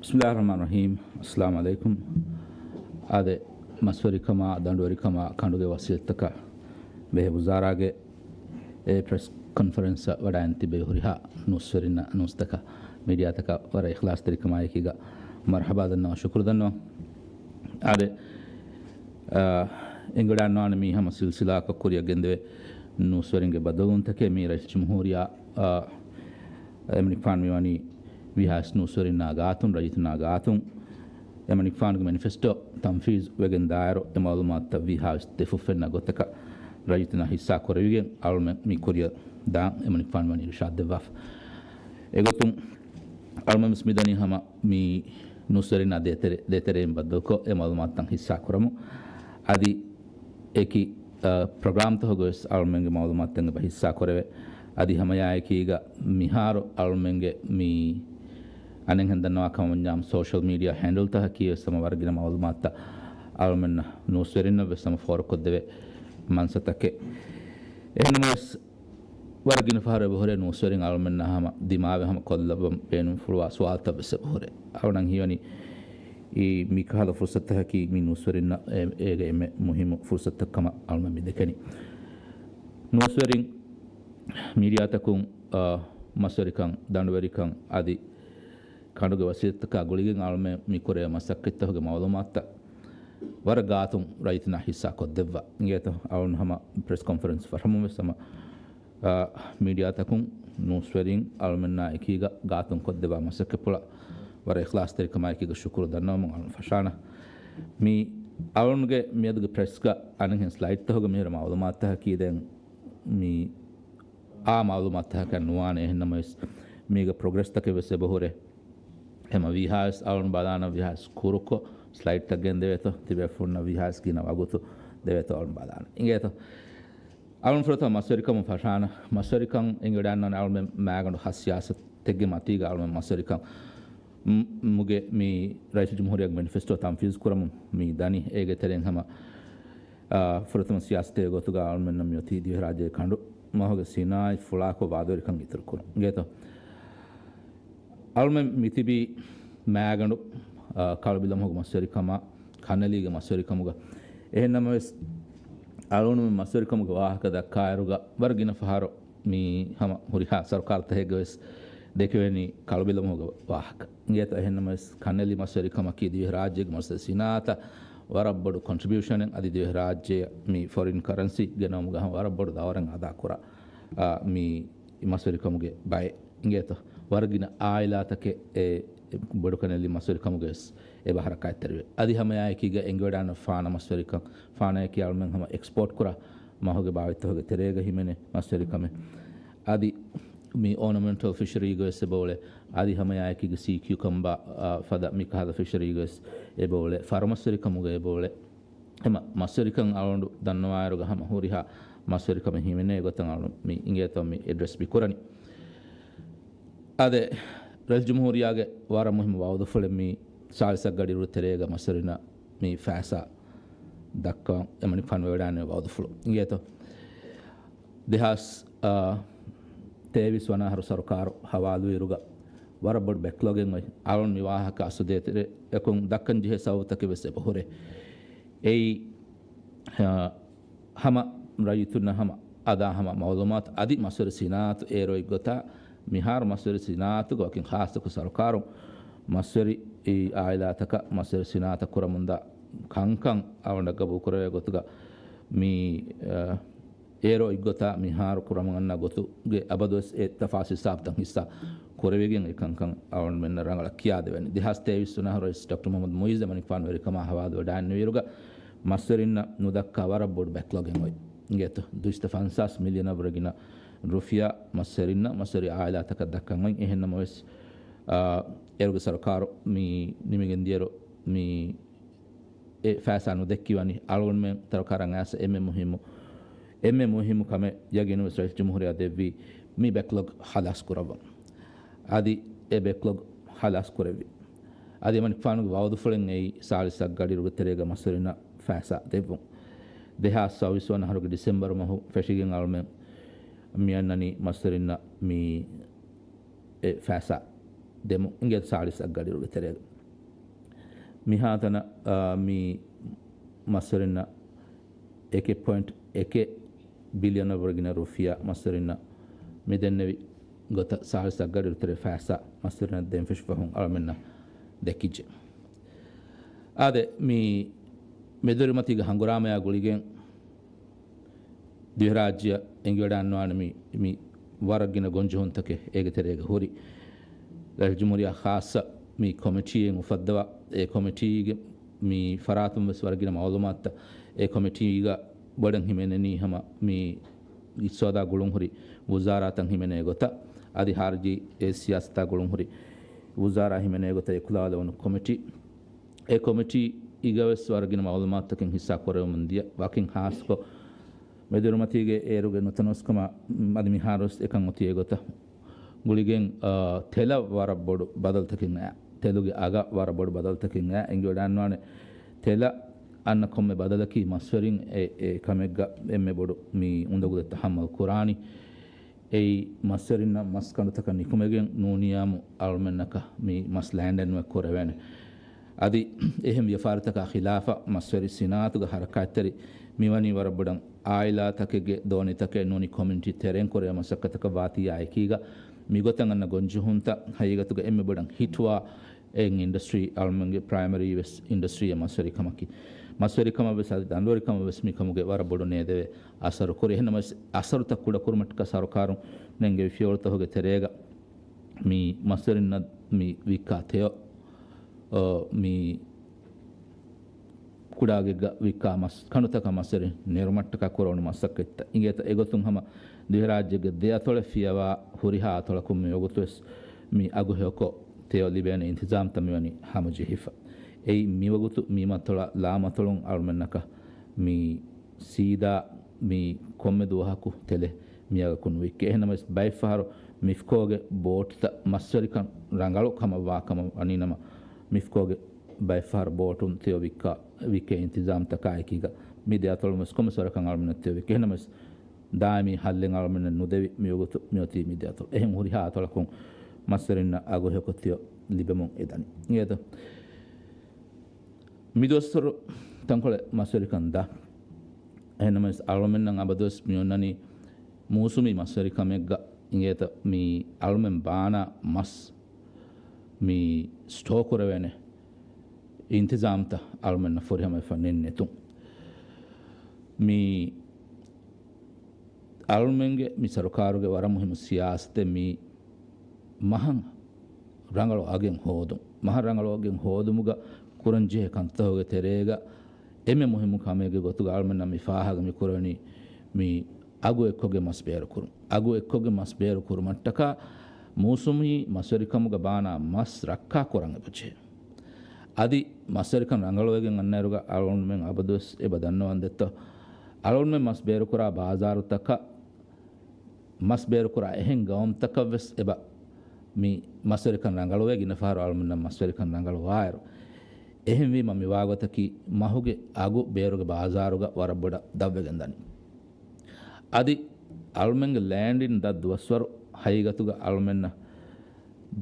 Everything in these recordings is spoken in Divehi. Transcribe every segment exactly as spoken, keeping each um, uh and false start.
ބިސްމިއްލާހި ރަޙްމާނި ރަޙީމް. އައްސަލާމު ޢަލައިކުމް. އާދެ، މަސްވެރިކަމާ، ދަނޑުވެރިކަމާ، ކަނޑުގެ ވަސީލަތްތަކާ ބެހޭ ވުޒާރާގެ އެ ޕްރެސް ކޮންފަރެންސަށް ވަޑައިން ތިބޭ ހުރިހާ ނޫސްވެރިންނަށް، ނޫސްތަކަށް، މީޑިއާތަކަށް ވަރަށް އިޚްލާޞްތެރިކަމާއެކީގަ މަރްޙަބާ ދަންނަވަން، ޝުކުރު ދަންނަވަން. އާދެ، އާ، އެނގިވަޑައިގަންނަވާނެ މީ ހަމަ ސިލްސިލާއަކަށް ކުރިއަށް ގެންދެވޭ ނޫސްވެރިންގެ ބައްދަލުވުންތަކެއް. މީ ރައީސުލްޖުމްހޫރިއްޔާ، އާ، އެމަނިކުފާނު މިވަނީ ވީހާވެސް ނޫސްވެރިންނާ ގާތުން، ރައްޔިތުންނާ ގާތުން އެމަނިކުފާނުގެ މެނިފެސްޓޯ ތަންފީޒު ވެގެން ދާއިރު، އެ މަޢުލޫމާތުތައް ވީހާވެސް ދެ ފުށްފެންނަ ގޮތަކަށް ރައްޔިތުންނާ ހިއްސާ ކުރެވިގެން އަޅުމެން މި ކުރިއަށް ދާން އެމަނިކުފާނު މިވަނީ އިރުޝާދު ދެއްވާފަ. އެގޮތުން އަޅުމެން ވެސް މިދަނީ ހަމަ މި ނޫސްވެރިންނާ ދޭތެރެ-، ދޭތެރެއިން ބައްދަލުކޮށް، އެ މަޢުލޫމާތުތައް ހިއްސާ ކުރަމުން. އަދި އެކި، އަ، ޕްރޮގްރާމްތަކުގަ ވެސް އަޅުމެންގެ މަޢުލޫމާތުތައް އެބަ ހިއްސާ ކުރެވޭ. އަދި ހަމައާއެކީގަ މިހާރު އަޅުމެންގެ މި އަނެއްހެން ދަންނަވާ ކަމަށް ވަންޏާ ސޯޝަލް މީޑިއާ ހޭންޑަލްތަކަކީ ވެސް ހަމަ ވަރަށް ގިނަ މަޢުލޫމާތުތައް އަޅުމެންނަށް ނޫސްވެރިންނަށް ވެސް ހަމަ ފޯރުކޮށްދެވޭ މަންސަތަކެއް. އެހެންނަމަވެސް، ވަރަށް ގިނަ ފަހަރު އެބަހުރޭ ނޫސްވެރިން އަޅުމެންނާ ހަމަ ދިމާވެ ހަމަ ކޮށްލައްވަން ބޭނުންފުޅުވާ ސުވާލުތައް ވެސް އެބަހުރޭ. އަޅުގަނޑަށް ހީވަނީ އީ މިކަހަލަ ފުރުސަތަކަކީ މި ނޫސްވެރިންނަށް އޭ-، އޭގެ އެންމެ މުހިއްމު ފުރުސަތަކަށް ކަމަށް އަޅުގަނޑު މި ދެކެނީ. ނޫސްވެރިން މީޑިއާތަކުން، އާ، މަސްވެރިކަން، ދަނޑުވެރިކަން އަދި ކަނޑުގެ ވަސީލަތްތަކާ ގުޅިގެން އަޅުމެން މި ކުރެވޭ މަސައްކަތްތަކުގެ މަޢުލޫމާތުތައް ވަރަށް ގާތުން ރައްޔިތުންނާ ހިއްސާ ކޮށްދެއްވާ. އިނގޭތޯ، އަޅުން ހަމަ ޕްރެސް ކޮންފަރެންސް ފަށަމުން ވެސް ހަމަ، އާ، މީޑިއާތަކުން ނޫސްވެރިން އަޅުމެންނާ އެކީގަ ގާތުން ކޮށްދެއްވާ މަސައްކަތްޕުޅަށް ވަރަށް އިޚްލާޞްތެރިކަމާއެކީގަ ޝުކުރު ދަންނަވަމުން އަޅުން ފަށާނަ. މި އަޅުންގެ މިއަދުގެ ޕްރެސްގަ އަނެއްހެން ސްލައިޑްތަކުގަ މިހިރަ މަޢުލޫމާތުތަކަކީ ދެން މި އާ މަޢުލޫމާތުތަކަކަށް ނުވާނެ. އެހެންނަމަވެސް، މީގަ ޕްރޮގްރެސްތަކެއް ވެސް އެބަހުރޭ. ހަމަ ވީހާވެސް އަޅުން ބަލާނަ ވީހާވެސް ކުރުކޮށް ސްލައިޑްތައް ގެންދެވޭތޯ، ތިބޭފުޅުންނަށް ވީހާވެސް ގިނަ ވަގުތު ދެވޭތޯ އަޅުން ބަލާނަ. އިނގޭތޯ. އަޅުން ފުރަތަމަ މަސްވެރިކަމުން ފަށާނަ. މަސްވެރިކަން އެނގިވަޑައިގަންނަވާނެ އަޅުމެން މާގަނޑު ހަ ސިޔާސަތެއްގެ މަތީގަ އަޅުމެން މަސްވެރިކަން މު-، މުގެ މި ރައީސުލްޖުމްހޫރިއްޔާގެ މެނިފެސްޓޯ ތަންފީޒު ކުރަމުން މި ދަނީ. އޭގެ ތެރެއިން ހަމަ، އާ، ފުރަތަމަ ސިޔާސަތެއް ގޮތުގަ އަޅުމެންނަށް މިއޮތީ ދިވެހިރާއްޖޭގެ ކަނޑު މަހުގެ ސިނާއަތް ފުޅާކޮށް ވާދަވެރިކަން އިތުރު ކުރުން. އިނގޭތޯ. އަޅުމެން މިތިބީ މާގަނޑު، އާ، ކަޅުބިލަމަހުގެ މަސްވެރިކަމާ ކަންނެލީގެ މަސްވެރިކަމުގަ. އެހެންނަމަވެސް، އަޅުގަނޑުމެން މަސްވެރިކަމުގެ ވާހަކަ ދައްކާއިރުގަ ވަރަށް ގިނަ ފަހަރު މި ހަމަ ހުރިހާ ސަރުކާރުތަކެއްގަ ވެސް ދެކެވެނީ ކަޅުބިލަމަހުގެ ވާހަކަ. އިނގޭތޯ، އެހެންނަމަވެސް، ކަންނެލި މަސްވެރިކަމަކީ ދިވެހިރާއްޖޭގެ މަސްވެރި ސިނާއަތަށް ވަރަށް ބޮޑު ކޮންޓްރިބިއުޝަނެއް، އަދި ދިވެހިރާއްޖެއަށް މި ފޮރިން ކަރަންސީ ގެނައުމުގަ ހަމަ ވަރަށް ބޮޑު ދައުރެއް އަދާކުރާ، އާ، މި މަސްވެރިކަމުގެ ބައެއް. އިނގޭތޯ، ވަރަށް ގިނަ އާއިލާތަކެއް އެ ބޮޑުކަންނެލި މަސްވެރިކަމުގަ ވެސް އެބަ ހަރަކާތްތެރިވޭ. އަދި ހަމައާއެކީގަ އެނގިވަޑައިގަންނަވާ ފާނަ މަސްވެރިކަން، ފާނަޔަކީ އަޅުމެން ހަމަ އެކްސްޕޯޓް ކުރާ މަހުގެ ބާވަތްތަކުގެ ތެރޭގަ ހިމެނޭ މަސްވެރިކަމެއް. އަދި މި އޯނަމެންޓަލް ފިޝަރީގަ ވެސް އެބައުޅޭ. އަދި ހަމައާއެކީގަ ސީ ކިއުކަމްބާ، އާ، ފަދަ މިކަހަލަ ފިޝަރީގަ ވެސް އެބައުޅޭ. ފަރު މަސްވެރިކަމުގަ އެބައުޅޭ. އެމަ މަސްވެރިކަން އަޅުގަނޑު ދަންނަވާއިރުގަ ހަމަ ހުރިހާ މަސްވެރިކަމެއް ހިމެނޭ ގޮތަށް އަޅުގަނޑު މި އިނގޭތޯ މި އެޑްރެސް މި ކުރަނީ. އާދެ، ރައީސުލްޖުމްހޫރިއްޔާގެ ވަރަށް މުހިއްމު ވައުދުފުޅެއް މި ސާޅީސް އަށް ގަޑިއިރުގެ ތެރޭގަ މަސްވެރިންނަށް މި ފައިސާ ދައްކަވަން އެމަނިކުފާނު ވެވަޑައިގަންނަވާ ވައުދުފުޅު. އިނގޭތޯ. ދެހާސް، އާ، ތޭވީސް ވަނަ އަހަރު ސަރުކާރު ހަވާލުވިއިރުގަ ވަރަށް ބޮޑު ބެކްލޮގެއް އޮތް. އަޅުން މި ވާހަކަ އަސްލު ދޭތެރެއަކުން ދައްކަން ޖެހޭ ސަބަބުތަކެއް ވެސް އެބަހުރޭ. އެއީ، އާ، ހަމަ ރައްޔިތުންނަށް ހަމަ އަދާ ހަމަ މައުލޫމާތު އަދި މަސްވެރި ސިނާއަތު އޭރު އޮތްގޮތާ މިހާރު މަސްވެރި ސިނާއަތުގަ ވަކިން ޚާއްޞަކޮށް ސަރުކާރުން މަސްވެރި އާއިލާތަކަށް މަސްވެރި ސިނާއަތަށް ކުރަމުންދާ ކަންކަން އަޅުގަނޑަށް ގަބޫލުކުރެވޭ ގޮތުގަ މި، އާ، އޭރު އޮތްގޮތާ މިހާރު ކުރަމުން އަންނަ ގޮތުގެ އަބަދުވެސް އެ ތަފާސް ހިސާބުތައް ހިއްސާ ކުރެވިގެން އެ ކަންކަން އަޅުގަނޑުމެންނަށް ރަނގަޅަށް ކިޔާދެވޭނެ. ދެހާސް ތޭވީސް ވަނަ އަހަރު ރައީސް ޑޮކްޓަރ މުޙައްމަދު މުޢިއްޒު އެމަނިކުފާނު ވެރިކަމާ ހަވާލުވެވަޑައިގެންނެވިއިރުގަ މަސްވެރިންނަށް ނުދައްކާ ވަރަށް ބޮޑު ބެކްލޮގެއް އޮތް. އިނގޭތޯ، ދުއިސައްތަ ފަންސާސް މިލިއަނަށް ވުރެ ގިނަ ރުފިޔާ މަސްވެރިންނަށް، މަސްވެރި އާއިލާތަކަށް ދައްކަން އޮތް. އެހެންނަމަވެސް، އާ، އޭރުގެ ސަރުކާރު މި ނިމިގެން ދިޔައިރު މި އެ ފައިސާ ނުދެއްކިވަނީ. އަޅުގަނޑުމެން ސަރުކާރަށް އައިސް އެންމެ މުހިއްމު، އެންމެ މުހިއްމު ކަމެއް ޔަގީނުވެސް ރައީސުލްޖުމްހޫރިއްޔާ ދެއްވީ މި ބެކްލޮގް ހަލާސް ކުރައްވަން. އަދި އެ ބެކްލޮގް ހަލާސް ކުރެއްވި. އަދި އެމަނިކުފާނުގެ ވައުދުފުޅެއް އެއީ ސާޅީސް އަށް ގަޑިއިރުގެ ތެރޭގަ މަސްވެރިންނަށް ފައިސާ ދެއްވުން. ދެހާސް ސައުވީސް ވަނަ އަހަރުގެ ޑިސެމްބަރު މަހު ފެށިގެން އަޅުމެން މިއަންނަނީ މަސްވެރިންނަށް މި އެ ފައިސާ ދެމުން. އިނގޭތޯ، ސާޅީސް އަށް ގަޑިއިރުގެ ތެރޭގަ. މިހާތަނަށް، އާ، މި މަސްވެރިންނަށް އެކެއް ޕޮއިންޓް އެކެއް ބިލިއަނަށް ވަރަށް ގިނަ ރުފިޔާ މަސްވެރިންނަށް މި ދެންނެވި ގޮތަށް ސާޅީސް އަށްގަޑިއިރު ތެރޭ ފައިސާ މަސްވެރިންނަށް ދޭން ފެށިފަހުން އަޅަމެންނަށް ދެކިއްޖެ. އާދެ، މި މެދުއިރުމަތީގެ ހަނގުރާމަޔާ ގުޅިގެން ދިވެހިރާއްޖެއަށް އެނގިވަޑައިގަންނަވާނެ މި، މި ވަރަށް ގިނަ ގޮންޖެހުންތަކެއް އޭގެ ތެރޭގަ ހުރި. ރައީސް ޖުމްހޫރިއްޔާ ޚާއްޞަ މި ކޮމިޓީއެއް އުފައްދަވާ، އެ ކޮމިޓީގެ މި ފަރާތުން ވެސް ވަރަށް ގިނަ މައުލޫމާތުތައް އެ ކޮމިޓީގަ ބޮޑަށް ހިމެނެނީ ހަމަ މި އިޤްތިޞާދާ ގުޅުން ހުރި ވުޒާރާތައް ހިމެނޭ ގޮތަށް، އަދި ޚާރިޖީ އެ ސިޔާސަތާ ގުޅުން ހުރި ވުޒާރާ ހިމެނޭ ގޮތަށް އެކުލަވާލެވުނު ކޮމިޓީ. އެ ކޮމިޓީ އިގަވެސް ވަރަށް ގިނަ މައުލޫމާތުތަކެއް ހިއްސާ ކުރެވެމުން ދިޔަ، ވަކިން ހާއްސަކޮށް މެދުއިރުމަތީގެ އޭރުގެ ނުތަނަވަސްކަމާ، އަދި މިހާރުވެސް އެކަން އޮތީ އެގޮތަށް ގުޅިގެން، އާ، ތެލަށް ވަރަށް ބޮޑު ބަދަލުތަކެއް އައި، ތެލުގެ އަގަށް ވަރަށް ބޮޑު ބަދަލުތަކެއް އައި، އެނގިވަޑައިގަންނަވާނެ ތެލަށް އަންނަ ކޮންމެ ބަދަލަކީ މަސްވެރިން އެ، އެ ކަމެއްގަ އެންމެ ބޮޑު މި އުނދަގުލެއް ތަޙައްމަލް ކުރާނީ. އެއީ މަސްވެރިންނަށް މަސް ކަނޑުތަކަށް ނިކުމެގެން ނޫނިޔާމު އަޅުމެންނަކަށް މި މަސް ލޭންޑެއްނުވެ ކުރެވޭނެ. އަދި އެހެން ވިޔަފާރިތަކާ ޚިލާފަށް މަސްވެރި ސިނާއަތުގެ ހަރަކާތްތެރި މިވަނީ ވަރަށް ބޮޑަށް އާއިލާތަކެއްގެ ދޯނިތަކެއް ނޫނީ ކޮމިއުނިޓީ ތެރެއިން ކުރެވޭ މަސައްކަތަކަށް ވާތީ އާއެކީގަ މިގޮތަށް އަންނަ ގޮންޖެހުންތައް ހަގީގަތުގަ އެންމެ ބޮޑަށް ހިޓްވާ އެއް އިންޑަސްޓްރީ އަޅުމެންގެ ޕްރައިމަރީ ވެސް އިންޑަސްޓްރީއެއް މަސްވެރިކަމަކީ. މަސްވެރިކަމަށް ވެސް އަދި ދަނޑުވެރިކަމަށް ވެސް މިކަމުގެ ވަރަށް ބޮޑު ނޭދެވޭ އަސަރު ކުރި. އެހެންނަމަވެސް އަސަރުތައް ކުޑަކުރުމަށްޓަކާ ސަރުކާރުން ނެންގެވި ފިޔަވަޅުތަކުގެ ތެރޭގަ މި މަސްވެރިންނަށް މި ވިއްކާ ތެޔޮ، އަ، މި ކުޑަ އަގެއްގަ ވިއްކާ މަސް ކަނޑުތަކަށް މަސްވެރިން ނެރުމަށްޓަކާ ކުރެވުނު މަސައްކަތްތައް އިނގޭތަ؟ އެގޮތުން ހަމަ ދިވެހިރާއްޖޭގެ ދެ އަތޮޅެއް ފިޔަވާ ހުރިހާ އަތޮޅަކުން މިވަގުތުވެސް މި އަގު ހެޔޮކޮށް ތެޔޮ ލިބޭނެ އިންތިޒާމްތައް މިވަނީ ހަމަޖެހިފަ. އެއީ މިވަގުތު މި މަތޮޅަށް ލާމަތޮޅުން އަޅުމެންނަކަށް މި ސީދާ މި ކޮންމެ ދުވަހަކު ތެލެއް މިއަގަކުން ވިއްކޭ. އެހެންނަމަވެސް ބައެއްފަހަރު މިފްކޯގެ ބޯޓުތައް މަސްވެރިކަން ރަނގަޅު ކަމަށް ވާ ކަމަށް ވަނީނަމަ، މިފްކޯގެ ބައެއްފަހަރު ބޯޓުން ތެޔޮ ވިއްކާ، ވިއްކޭ އިންތިޒާމްތަކާއެކީގަ މި ދެ އަތޮޅުން ވެސް ކޮންމެސް ވަރަކަށް އަޅުމެންނަށް ތެޔޮ ވިއްކޭ. އެހެންނަމަވެސް ދާއިމީ ހައްލެއް އަޅުމެންނަށް ނުދެވި މިވަގުތު މިއޮތީ މި ދެ އަތޮޅު. އެހެން ހުރިހާ އަތޮޅަކުން މަސްވެރިންނަށް އަގު ހެޔޮކޮށް ތެޔޮ ލިބެމުން އެދަނީ. އިނގޭތަ؟ މިދުވަސްވަރު ތަންކޮޅެއް މަސްވެރިކަން ދާ. އެހެންނަމަވެސް އަޅުމެންނަށް އަބަދުވެސް މި އޮންނަނީ މޫސުމީ މަސްވެރިކަމެއްގަ އިނގޭތަ މި އަޅުމެން ބާނާ މަސް މި ސްޓޯ ކުރެވޭނެ އިންތިޒާމްތައް އަޅުމެންނަށް ފުރިހަމަވެފަ ނެތް ނެތުން. މި އަޅުމެންގެ މި ސަރުކާރުގެ ވަރަށް މުހިއްމު ސިޔާސަތެއް މި މަހަށް ރަނގަޅު އަގެއް ހޯދުން. މަހަށް ރަނގަޅު އަގެއް ހޯދުމުގަ ކުރަންޖެހޭ ކަންތަކުގެ ތެރޭގަ އެންމެ މުހިއްމު ކަމެއްގެ ގޮތުގަ އަޅުމެންނަށް މި ފާހަގަ މި ކުރެވެނީ މި އަގު އެއްކޮށްގެން މަސް ބޭރު ކުރުން. އަގު އެއްކޮށްގެން މަސް ބޭރު ކުރުމަށްޓަކާ މޫސުމީ މަސްވެރިކަމުގަ ބާނާ މަސް ރައްކާ ކުރަން އެބަޖެހޭ. އަދި މަސްވެރިކަން ރަނގަޅުވެގެން އަންނައިރުގަ އަޅުގަނޑުމެން އަބަދުވެސް އެބަ ދަންނަވަން ދެއްތޯ، އަޅުގަނޑުމެން މަސް ބޭރުކުރާ ބާޒާރުތަކަށް މަސް ބޭރުކުރާ އެހެން ގައުމުތަކަށް ވެސް އެބަ މި މަސްވެރިކަން ރަނގަޅުވޭ. ގިނަ ފަހަރު އަޅުގަނޑުމެންނަށް މަސްވެރިކަން ރަނގަޅުވާއިރު، އެހެންވީމަ މިވާގޮތަކީ މަހުގެ އަގު ބޭރުގެ ބާޒާރުގަ ވަރަށް ބޮޑަށް ދަށްވެގެން ދަނީ. އަދި އަޅުމެންގެ ލޭންޑް އިން ދަށް ދުވަސްވަރު ހަގީގަތުގަ އަޅުމެންނަށް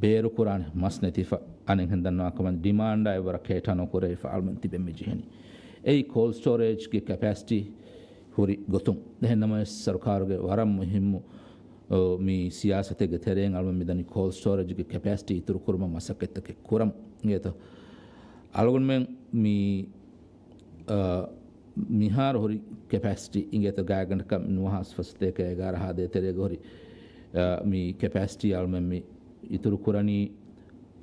ބޭރުކުރާނެ މަސް ނެތިފަ، އަނެއްހެން ދަންނަވާ ކަމަށް ޑިމާންޑާ އެއްވަރަށް ކޭޓާ ނުކުރެވިފަ އަޅުމެން ތިބެން މި ޖެހެނީ. އެއީ ކޯލްޑް ސްޓޯރޭޖްގެ ކެޕޭސިޓީ ހުރި ގޮތުން. އެހެންނަމަވެސް، ސަރުކާރުގެ ވަރަށް މުހިއްމު، އޯ، މި ސިޔާސަތެއްގެ ތެރެއިން އަޅުމެން މިދަނީ ކޯލްޑް ސްޓޯރޭޖްގެ ކެޕޭސިޓީ އިތުރުކުރުމަށް މަސައްކަތްތަކެއް ކުރަމުން. އިނގޭތޯ؟ އަޅުގަނޑުމެން މި، އާ، މިހާރު ހުރި ކެޕޭސިޓީ އިނގޭތޯ ގާތްގަނޑަކަށް ނުވަހާސް ފަސްތޭކަ އެގާރަ ހާދައި ތެރޭގަ ހުރި، އާ، މި ކެޕޭސިޓީ އަޅުމެން މި އިތުރު ކުރަނީ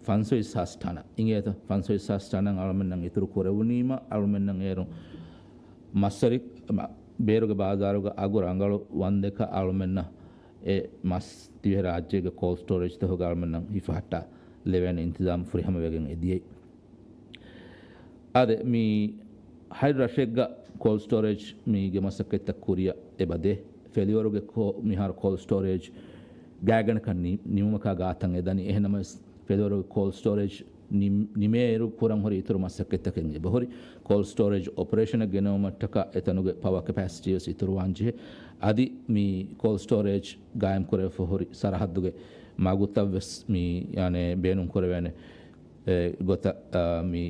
ފަންސަވީސް ހާސް ޓަނަށް. އިނގޭތަ؟ ފަންސަވީސް ހާސް ޓަނަށް އަޅުމެންނަށް އިތުރު ކުރެވުނީމަ، އަޅުމެންނަށް އޭރު މަސްވެރި، މަ-، ބޭރުގެ ބާޒާރުގަ އަގު ރަނގަޅު ވަންދެކަ އަޅުމެންނަށް އެ މަސް ދިވެހިރާއްޖޭގެ ކޯލްޑް ސްޓޯރޭޖްތަކުގަ އަޅުމެންނަށް ހިފަހައްޓާ ލެވޭނެ އިންތިޒާމް ފުރިހަމަވެގެން އެދިޔައީ. އާދެ، މި ހަތް ރަށެއްގަ ކޯލްޑް ސްޓޯރޭޖް މީގެ މަސައްކަތްތައް ކުރިއަށް އެބަދޭ. ފެލިވަރުގެ ކޯ-، މިހާރު ކޯލްޑް ސްޓޯރޭޖް ގާތްގަނޑަކަށް ނި-، ނިމުމަކާ ގާތަށް އެދަނީ. އެހެންނަމަވެސް، ފެލިވަރުގެ ކޯލްޑް ސްޓޯރޭޖް ނިމް-، ނިމޭއިރު ކުރަން ހުރި އިތުރު މަސައްކަތްތަކެއް އެބަހުރި. ކޯލްޑް ސްޓޯރޭޖް އޮޕަރޭޝަނެއް ގެނައުމަށްޓަކާ އެތަނުގެ ޕަވަ ކެޕޭސިޓީ ވެސް އިތުރުވާން ޖެހޭ. އަދި މި ކޯލްޑް ސްޓޯރޭޖް ގާއިމް ކުރެވިފަ ހުރި ސަރަހައްދުގެ މަގުތައް ވެސް މި، ޔާނެ، ބޭނުން ކުރެވޭނެ. އެ ގޮތަށް، އާ، މި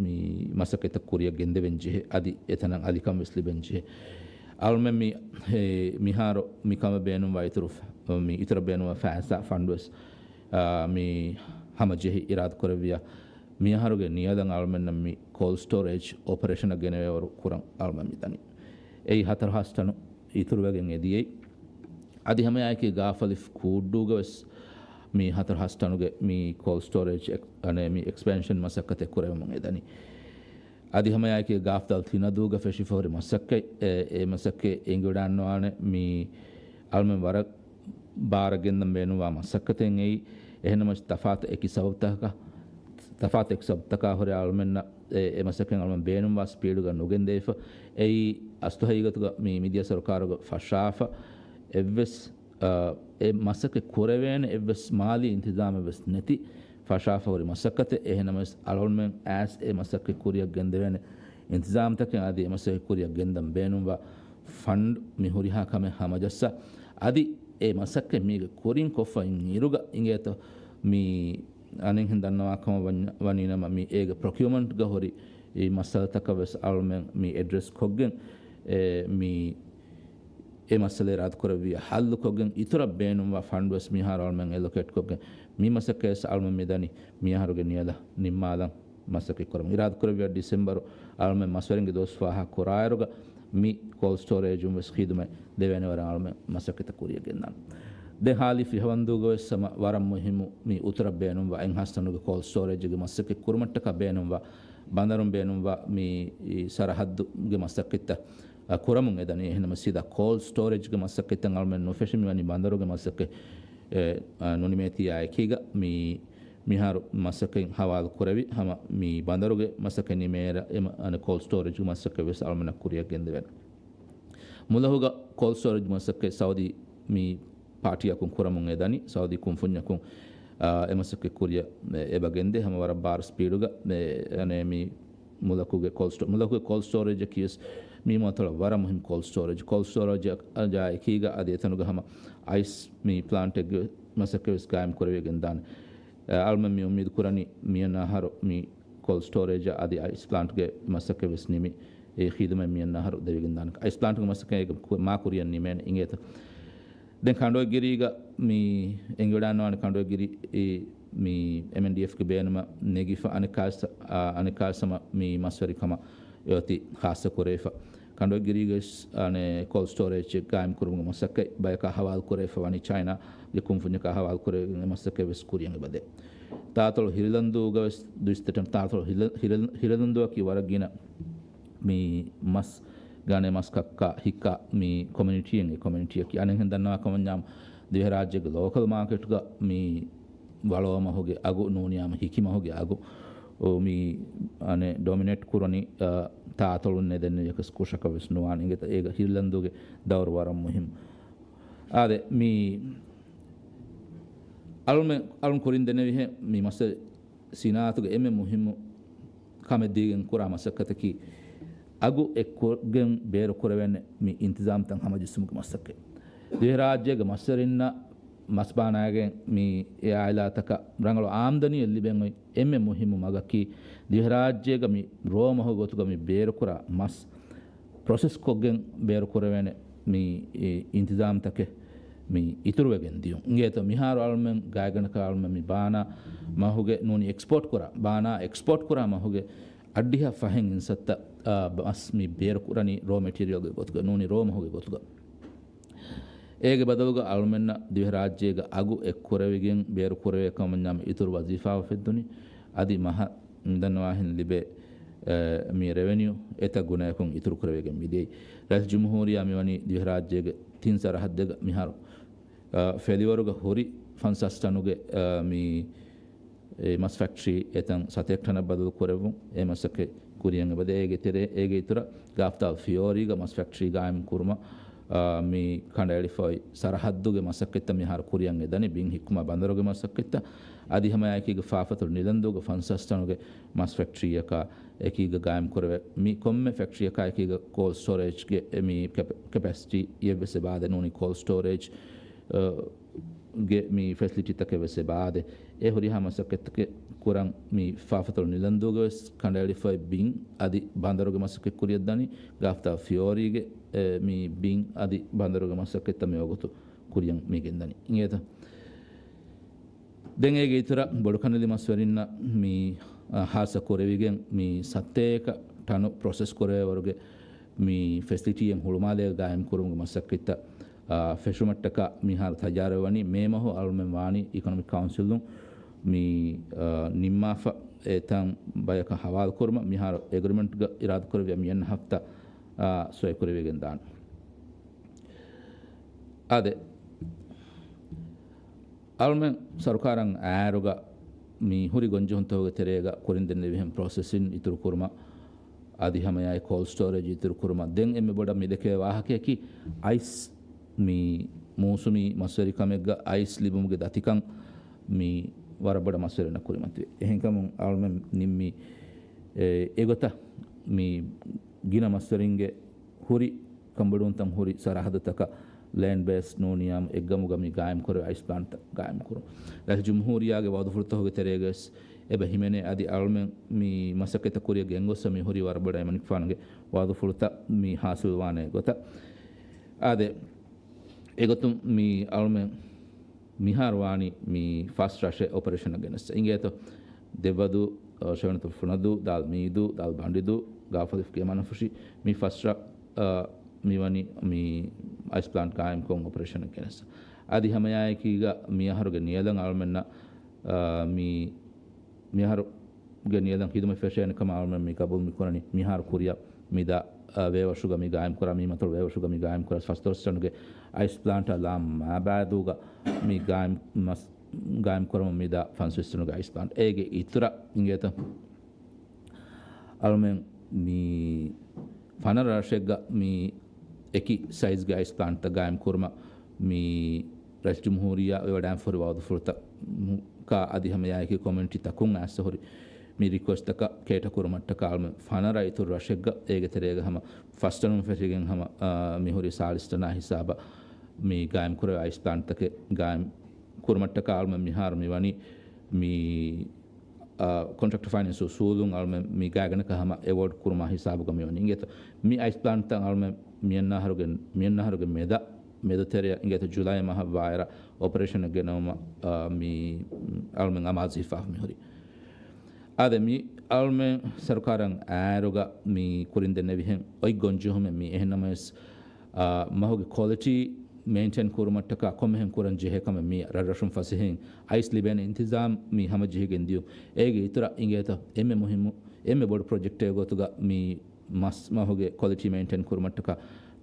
މި މަސައްކަތްތައް ކުރިއަށް ގެންދެވެން ޖެހޭ، އަދި އެތަނަށް އަލިކަން ވެސް ލިބެން ޖެހޭ. އަޅުމެން މި، އެ، މިހާރު މި ކަމަށް ބޭނުންވާ އިތުރު، މި އިތުރަށް ބޭނުންވާ ފައިސާ ފަންޑް ވެސް، އާ، މި ހަމަޖެހި އިރާދަކުރެއްވިޔާ، މިއަހަރުގެ ނިޔަލަށް އަޅުމެންނަށް މި ކޯލްޑް ސްޓޯރޭޖް އޮޕަރޭޝަނަށް ގެނެވޭވަރު ކުރަން އަޅުމެން މިދަނީ. އެއީ ހަތަރު ހާސް ޓަނު އިތުރުވެގެން އެދިޔައީ. އަދި ހަމައެއާއެކީ ގާފަލިފް ކޫއްޑޫގަ ވެސް މި ހަތަރު ހާސް ޓަނުގެ މި ކޯލްޑް ސްޓޯރޭޖް އެކް-، އަނެ، މި އެކްސްޕެންޝަން މަސައްކަތެއް ކުރެވެމުން އެދަނީ. އަދި ހަމައެއާއެކީ ގާފްދަލް ތިނަދޫގަ ފެށިފަހުރި މަސައްކަތް، އެ، އެ މަސައްކަތް އެނގިވަޑާންވާނެ މި އަޅުމެން ވަރަށް ބާރަށް ގެންދަން ބޭނުންވާ މަސައްކަތެއް އެއީ. އެހެންނަމަވެސް ތަފާތު އެކި ސަބަބުތަކަކަށް، ތަފާތު އެކި ސަބަބުތަކާ ހުރެ އަޅުމެންނަށް އެ، އެ މަސައްކަތް އަޅުމެން ބޭނުންވާ ސްޕީޑުގަ ނުގެންދެވިފަ. އެއީ އަސްލު ހަގީގަތުގަ މި މިދިޔަ ސަރުކާރުގަ ފަށާފަ އެއްވެސް، އާ، އެ މަސައްކަތް ކުރެވޭނެ އެއްވެސް މާލީ އިންތިޒާމެއް ވެސް ނެތި ފަށާފަ ހުރި މަސައްކަތެއް. އެހެންނަމަވެސް އަޅުމެން އައިސް އެ މަސައްކަތް ކުރިއަށް ގެންދެވޭނެ އިންތިޒާމްތަކެއް އަދި އެ މަސައްކަތް ކުރިއަށް ގެންދަން ބޭނުންވާ ފަންޑް މި ހުރިހާ ކަމެއް ހަމަޖައްސާ، އަދި އެ މަސައްކަތް މީގެ ކުރިން ކޮށްފަ އިން އިރުގަ އިނގޭތޯ މި އަނެއްހެން ދަންނަވާ ކަމަށް ވަން-، ވަނީ ނަމަ މި އޭގެ ޕްރޮކިއުމަންޓްގަ ހުރި އެ މައްސަލަތަކަށް ވެސް އަޅުމެން މި އެޑްރެސް ކޮށްގެން އެ މި އެ މައްސަލަ އިރާދަކުރެއްވިޔާ ހައްލުކޮށްގެން އިތުރަށް ބޭނުންވާ ފަންޑް ވެސް މިހާރު އަޅުމެން އެލޮކޭޓް ކޮށްގެން މި މަސައްކަތް ވެސް އަޅުމެން މިދަނީ މިއަހަރުގެ ނިޔަލަށް ނިންމާލަން މަސައްކަތް ކުރަމުން. އިރާދަކުރެއްވިޔާ ޑިސެމްބަރު އަޅުމެން މަސްވެރިންގެ ދުވަސް ފާހަ ކުރާއިރުގަ މި ކޯލްޑް ސްޓޯރޭޖުން ވެސް ޚިދުމަތް ދެވޭނެ ވަރަށް އަޅުމެން މަސައްކަތް ކުރިއަށް ގެންދާނެ. ދެން ހާލީ ފިހަވަންދޫގަ ވެސް ހަމަ ވަރަށް މުހިއްމު މި އުތުރަށް ބޭނުންވާ އެއްހާސް ޓަނުގެ ކޯލްޑް ސްޓޯރޭޖްގެ މަސައްކަތް ކުރުމަށްޓަކާ ބޭނުންވާ ބަނދަރުން ބޭނުންވާ މި ސަރަހައްދުގެ މަސައްކަތްތައް އަ، ކުރަމުން އެދަނީ. އެހެންނަމަ ސީދާ ކޯލްޑް ސްޓޯރޭޖްގެ މަސައްކަތްތައް އަޅުމެން ނުފެށި މިވަނީ ބަނދަރުގެ މަސައްކަތް، އެ، އަ، ނުނިމޭތީއާ އެކީގަ މި މިހާރު މަސައްކަތް ހަވާލު ކުރެވި ހަމަ މި ބަނދަރުގެ މަސައްކަތް ނިމޭއިރަށް އެ މަ-، އަނެއް ކޯލްޑް ސްޓޯރޭޖްގެ މަސައްކަތް ވެސް އަޅުމެންނަށް ކުރިއަށް ގެންދެވޭނެ. މުލަހުގަ ކޯލްޑް ސްޓޯރޭޖް މަސައްކަތް ސައުދީ މި ޕާޓީއަކުން ކުރަމުން އެދަނީ، ސައުދީ ކުންފުންޏަކުން، އާ، އެ މަސައްކަތް ކުރިއަށް އެ-، އެބަ ގެންދޭ ހަމަ ވަރަށް ބާރު ސްޕީޑުގަ އެ-، އަނެ މި މުލަކުގެ ކޯލްޑް ސްޓޯ-، މުލަކުގެ ކޯލްޑް ސްޓޯރޭޖަކީ ވެސް މި މަތޮޅަށް ވަރަށް މުހިން ކޯލްޑް ސްޓޯރޭޖް. ކޯލްޑް ސްޓޯރޭޖާ އެކީގަ އަދި އެތަނުގަ ހަމަ އައިސް މި ޕްލާންޓެއްގެ މަސައްކަތް ވެސް ގާއިމް ކުރެވިގެން ދާނެ. އަޅުމެން މި އުއްމީދު ކުރަނީ މިއަންނަ އަހަރު މި ކޯލްޑް ސްޓޯރޭޖާ އަދި އައިސް ޕްލާންޓްގެ މަސައްކަތް ވެސް ނިމި، އެ ޚިދުމަތް މިއަންނަ އަހަރު ދެވިގެން ދާނެ. އައިސް ޕްލާންޓްގެ މަސައްކަތް އޭގެ ކު-، މާ ކުރިއަށް ނިމޭނެ އިނގޭތަ؟ ދެން ކަނޑޮއެއްގިރީގަ މި އެނގިވަޑާންވާނެ ކަނޑޮއެއްގިރި އެ މި އެމްއެންޑީއެފްގެ ބޭނުމަށް ނެގިފަ އަނެއްކާސް-، އާ، އަނެއްކާސް ހަމަ މި މަސްވެރިކަމަށް އެއޮތީ ޚާއްސަ ކުރެވިފަ. ކަނޑޮއެއްގިރީގަ ވެސް އަނެ ކޯލްޑް ސްޓޯރޭޖެއް ގާއިމް ކުރުމުގެ މަސައްކަތް ބަޔަކާ ހަވާލު ކުރެވިފަ ވަނީ ޗައިނާގެ ކުންފުންޏަކާ ހަވާލު ކުރެވިގެން އެ މަސައްކަތް ވެސް ކުރިއަށް އެބަދޭ. ތާތޮޅު ހިރިލަންދޫގަ ވެސް ދުއިސައްތަ ޓަން ތާތޮޅު ހިރި-، ހިރި-، ހިރިލަންދޫއަކީ ވަރަށް ގިނަ މި މަސް ގަނެ މަސް ކައްކާ ހިއްކާ މި ކޮމިއުނިޓީއެއް، އެ ކޮމިއުނިޓީއަކީ އަނެއްހެން ދަންނަވާ ކަމަށް ވަންޏާ ދިވެހިރާއްޖޭގެ ލޯކަލް މާކެޓްގަ މި ވަޅޯ މަހުގެ އަގު ނޫނީ ހަމަ ހިކި މަހުގެ އަގު މި އަނެއް ޑޮމިނޭޓް ކުރަނީ، އަ، ތާތޮޅުން ނެދެން އެއްވެސް ކުށަކަށް ވެސް ނުވާނެ. އިނގޭތަ އޭގަ ހިރިލަންދޫގެ ދައުރު ވަރަށް މުހިންމު. އާދެ، މި އަޅުމެ-، އަޅުން ކުރިން ދެނެވިހެން މި މައްސަލަ ސިނާއަތުގެ އެންމެ މުހިއްމު ކަމެއް ދީގެން ކުރާ މަސައްކަތަކީ، އަގު އެއްކޮށްގެން ބޭރުކުރެވޭނެ މި އިންތިޒާމްތައް ހަމަޖެއްސުމުގެ މަސައްކަތް. ދިވެހިރާއްޖޭގެ މަސްވެރިންނަށް މަސް ބާނާގެން މި އެ އާއިލާތަކަށް ރަނގަޅު އާމްދަނީއެއް ލިބެން އޮތް އެންމެ މުހިއްމު މަގަކީ، ދިވެހިރާއްޖޭގަ މި ރޯ މަހު ގޮތުގަ މި ބޭރުކުރާ މަސް ޕްރޮސެސްކޮށްގެން ބޭރުކުރެވޭނެ މި އިންތިޒާމްތަކެއް މި އިތުރުވެގެން ދިޔުން. އިނގޭތޯ މިހާރު އަޅުމެން ގާތްގަނޑަކަށް އަޅުމެން މި ބާނާ މަހުގެ ނޫނީ އެކްސްޕޯޓް ކުރާ، ބާނާ އެކްސްޕޯޓް ކުރާ މަހުގެ އަށްޑިހަ ފަހެއް އިންސައްތަ، އާ، މަސް މި ބޭރުކުރަނީ ރޯ މެޓީރިއަލްގެ ގޮތުގަ، ނޫނީ ރޯ މަހުގެ ގޮތުގަ. އޭގެ ބަދަލުގަ އަޅުމެންނަށް ދިވެހިރާއްޖޭގަ އަގު އެއްކުރެވިގެން ބޭރުކުރެވޭ ކަމަށް ވަންޏާ އިތުރު ވަޒީފާ އުފެއްދުނީ. އަދި މަހަށް މިދަންނަވާހެން ލިބޭ، އެ، މި ރެވެނިއު އެތައް ގުނައަކުން އިތުރުކުރެވިގެން މިދިޔައީ. ރައީސް ޖުމްހޫރިއްޔާ މިވަނީ ދިވެހިރާއްޖޭގެ ތިން ސަރަހައްދެއްގަ މިހާރު، އަ، ފެލިވަރުގަ ހުރި ފަންސާސް ޓަނުގެ، އަ، މި އެ މަސް ފެކްޓްރީ އެތަން ސަތޭކަ ޓަނަށް ބަދަލު ކުރެއްވުން. އެ މަސައްކަތް ކުރިއަށް އެބަދޭ. އޭގެ ތެރޭ، އޭގެ އިތުރަށް ގާފްތާލް ފިޔޯރީގަ މަސް ފެކްޓްރީ ގާއިމް ކުރުމަށް، އާ، މި ކަނޑައެޅިފައި ސަރަހައްދުގެ މަސައްކަތްތައް މިހާރު ކުރިއަށް އެދަނީ. ބިން ހިއްކުމާ ބަނދަރުގެ މަސައްކަތްތައް އަދި ހަމައެކީގަ ފާފަތުރު ނިލަންދޫގަ ފަންސާސް ޓަނުގެ މަސް ފެކްޓްރީއަކާ އެކީގަ ގާއިމް ކުރެވޭ. މި ކޮންމެ ފެކްޓްރީއަކާ އެކީގަ ކޯލްޑް ސްޓޯރޭޖްގެ މި ކެޕ-، ކެޕޭސިޓީއެއްވެސް އެބައާދޭ. ނޫނީ ކޯލްޑް ސްޓޯރޭޖް، އަ، ގެ މި ފެސިލިޓީތަކެއް ވެސް އެބަ އާދޭ. އެ ހުރިހާ މަސައްކަތްތަކެއް ކުރަން މި ފާފަތޮޅު ނިލަންދޫގަ ވެސް ކަނޑައެޅިފައި ބިން އަދި ބަނދަރުގެ މަސައްކަތް ކުރިއަށްދަނީ. ގާފްތާ ފިޔޯރީގެ، އެ، މި ބިން އަދި ބަނދަރުގެ މަސައްކަތްތައް މި ވަގުތު ކުރިއަށް މި ގެންދަނީ. އިނގޭތަ؟ ދެން އޭގެ އިތުރަށް ބޮޑުކަންނެލި މަސްވެރިންނަށް މި، އާ، ހާއްސަ ކުރެވިގެން މި ސަތޭކަ ޓަނު ޕްރޮސެސް ކުރެވޭވަރުގެ މި ފެސިލިޓީއެއް ހުޅުމާލޭގަ ގާއިމް ކުރުމުގެ މަސައްކަތްތައް، އާ، ފެށުމަށްޓަކާ މިހާރު ތައްޔާރުވެ ވަނީ. މޭ މަހު އަޅުމެން ވާނީ އިކޮނޮމިކް ކައުންސިލުން މި، އާ، ނިންމާފަ އެތަން ބަޔަކަށް ހަވާލު ކުރުމަށް. މިހާރު އެގްރިމެންޓްގަ އިރާދަކުރެއްވިޔާ މިއަންނަ ހަފްތާ، އާ، ސޮއި ކުރެވިގެން ދާނެ. އާދެ، އަޅުމެން ސަރުކާރަށް އާއިރުގަ މި ހުރި ގޮންޖެހުންތަކުގެ ތެރޭގަ ކުރިން ދެންނެވިހެން ޕްރޮސެސިން އިތުރު ކުރުމަށް، އަދި ހަމައާއި ކޯލްޑް ސްޓޯރޭޖް އިތުރު ކުރުމަށް. ދެން އެންމެ ބޮޑަށް މި ދެކޭ ވާހަކަޔަކީ އައިސް، މި މޫސުމީ މަސްވެރިކަމެއްގަ އައިސް ލިބުމުގެ ދަތިކަން މި ވަރަށް ބޮޑަށް މަސްވެރިންނަށް ކުރިމަތިވޭ. އެހެންކަމުން އަޅުމެން ނިންމީ، އެ، އެގޮތަށް މި ގިނަ މަސްވެރިންގެ ހުރި ކަނބޮޑުވުންތައް ހުރި ސަރަހައްދުތަކަށް ލޭންޑް ބޭސް ނޫނިޔާމު އެއްގަމުގަ މި ގާއިމްކުރެވޭ އައިސް ޕްލާންޓްތައް ގާއިމްކުރުން. ރައީސް ޖުމްހޫރިއްޔާގެ ވައުދުފުޅުތަކުގެ ތެރޭގަވެސް އެބަ ހިމެނޭ. އަދި އަޅުމެން މި މަސައްކަތްތައް ކުރިއަށް ގެންގޮއްސަ މި ހުރީ ވަރަށް ބޮޑަށް އެމަނިކުފާނުގެ ވައުދުފުޅުތައް މި ހާސިލްވާނެ ގޮތަށް. އާދެ، އެގޮތުން މި އަޅުމެން މިހާރު ވާނީ މި ފަސް ރަށެއް އޮޕަރޭޝަނަށް ގެނެއްސަ. އިނގޭތޯ، ދެއްވަދޫ، އަ، ޝެވެންތު ފުނަދޫ، ދާލް މީދޫ، ދާލް ބަނޑިދޫ، ގާފަލިފްގެ މަނަފުށި، މި ފަސް ރަށް، އަ، މިވަނީ މި އައިސް ޕްލާންޓް ގާއިމްކޮށް އޮޕަރޭޝަނަށް ގެނެއްސަ. އަދި ހަމައާއެކީގަ މިއަހަރުގެ ނިޔަލަން އަޅުމެންނަށް، އަ، މި، މިއަހަރު ގެ ނިޔަލަން ޚިދުމަތް ފެށޭނެ ކަމަށް އަޅުމެން މި ގަބޫލު މި ކުރަނީ. މިހާރު ކުރިއަށް މިދާ، އަ، ބޭވަށުގަ މި ގާއިމް ކުރާ، މި މަތޮޅު ބޭވަށުގަ މި ގާއިމް ކުރާ ފަސްދޮޅަސް ޓަނުގެ އައިސް ޕްލާންޓާ ލާމާބާދޫގަ މި ގާއިމް މަސް، ގާއިމް ކުރަމުން މިދާ ފަންސަވީސް ޓަނުގެ އައިސް ޕްލާންޓް. އޭގެ އިތުރަށް އިނގޭތަ؟ އަޅުމެން މި ފަނަރަ ރަށެއްގަ މި އެކި ސައިޒްގެ އައިސް ޕްލާންޓްތައް ގާއިމް ކުރުމަށް މި ރައީސް ޖުމްހޫރިއްޔާ ވެވަޑައިން ފުރި ވައުދުފުޅުތަކާ އަދި ހަމައާއެކީ ކޮމިއުނިޓީ ތަކުން އައިސް ހުރި މި ރިކުއެސްޓްތަކަށް ކޭޓަ ކުރުމަށްޓަކާ އަޅުމެން ފަނަރަ އިތުރު ރަށެއްގަ އޭގެ ތެރޭގަ ހަމަ ފަސް ޓަނުން ފެށިގެން ހަމަ، އާ، މި ހުރި ސާޅީސް ޓަނާ ހިސާބަށް މި ގާއިމް ކުރެވޭ އައިސް ޕްލާންޓްތަކެއް ގާއިމް ކުރުމަށްޓަކާ އަޅުމެން މިހާރު މިވަނީ މި އާ، ކޮންޓްރެކްޓް ފައިނޭންސް އުސޫލުން އަޅުމެން މި ގާތްގަނޑަކަށް ހަމަ އެވޯޑް ކުރުމާ ހިސާބުގަ މިވަނީ. އިނގޭތޯ، މި އައިސް ޕްލާންޓްތައް އަޅުމެން މިއަންނަ އަހަރުގެ، މިއަންނަ އަހަރުގެ މެދަށް، މެދުތެރެއަށް އިނގޭތޯ، ޖުލައި މަހަށް ވާއިރަށް އޮޕަރޭޝަނަށް ގެނައުމަށް، އާ، މި އަޅުމެން އަމާޒު ހިފާފަ މިހުރީ. އާދެ، މި އަޅުމެން ސަރުކާރަށް އާއިރުގަ މި ކުރިން ދެންނެވިހެން އޮތް ގޮންޖެހުމެއް މީ. އެހެންނަމަވެސް، އާ، މަހުގެ ކޮލިޓީ މެއިންޓެން ކުރުމަށްޓަކާ ކޮންމެހެން ކުރަން ޖެހޭ ކަމެއް މީ. ރަށްރަށުން ފަސޭހައިން އައިސް ލިބޭނެ އިންތިޒާމް މި ހަމަޖެހިގެން ދިޔުން. އޭގެ އިތުރަށް އިނގޭތަ އެންމެ މުހިއްމު، އެންމެ ބޮޑު ޕްރޮޖެކްޓެއް ގޮތުގަ މި މަސް މަހުގެ ކޮލިޓީ މެއިންޓެން ކުރުމަށްޓަކާ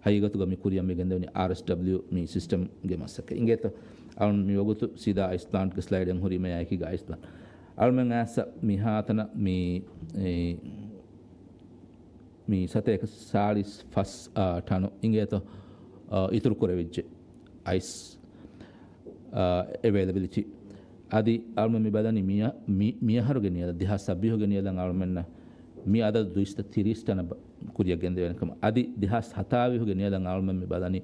ހަގީގަތުގަ މި ކުރިއަށް މި ގެންދެވެނީ އާރްއެސްޑަބްލިޔު މި ސިސްޓަމްގެ މަސައްކަތް. އިނގޭތަ އަޅުން މި ވަގުތު ސީދާ އައިސް ޕްލާންޓްގެ ސްލައިޑެއް ހުރީ މަޔާއެކީގަ އައިސް ޕްލާންޓް. އަޅުމެން އައިސް މިހާތަނަށް މި، އެ، މި ސަތޭކަ ސާޅީސް ފަސް، އާ، ޓަނު އިނގޭތޯ، އާ، އިތުރު ކުރެވިއްޖެ އައިސް، އާ، އެވެލެބިލިޓީ. އަދި އަޅުމެން މި ބަލަނީ މިއަ-، މި-، މިއަހަރުގެ ނިޔަލަށް، ދެހާސް ސައްބީހުގެ ނިޔަލަށް އަޅުމެންނަށް މި އަދަދު ދުއިސައްތަ ތިރީސް ޓަނަށް ބަ-، ކުރިއަށް ގެންދެވޭނެ ކަމަށް. އަދި ދެހާސް ހަތާވީހުގެ ނިޔަލަށް އަޅުމެން މި ބަލަނީ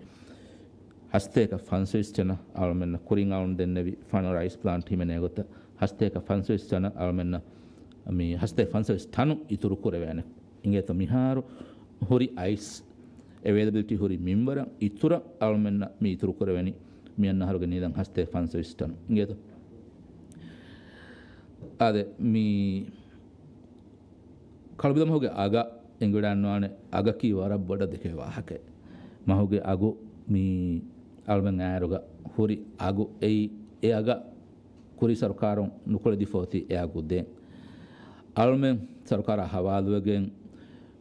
ހަސަތޭކަ ފަންސަވީސް ޓަނަށް އަޅުމެންނަށް ކުރިން އަޅުން ދެންނެވި ފަނަރަ އައިސް ޕްލާންޓް ހިމެނޭ ގޮތަށް ހަސަތޭކަ ފަންސަވީސް ޓަނަށް އަޅުމެންނަށް މި ހަސަތޭކަ ފަންސަވީސް ޓަނު އިތުރު ކުރެވޭނެ. އިނގޭތޯ މިހާރު ހުރި އައިސް އެވެލެބިލިޓީ ހުރި މިންވަރަށް އިތުރަށް އަޅުމެންނަށް މި އިތުރު ކުރެވެނީ މިއަންނަ އަހަރުގެ ނިޔަލަށް ހަސަތޭކަ ފަންސަވީސް ޓަނު. އިނގޭތޯ؟ އާދެ، މި ކަޅުބިލަ މަހުގެ އަގަށް އެނގިވަޑައިގަންނަވާނެ. އަގަކީ ވަރަށް ބޮޑަށް ދެކޭ ވާހަކައެއް. މަހުގެ އަގު މި އަޅުމެން އާއިރުގަ ހުރި އަގު އެއީ، އެ އަގަށް ކުރީ ސަރުކާރުން ނުކުޅެދިފަ އޮތީ އެ އަގު ދޭން. އަޅުމެން ސަރުކާރާ ހަވާލުވެގެން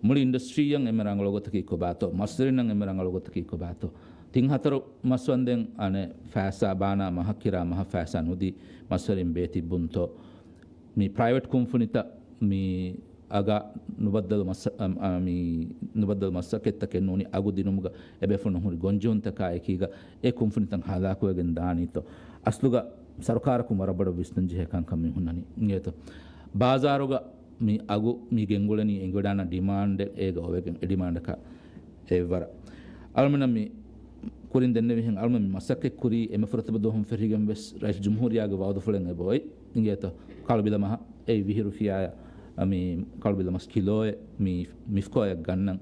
މުޅި އިންޑަސްޓްރީއަށް އެންމެ ރަނގަޅު ގޮތަކީ ކޮބާތޯ؟ މަސްވެރިންނަށް އެންމެ ރަނގަޅު ގޮތަކީ ކޮބާތޯ؟ ތިން ހަތަރު މަސްވަންދެން އަނެއް ފައިސާ ބާނާ މަހަށް ކިރާ މަހަށް ފައިސާ ނުދީ މަސްވެރިން ބޭތިއްބުންތޯ؟ މި ޕްރައިވެޓް ކުންފުނިތައް މި އަގަށް ނުބައްދަލު މައްސަ-، އަ، އަ، މި ނުބައްދަލު މަސައްކަތްތަކެއް ނޫނީ އަގު ދިނުމުގަ އެބޭފުޅުން ހުރި ގޮންޖެހުންތަކާ އެކީގަ އެ ކުންފުނިތައް ހަލާކުވެގެން ދާނީތޯ؟ އަސްލުގަ ސަރުކާރަކުން ވަރަށް ބޮޑަށް ވިސްނަން ޖެހޭ ކަންކަން މި ހުންނަނީ. އިނގޭތޯ؟ ބާޒާރުގަ މި އަގު މި ގެންގުޅެނީ އެނގިވަޑާނަ ޑިމާންޑެއް އޭގަ އޮވެގެން، އެ ޑިމާންޑަކަށް އެއްވަރަށް. އަޅުމެންނަށް މި ކުރިން ދެންނެވިހެން އަޅުމެން މަސައްކަތް ކުރީ އެމަ ފުރަތަމަ ދުވަހުން ފެށިގެން ވެސް ރައީސް ޖުމްހޫރިއްޔާގެ ވައުދުފުޅެއް އެބައޮތް. އިނގޭތޯ؟ ކަޅު ބިލަ މަހަށް އެއީ ވިހި ރުފިޔާއަށް، މި ކަޅު ބިލަ މަސް ކިލޯއެއް މި މިފްކޯއަށް ގަންނަން،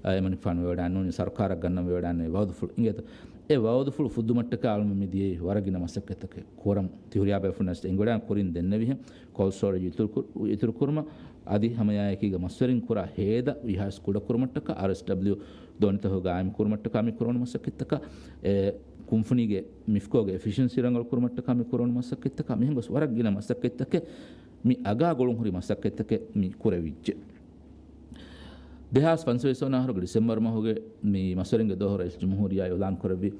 އެމަނިކުފާނު ވެވަޑާން ނޫނީ ސަރުކާރަށް ގަންނަން ވެވަޑާން ވައުދުފުޅު. އިނގޭތޯ؟ އެ ވައުދުފުޅު ފުއްދުމަށްޓަކާ އަޅުމެން މި ދިޔައީ ވަރަށް ގިނަ މަސައްކަތްތަކެއް ކުރަމު. ތިހުރިހާ ބޭފުޅުންނަށް އެނގިވަޑާން ކުރިން ދެންނެވިހެން ކޯލްޑް ސްޓޯރޭޖް އިތުރު ކުރު-، އިތުރު ކުރުމަށް އަދި ހަމައެއާއެކީގަ މަސްވެރިން ކުރާ ހޭދަ ވީހާވެސް ކުޑަކުރުމަށްޓަކާ އާރްއެސްޑަބްލިއު ދޯނިތަކު ގާއިމް ކުރުމަށްޓަކާ މި ކުރަން މަސައްކަތްތަކާ، އެ ކުންފުނީގެ މިފްކޯގެ އެފިޝިއެންސީ ރަނގަޅު ކުރުމަށްޓަކާ މި ކުރަން މަސައްކަތްތަކާ މިހެން ގޮސް ވަރަށް ގިނަ މަސައްކަތްތަކެއް މި އަގާ ގުޅުން ހުރި މަސައްކަތްތަކެއް މި ކުރެވިއްޖެ. ދެހާސް ފަންސަވީސް ވަނަ އަހަރުގެ ޑިސެމްބަރު މަހުގެ މި މަސްވެރިންގެ ދުވަހު ރައީސް ޖުމްހޫރިއްޔާ އިއުލާން ކުރެއްވި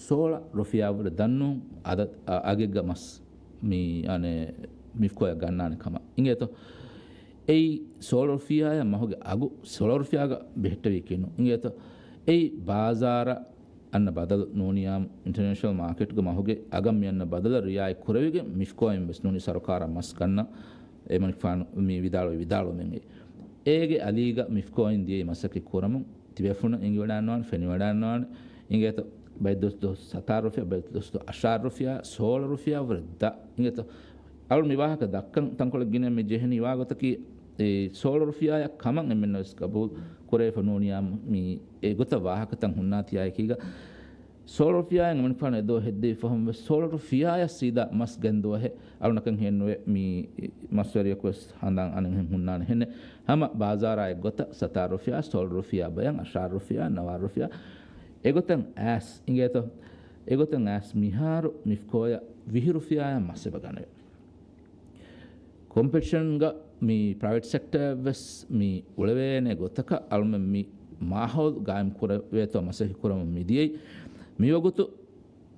ސޯޅަ ރުފިޔާވުރެ ދަންނޫން އަދަ-، އަ-، އަގެއްގަ މަސް މި، އަނެ، މިފްކޯއަށް ގަންނާނެ ކަމަށް. އިނގޭތޯ؟ އެއީ ސޯޅަ ރުފިޔާއަށް މަހުގެ އަގު ސޯޅަ ރުފިޔާގަ ބެހެއްޓެވީ ކިނު. އިނގޭތޯ؟ އެއީ ބާޒާރަށް އަންނަ ބަދަލު ނޫނިޔާމު އިންޓަރނޭޝަނަލް މާކެޓްގެ މަހުގެ އަގަށް މި އަންނަ ބަދަލަށް ރިއާޔަތް ކުރެވިގެން މިފްކޯއިން ވެސް ނޫނީ ސަރުކާރަށް މަސް ގަންނަ އެމަނިކުފާނު މި ވިދާޅުވި ވިދާޅުވުމެއް. އޭގެ އަލީގަ މިފްކޯއިން ދިޔައީ މަސައްކަތް ކުރަމުން ތިބޭފުޅުންނަށް އެނގިވަޑާންވާނެ، ފެނިވަޑާންވާނެ. އިނގޭތޯ؟ ބައެއް ދުވަސް ދުވަސް ސަތާރަ ރުފިޔާ، ބައެއް ދުވަސް ދުވަސް އަށާރަ ރުފިޔާ، ސޯޅަ ރުފިޔާ ވުރެ ދަ. އިނގޭތޯ؟ އަޅު މި ވާހަކަ ދައްކަން ތަންކޮޅެއް ގިނަ މި ޖެހެނީ ވާގޮތަކީ، އެ ސޯޅަ ރުފިޔާއަށް ކަމަށް އެންމެންނަށް ވެސް ގަބޫލު ކުރެވިފަ ނޫނިޔާ މި އެގޮތަށް ވާހަކަތައް ހުންނާތިޔާއެކީގަ، ސޯޅަ ރުފިޔާއިން އެމަނިކުފާނު އެ ދުވަހު ހެއްދެވި ފަހުން ވެސް ސޯޅަ ރުފިޔާއަށް ސީދާ މަސް ގެންދުވަހެއް އަޅުނަކަށް ހިއެއްނުވޭ. މި މަސްވެރިޔަކު ވެސް ހަނދާން އަނެއްހެން ހުންނާނެ ހެނެއް. ހަމަ ބާޒާރާ އެއްގޮތަށް ސަތާރަ ރުފިޔާ، ސޯޅަ ރުފިޔާ ބަޔަށް، އަށާރަ ރުފިޔާ، ނަވާރަ ރުފިޔާ އެގޮތަށް އައިސް އިނގޭތޯ؟ އެގޮތަށް އައިސް މިހާރު މިފްކޯއަށް ވިހި ރުފިޔާއަށް މަސް އެބަ ގަނެވޭ. ކޮމްޕެޓިޝަންގަ މި ޕްރައިވެޓް ސެކްޓަރ ވެސް މި އުޅެވޭނެ ގޮތަކަށް އަޅުމެން މި މާހައުލު ގާއިމް ކުރެވޭތޯ މަސައްކަތް ކުރަމުން މި ދިޔައީ. މިވަގުތު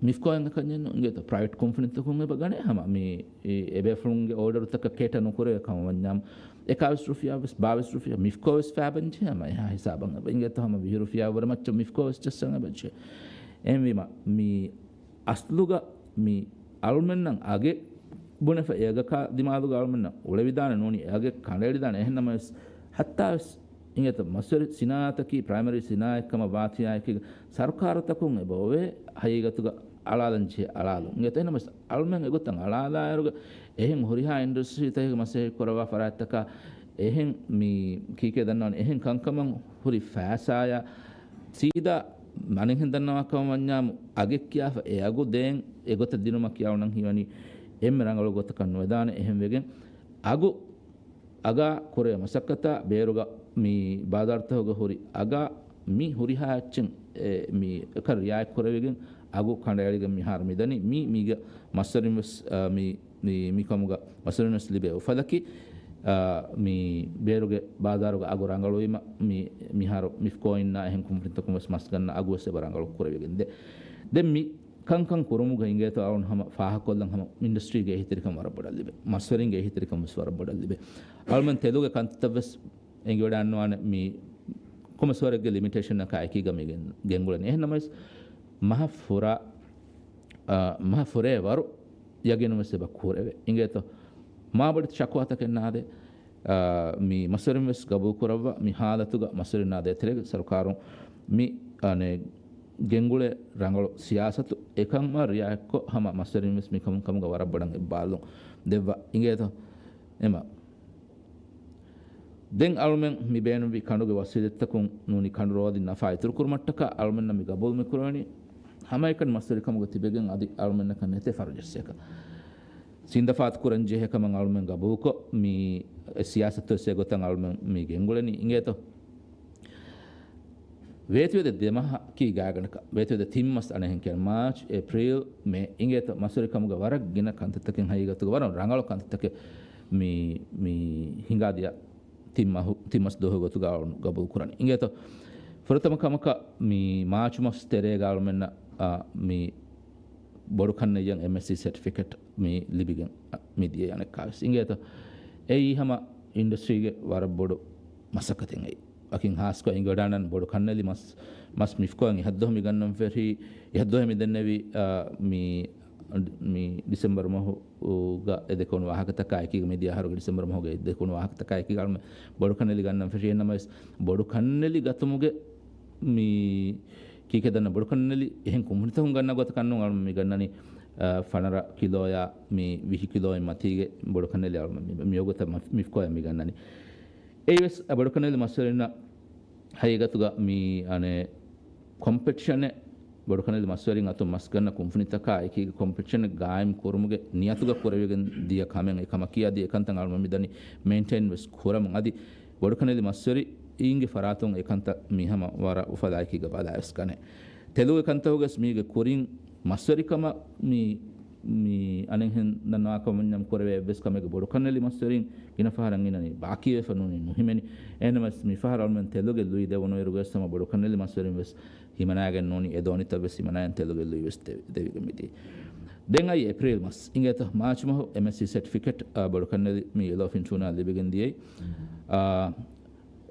މިފްކޯއިން އެކަންޏެއްނު އިނގޭތޯ؟ ޕްރައިވެޓް ކުންފުނިތަކުން އެބަ ގަނޭ. ހަމަ މި އެ-، އެބޭފުޅުންގެ އޯޑަރުތަކަށް ކޭޓަ ނުކުރެވޭ ކަމަށް ވަންޏާމު، އެކާވީސް ރުފިޔާ ވެސް، ބާވީސް ރުފިޔާ މިފްކޯ ވެސް ފައިބަންޖެހޭ ހަމަ އެހާ ހިސާބަށް އެބަ އިނގޭތޯ؟ ހަމަ ވިހި ރުފިޔާ ވުރެ މައްޗަށް މިފްކޯ ވެސް ޖައްސަން އެބަޖެހޭ. އެހެންވީމަ މި އަސްލުގަ މި އަޅުމެންނަށް އަގެއް ބުނެފަ އެއަގަކާ ދިމާލުގަ އަޅުމެންނަށް އުޅެވިދާނެ ނޫނީ އެއަގެއް ކަނޑައެޅިދާނެ. އެހެންނަމަވެސް ހައްތާވެސް އިނގޭތޯ މަސްވެރި ސިނާއަތަކީ ޕްރައިމަރީ ސިނާއަތްކަމަށް ވާތިޔާއެކީގަ ސަރުކާރުތަކުން އެބައޮވޭ ހަގީގަތުގަ އަޅާލަން ޖެހޭ އަޅާލުން. އިނގޭތޯ އެހެންނަމަވެސް އަޅުމެން އެގޮތަށް އަޅާލާއިރުގަ އެހެން ހުރިހާ އިންޑަސްޓްރީތަކެއްގެ މަސައްކަތް ކުރައްވާ ފަރާތްތަކާ އެހެން މި ކީކޭ ދަންނަވަނީ އެހެން ކަންކަމަށް ހުރި ފައިސާޔާ ސީދާ މަނިހެން ދަންނަވާ ކަމަށް ވަންޏާމު އަގެއް ކިޔާފަ އެ އަގު ދޭން އެގޮތަށް ދިނުމަކީ އަޅުނަން ހީވަނީ އެންމެ ރަނގަޅު ގޮތަކަށް ނުވެދާނެ. އެހެންވެގެން އަގު އަގާ ކުރޭ މަސައްކަތާ ބޭރުގަ މި ބާޒާރުތަކުގަ ހުރި އަގާ މި ހުރިހާ އެއްޗެއް އެ، މި އެކަށް ރިއާޔަތް ކުރެވިގެން އަގު ކަނޑައެޅިގެން މިހާރު މިދަނީ. މި، މީގަ މަސްވެރިން ވެސް، އާ، މި، މި، މިކަމުގަ މަސްވެރިން ވެސް ލިބޭ އުފަލަކީ، އާ، މި ބޭރުގެ ބާޒާރުގަ އަގު ރަނގަޅުވީމަ މި، މިހާރު މިފްކޯއިންނާ އެހެން ކުންފުނިތަކުން ވެސް މަސް ގަންނަ އަގު ވެސް އެބަ ރަނގަޅު ކުރެވިގެން ދޭ. ދެން މި ކަންކަން ކުރުމުގަ އިނގޭތޯ އަޅުން ހަމަ ފާހަގަކޮށްލަން ހަމަ އިންޑަސްޓްރީގެ އެހީތެރިކަން ވަރަށް ބޮޑަށް ލިބޭ. މަސްވެރިންގެ އެހީތެރިކަން ވެސް ވަރަށް ބޮޑަށް ލިބޭ. އަޅުމެން ތެލުގެ ކަންތައްތައް ވެސް އެނގިވަޑައިގަންނަވާނެ މި ކޮންމެސް ވަރެއްގެ ލިމިޓޭޝަނަކާ އެކީގަ މި ގެން-، ގެންގުޅެނީ. އެހެންނަމަވެސް މަހަށް ފުރާ، އާ، މަހަށް ފުރޭ ވަރު ޔަގީނުން ވެސް އެބަ ކުރެވޭ. އިނގޭތޯ؟ މާބޮޑެތި ޝަކުވާތަކެއް ނާދޭ. އާ، މި މަސްވެރިން ވެސް ގަބޫލު ކުރައްވާ މި ހާލަތުގަ މަސްވެރިންނާ ދޭތެރޭގެ ސަރުކާރުން މި، އަނެއް، ގެންގުޅޭ ރަނގަޅު ސިޔާސަތު އެކަންމަ ރިއާޔަތްކޮށް ހަމަ މަސްވެރިން ވެސް މިކަމުން ކަމުގަ ވަރަށް ބޮޑަށް އެއްބާލުން ދެއްވާ. އިނގޭތޯ؟ އެމަ ދެން އަޅުމެން މި ބޭނުންވި ކަނޑުގެ ވަސީލަތްތަކުން ނޫނީ ކަނޑު ރޯދިން ނަފާ އިތުރުކުރުމަށްޓަކާ އަޅުމެންނަށް މި ގަބޫލު މި ކުރެވެނީ ހަމައެކަނި މަސްވެރިކަމުގަ ތިބެގެން އަދި އަޅުމެންނަކަށް ނެތޭ ފަރުޖައްސޭކަށް. ސިންދަފާތު ކުރަން ޖެހޭ ކަމަށް އަޅުމެން ގަބޫލުކޮށް، މި ސިޔާސަތު ވެސް އެގޮތަށް އަޅުމެން މި ގެންގުޅެނީ. އިނގޭތޯ؟ ވޭތުވެދެ ދެމަހަކީ ގާތްގަނޑަކަށް، ވޭތުވެދެ ތިން މަސް އަނެއްހެން ކިޔަން، މާޗް، އޭޕްރީލް، މޭ އިނގޭތޯ؟ މަސްވެރިކަމުގަ ވަރަށް ގިނަ ކަންތައްތަކެއް ހަގީގަތުގަ ވަރަށް ރަނގަޅު ކަންތައްތަކެއް މި، މި ހިނގާދިޔަ ތިން މަހު، ތިން މަސް ދުވަހު ގޮތުގަ ގަބޫލު ކުރަނީ. އިނގޭތޯ؟ ފުރަތަމަ ކަމަކަށް މި މާޗު މަސް ތެރޭގަ އަޅުމެންނަށް، އާ، މި ބޮޑު ކަންނެއްޔަށް އެމްއެސްސީ ސެޓްފިކެޓް މި ލިބިގެން މި ދިޔަ އަނެއްކާވެސް އިނގޭތޯ؟ އެއީ ހަމަ އިންޑަސްޓްރީގެ ވަރަށް ބޮޑު މަސައްކަތެއް އެއީ. އަކިން ހާސްކޮށް އިނގިވަޑާނަން ބޮޑު ކަންނެލި މަސް، މަސް މިފްކޯއިން އެހަށްދުވަހު މި ގަންނަން ފެށީ، އެހަށްދުވަހު މި ދެންނެވި، އާ، މި، މި ޑިސެމްބަރު މަހުގަ އެ ދެކެވުނު ވާހަކަތަކާ އެކީގަ، މިދިޔަ އަހަރުގެ ޑިސެމްބަރު މަހުގަ އެ ދެކެވުނު ވާހަކަތަކާ އެކީގަ އަޅުމެން ބޮޑު ކަންނެލި ގަންނަން ފެށީ. އެހެންނަމަވެސް ބޮޑު ކަންނެލި ގަތުމުގެ މި ކީކޭ ދަންނަ ބޮޑުކަންނެލި އެހެން ކުންފުނިތަކުން ގަންނަ ގޮތަކަށް ނޫން. އަޅުމެން މި ގަންނަނީ، އާ، ފަނަރަ ކިލޯޔާ މި ވިހި ކިލޯއިން މަތީގެ ބޮޑުކަންނެލި އަޅުމެން މި، މި އޮގޮތަށް މަ، މިފްކޯޔަށް މި ގަންނަނީ. އެއީވެސް ބޮޑުކަންނެލި މަސްވެރިންނަށް ހަގީގަތުގަ މި އަނެއް ކޮމްޕެޓިޝަނެއް، ބޮޑުކަންނެލި މަސްވެރިން އަތުން މަސް ގަންނަ ކުންފުނިތަކާ އެކީގެ ކޮމްޕެޓިޝަނެއް ގާއިމް ކުރުމުގެ ނިޔަތުގަ ކުރެވިގެން ދިޔަ ކަމެއް އެކަމަކީ. އަދި އެކަންތައް އަޅުމެން މިދަނީ މެއިންޓެއިން ވެސް ކުރަމުން. އަދި ބޮޑުކަންނެލި މަސްވެރިންގެ ފަރާތުން އެކަންތައް މި ހަމަ ވަރަށް އުފަލާ އެކީގަ ބަލާ ވެސް ގަނެ. ތެލުގެ ކަންތަކުގަސް މީގެ ކުރިން މަސްވެރިކަމަށް މި، މި އަނެއްހެން ދަންނަވާ ކަމަށް ކުރެވޭ އެއްވެސް ކަމެއްގެ ބޮޑުކަންނެލި މަސްވެރިން ގިނަ ފަހަރަށް އިންނަނީ ބާކީވެފަ ނޫނީ ނުހިމެނި. އެހެންނަމަވެސް މިފަހަރަށް އަޅުމެން ތެލުގެ ލުއި ދެވުނުއިރުގަސް ހަމަ ބޮޑުކަންނެލި މަސްވެރިން ވެސް ހިމަނާގެން ނޫނީ އެ ދޯނިތައް ވެސް ހިމަނާގެން ތެލުގެ ލުއި ވެސް ދެވި، ދެވިގެން މިދިޔަ. ދެން އައީ އޭޕްރީލް މަސް. އިނގޭތަ މާޗް މަހު އެމްއެސްސީ ސެޓްފިކެޓް، އާ، ބޮޑުކަންނެލި މި ޔެލޯފިން ޓޫނާ ލިބިގެން ދިޔައީ. އާ،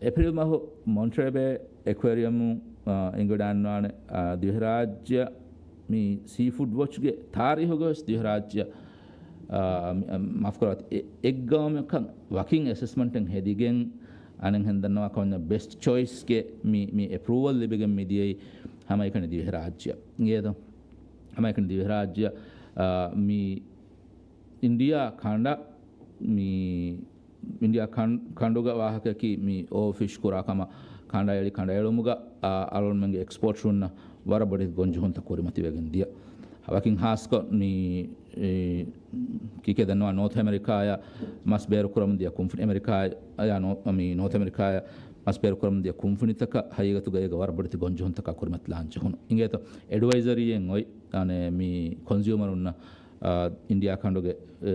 އޭޕްރީލް މަހު މޮންޓްރޭބޭ އެކުއޭރިއަމު، އާ، އެނގިވަޑާންވާނެ، އާ، ދިވެހިރާއްޖެ މި ސީފުޑް ވޮޗްގެ ތާރީހުގަވެސް ދިވެހިރާއްޖެ، އާ، މި، އާ، މާފުކުރާތި، އެ، އެއްގައުމަކަށް ވަކިން އެސެސްމަންޓެއް ހެދިގެން އަނެއްހެން ދަންނަވާ ކަމަށް ބެސްޓް ޗޮއިސްގެ މި، މި އެޕްރޫވަލް ލިބިގެން މިދިޔައީ ހަމައެކަނި ދިވެހިރާއްޖެ. އިނގޭތަ؟ ހަމައެކަނި ދިވެހިރާއްޖެ، އާ، މި އިންޑިއާ ކަނޑަ، މި އިންޑިއާ ކަން، ކަނޑުގަ ވާހަކައަކީ މި އޯފިޝް ކުރާ ކަމަށް ކަނޑައެޅި، ކަނޑައެޅުމުގަ، އާ، އަޅުގަނޑުމެންގެ އެކްސްޕޯޓްރުންނަށް ވަރަށް ބޮޑެތި ގޮންޖެހުންތައް ކުރިމަތިވެގެން ދިޔަ. ވަކިން ހާސްކޮށް މި، އެ، ކީކޭ ދަންނަވާ ނޯތު އެމެރިކާއަށް މަސް ބޭރުކުރަމުން ދިޔަ ކުންފުނި، އެމެރިކާއާ ނޯ، މި ނޯތު އެމެރިކާއަށް މަސް ބޭރުކުރަމުން ދިޔަ ކުންފުނިތަކަށް ހަގީގަތުގަ އޭގަ ވަރަށް ބޮޑެތި ގޮންޖެހުންތަކާ ކުރިމަތިލާން ޖެހުނު. އިނގޭތޯ އެޑްވައިޒަރީއެއް އޮތް، އަނެއް މި ކޮންސިއުމަރުންނަށް އާ، އިންޑިއާ ކަނޑުގެ، އެ،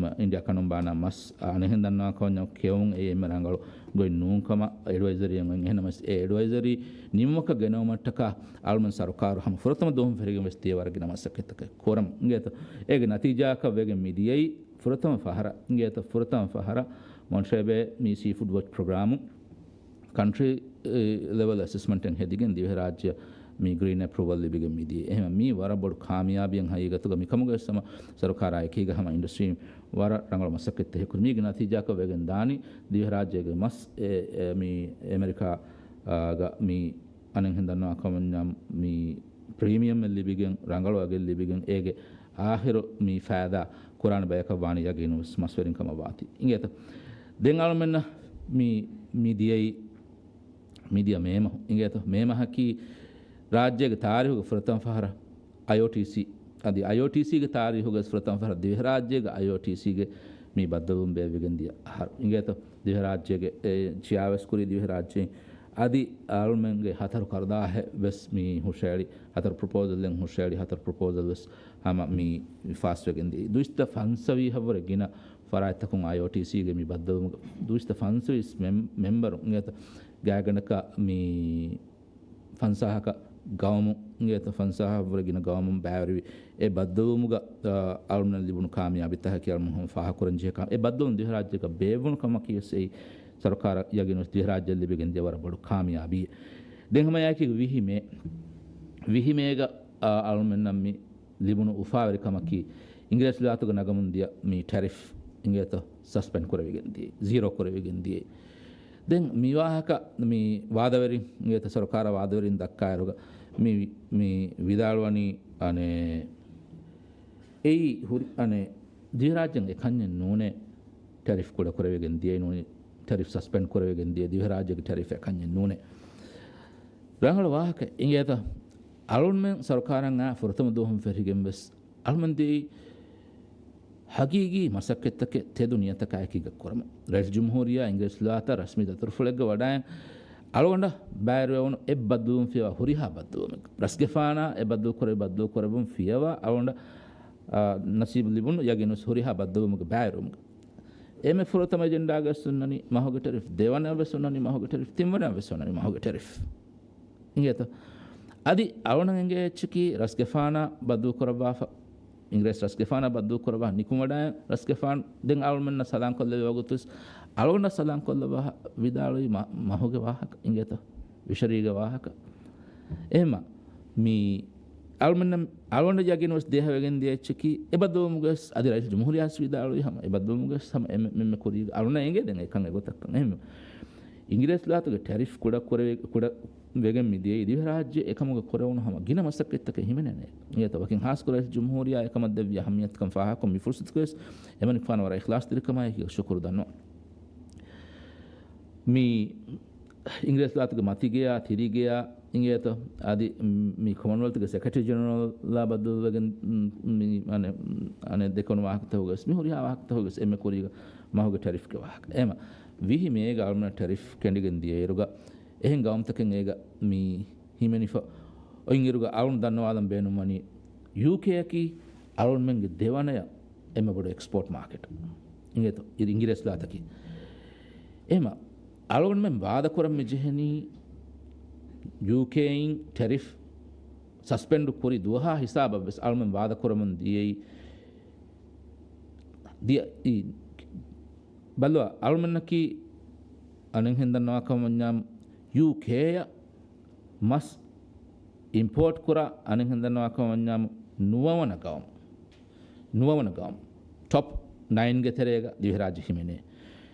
މަ، އިންޑިއާ ކަނޑުން ބާނާ މަސް، އަނެއްހެން ދަންނަވާ ކަމަށް ކެއުން އެއީ އެންމެ ރަނގަޅު ގޮތް ނޫން ކަމަށް އެޑްވައިޒަރީއެއް އޮތް. އެހެންނަމަވެސް އެ އެޑްވައިޒަރީ ނިމުމަކަށް ގެނައުމަށްޓަކާ އަޅުމެން ސަރުކާރު ހަމަ ފުރަތަމަ ދުވަހުން ފެށިގެން ވެސް ދިޔަ ވަރަށް ގިނަ މަސައްކަތްތަކެއް ކުރަމުން. އިނގޭތޯ އޭގެ ނަތީޖާއަކަށް ވެގެން މި ދިޔައީ ފުރަތަމަ ފަހަރަށް، އިނގޭތޯ ފުރަތަމަ ފަހަރަށް މޮންޓްރޭބޭ މި ސީފުޑް ވޮޗް ޕްރޮގްރާމު ކަންޓްރީ، އެ، ލެވެލް އެސެސްމަންޓެއް ހެދިގެން ދިވެހިރާއްޖެ މި ގްރީން އެޕްރޫވަލް ލިބިގެން މިދިޔަ. އެހެން މީ ވަރަށް ބޮޑު ކާމިޔާބީއެއް ހަގީގަތުގަ މިކަމުގައި ހަމަ ސަރުކާރާ އެކީގަ ހަމަ އިންޑަސްޓްރީން ވަރަށް ރަނގަޅު މަސައްކަތްތައް ކުރި. މީގެ ނަތީޖާއަކަށް ވެގެން ދާނީ ދިވެހިރާއްޖޭގެ މަސް އެ، އެ، މި އެމެރިކާ، އާ، ގަ މި އަނެއްހެން ދަންނަވާ ކަމަށް މި ޕްރީމިއަމެއް ލިބިގެން، ރަނގަޅު އަގެއް ލިބިގެން، އޭގެ އާޚިރު މި ފައިދާ ކުރާނެ ބަޔަކަށް ވާނީ ޔަގީނުވެސް މަސްވެރިން ކަމަށް ވާތީ. އިނގޭތަ؟ ދެން އަޅުމެންނަށް މި، މި ދިޔައީ، މި ދިޔަ މޭ މަހު. އިނގޭތަ؟ މޭ މަހަކީ ރާއްޖޭގެ ތާރީހުގެ ފުރަތަމަ ފަހަރަށް އައިއޯޓީސީ، އަދި އައިއޯޓީސީގެ ތާރީހުގައި ފުރަތަމަ ފަހަރަށް ދިވެހިރާއްޖޭގެ އައިއޯޓީސީގެ މި ބައްދަލުވުން ބޭއްވިގެން ދިޔަ އަހަރު. އިނގޭތަ؟ ދިވެހިރާއްޖޭގެ އެ ޗެއާވެސް ކުރީ ދިވެހިރާއްޖެއިން. އަދި އަޅުމެންގެ ހަތަރު ކަރުދާހެއް ވެސް މި ހުށައެޅި، ހަތަރު ޕްރޮޕޯޒަލްއެއް ހުށައެޅި، ހަތަރު ޕްރޮޕޯޒަލް ވެސް ހަމަ މި ފާސްވެގެން ދިޔަ. ދުއިސައްތަ ފަންސަވީހަށްވުރެ ގިނަ ފަރާތްތަކުން އައިއޯޓީސީގެ މި ބައްދަލުވުމުގަ ދުއިސައްތަ ފަންސަވީސް މެމް، މެމްބަރު އިނގޭތަ؟ ގާތްގަނޑަކަށް މި ފަންސާހަކަށް ގައުމު އިނގޭތަ؟ ފަންސާހަށްވުރެ ގިނަ ގައުމުން ބައިވެރިވި އެ ބައްދަލުވުމުގަ، އާ، އަޅުމެންނަށް ލިބުނު ކާމިޔާބީތަކަކީ އަޅުމެން ހަމަ ފާހަގަކުރަންޖެހޭ ކާ، އެ ބައްދަލުވުން ދިވެހިރާއްޖޭގަ ބޭއްވުނު ކަމަކީ ވެސް އެއީ ސަރުކާރަށް ޔަގީނުވެސް ދިވެހިރާއްޖެ ލިބިގެން ދިޔަ ވަރަށް ބޮޑު ކާމިޔާބީއެއް. ދެން ހަމަ އެއާއެކީ ވިހި މޭ، ވިހި މޭގަ، އާ، އަޅުމެންނަށް މި ލިބުނު އުފާވެރިކަމަކީ، އިނގިރޭސި ވިލާތުގެ ނަގަމުން ދިޔަ މި ޓެރިފް އިނގޭތޯ ސަސްޕެންޑް ކުރެވިގެން ދިޔަ، ޒީރޯ ކުރެވިގެން ދިޔަ. ދެން މި ވާހަކަ މި ވާދަވެރިން އިނގޭތޯ ސަރުކާރަށް ވާދަވެރިން ދައްކާއިރުގަ މި، މި ވިދާޅުވަނީ އަނެއް އެއީ ހުރި އަނެއް ދިވެހިރާއްޖޭން އެކަންޏެއް ނޫނޭ، ޓެރިފް ކުޑަ ކުރެވިގެން ދިޔައީ ނޫނީ، ޓެރިފް ސަސްޕެންޑް ކުރެވިގެން ދިޔަ ދިވެހިރާއްޖޭގެ ޓެރިފް އެކަންޏެއް ނޫނޭ. ރަނގަޅު ވާހަކަ އިނގޭތަ؟ އަޅުމެން ސަރުކާރަށް އާ ފުރަތަމަ ދުވަހުން ފެށިގެން ވެސް އަޅުމެން ދިޔައީ ހަގީގީ މަސައްކަތްތަކެއް ތެދު ނިޔަތަކާ އެކީގަ ކުރަމުން. ރައީސް ޖުމްހޫރިއްޔާ އިނގިރޭސި ވިލާތަށް ރަސްމީ ދަތުރުފުޅެއްގަ ވަޑައިގެން އަޅުގަނޑަށް ބައިވެރިވެވުނު އެއް ބައްދަލުވުން ފިޔަވާ ހުރިހާ ބައްދަލުވުމެއް، ރަސްގެފާނާ އެ ބައްދަލު ކުރެވި ބައްދަލު ކުރެއްވުން ފިޔަވާ އަޅުގަނޑަށް، އާ، ނަސީބު ލިބުނު ޔަގީނުވެސް ހުރިހާ ބައްދަލުވުމުގެ ބައިވެރިވުމުގެ. އެންމެ ފުރަތަމަ އެޖެންޑާގަސް ހުންނަނީ މަހުގެ ޓެރިފް، ދެވަނައަށް ވެސް ހުންނަނީ މަހުގެ ޓެރިފް، ތިންވަނައަށް ވެސް ހުންނަނީ މަހުގެ ޓެރިފް. އިނގޭތޯ؟ އަދި އަޅުނަށް އެނގޭ އެއްޗަކީ ރަސްގެފާނާ ބައްދަލު ކުރައްވާފަ، އިނގިރޭސި ރަސްގެފާނާ ބައްދަލު ކުރައްވާ ނިކުމެވަޑައި ރަސްގެފާނު ދެން އަޅުމެންނަށް ސަލާން ކޮށްލެވޭ ވަގުތުވެސް އަޅުގަނޑަށް ސަލާން ކޮށްލައްވާ ވިދާޅުވީ މަ، މަހުގެ ވާހަކަ އިނގޭތޯ؟ ވިޝަރީގެ ވާހަކަ. އެހެންމަ މި އަޅުމެންނަށް، އަޅުގަނޑަށް ޔަގީނުވެސް ދޭހަވެގެން ދިޔަ އެއްޗަކީ، އެ ބައްދަލުވުމުގަވެސް އަދި ރައީސް ޖުމްހޫރިއްޔާވެސް ވިދާޅުވި ހަމަ، އެ ބައްދަލުވުމުގަވެސް ހަމަ އެ މެ، މެ، މެ ކުރީގަ އަޅުނަށް އެނގޭ ދެން އެކަން އެގޮތަށްކަން. އެހެން އިނގިރޭސި ލާތުގެ ޓެރިފް ކުޑަ ކުރެވި-، ކުޑަ ވެގެން މި ދިޔައީ ދިވެހިރާއްޖެ އެކަމުގަ ކުރެވުނު ހަމަ ގިނަ މަސައްކަތްތަކެއް ހިމެނޭނެ. އިނގޭތޯ ވަކިން ހާސްކުރެވި ޖުމްހޫރިއްޔާ އެކަމަށް ދެއްވި އަހައްމިޔަތުކަން ފާހަގަކޮށް މި ފުރުސަތުގަވެސް އެމަނިކުފާނު ވަރަށް އިޚްލާޞްތެރިކަމާއެކީގަ ޝުކުރު ދަންނަވަން. މި އިނގިރޭސި ލާތުގެ މަތިގެޔާ، ތިރިގެޔާ އިނގޭތޯ، އަދި މި ކޮމަންވެލްތުގެ ސެކްރެޓަރީ ޖެނެރަލްއާ ބަދަލުވެގެން މި އަނެއް، އަނެއް ދެކެވުނު ވާހަކަތަކުގަވެސް މި ހުރިހާ ވާހަކަތަކުގަވެސް އެންމެ ކުރީގަ މަހުގެ ޓެރިފްގެ ވާހަކަ. އެމަ ވިހި މޭގަ އަޅުމެންނަށް ޓެރިފް ކެނޑިގެން ދިޔައިރުގަ އެހެން ގައުމުތަކެއް އޭގަ މި ހިމެނިފަ އޮތްއިރުގަ އަޅުން ދަންނަވާލަން ބޭނުންވަނީ ޔޫކޭއަކީ އަޅުންމެންގެ ދެވަނަޔަށް އެންމެ ބޮޑު އެކްސްޕޯޓް މާކެޓް. އިނގޭތޯ އިނގިރޭސި ލާތަކީ. އެމަ އަޅުގަނޑުމެން ވާދަކުރަން މި ޖެހެނީ ޔޫކޭއިން ޓެރިފް ސަސްޕެންޑު ކުރި ދުވަހާ ހިސާބަށް ވެސް އަޅުމެން ވާދަކުރަމުން ދިޔައީ، ދިޔަ-، އީ، ބަލުވާ، އަޅުމެންނަކީ އަނެއްހެން ދަންނަވާކަމަށް ވަންޏާ ޔޫކޭއަށް މަސް އިމްޕޯޓް ކުރާ އަނެއްހެން ދަންނަވާކަމަށް ވަންޏާ ނުވަވަނަ ގައުމު. ނުވަވަނަ ގައުމު. ޓޮޕް ނައިންގެ ތެރޭގަ ދިވެހިރާއްޖެ ހިމެނޭ.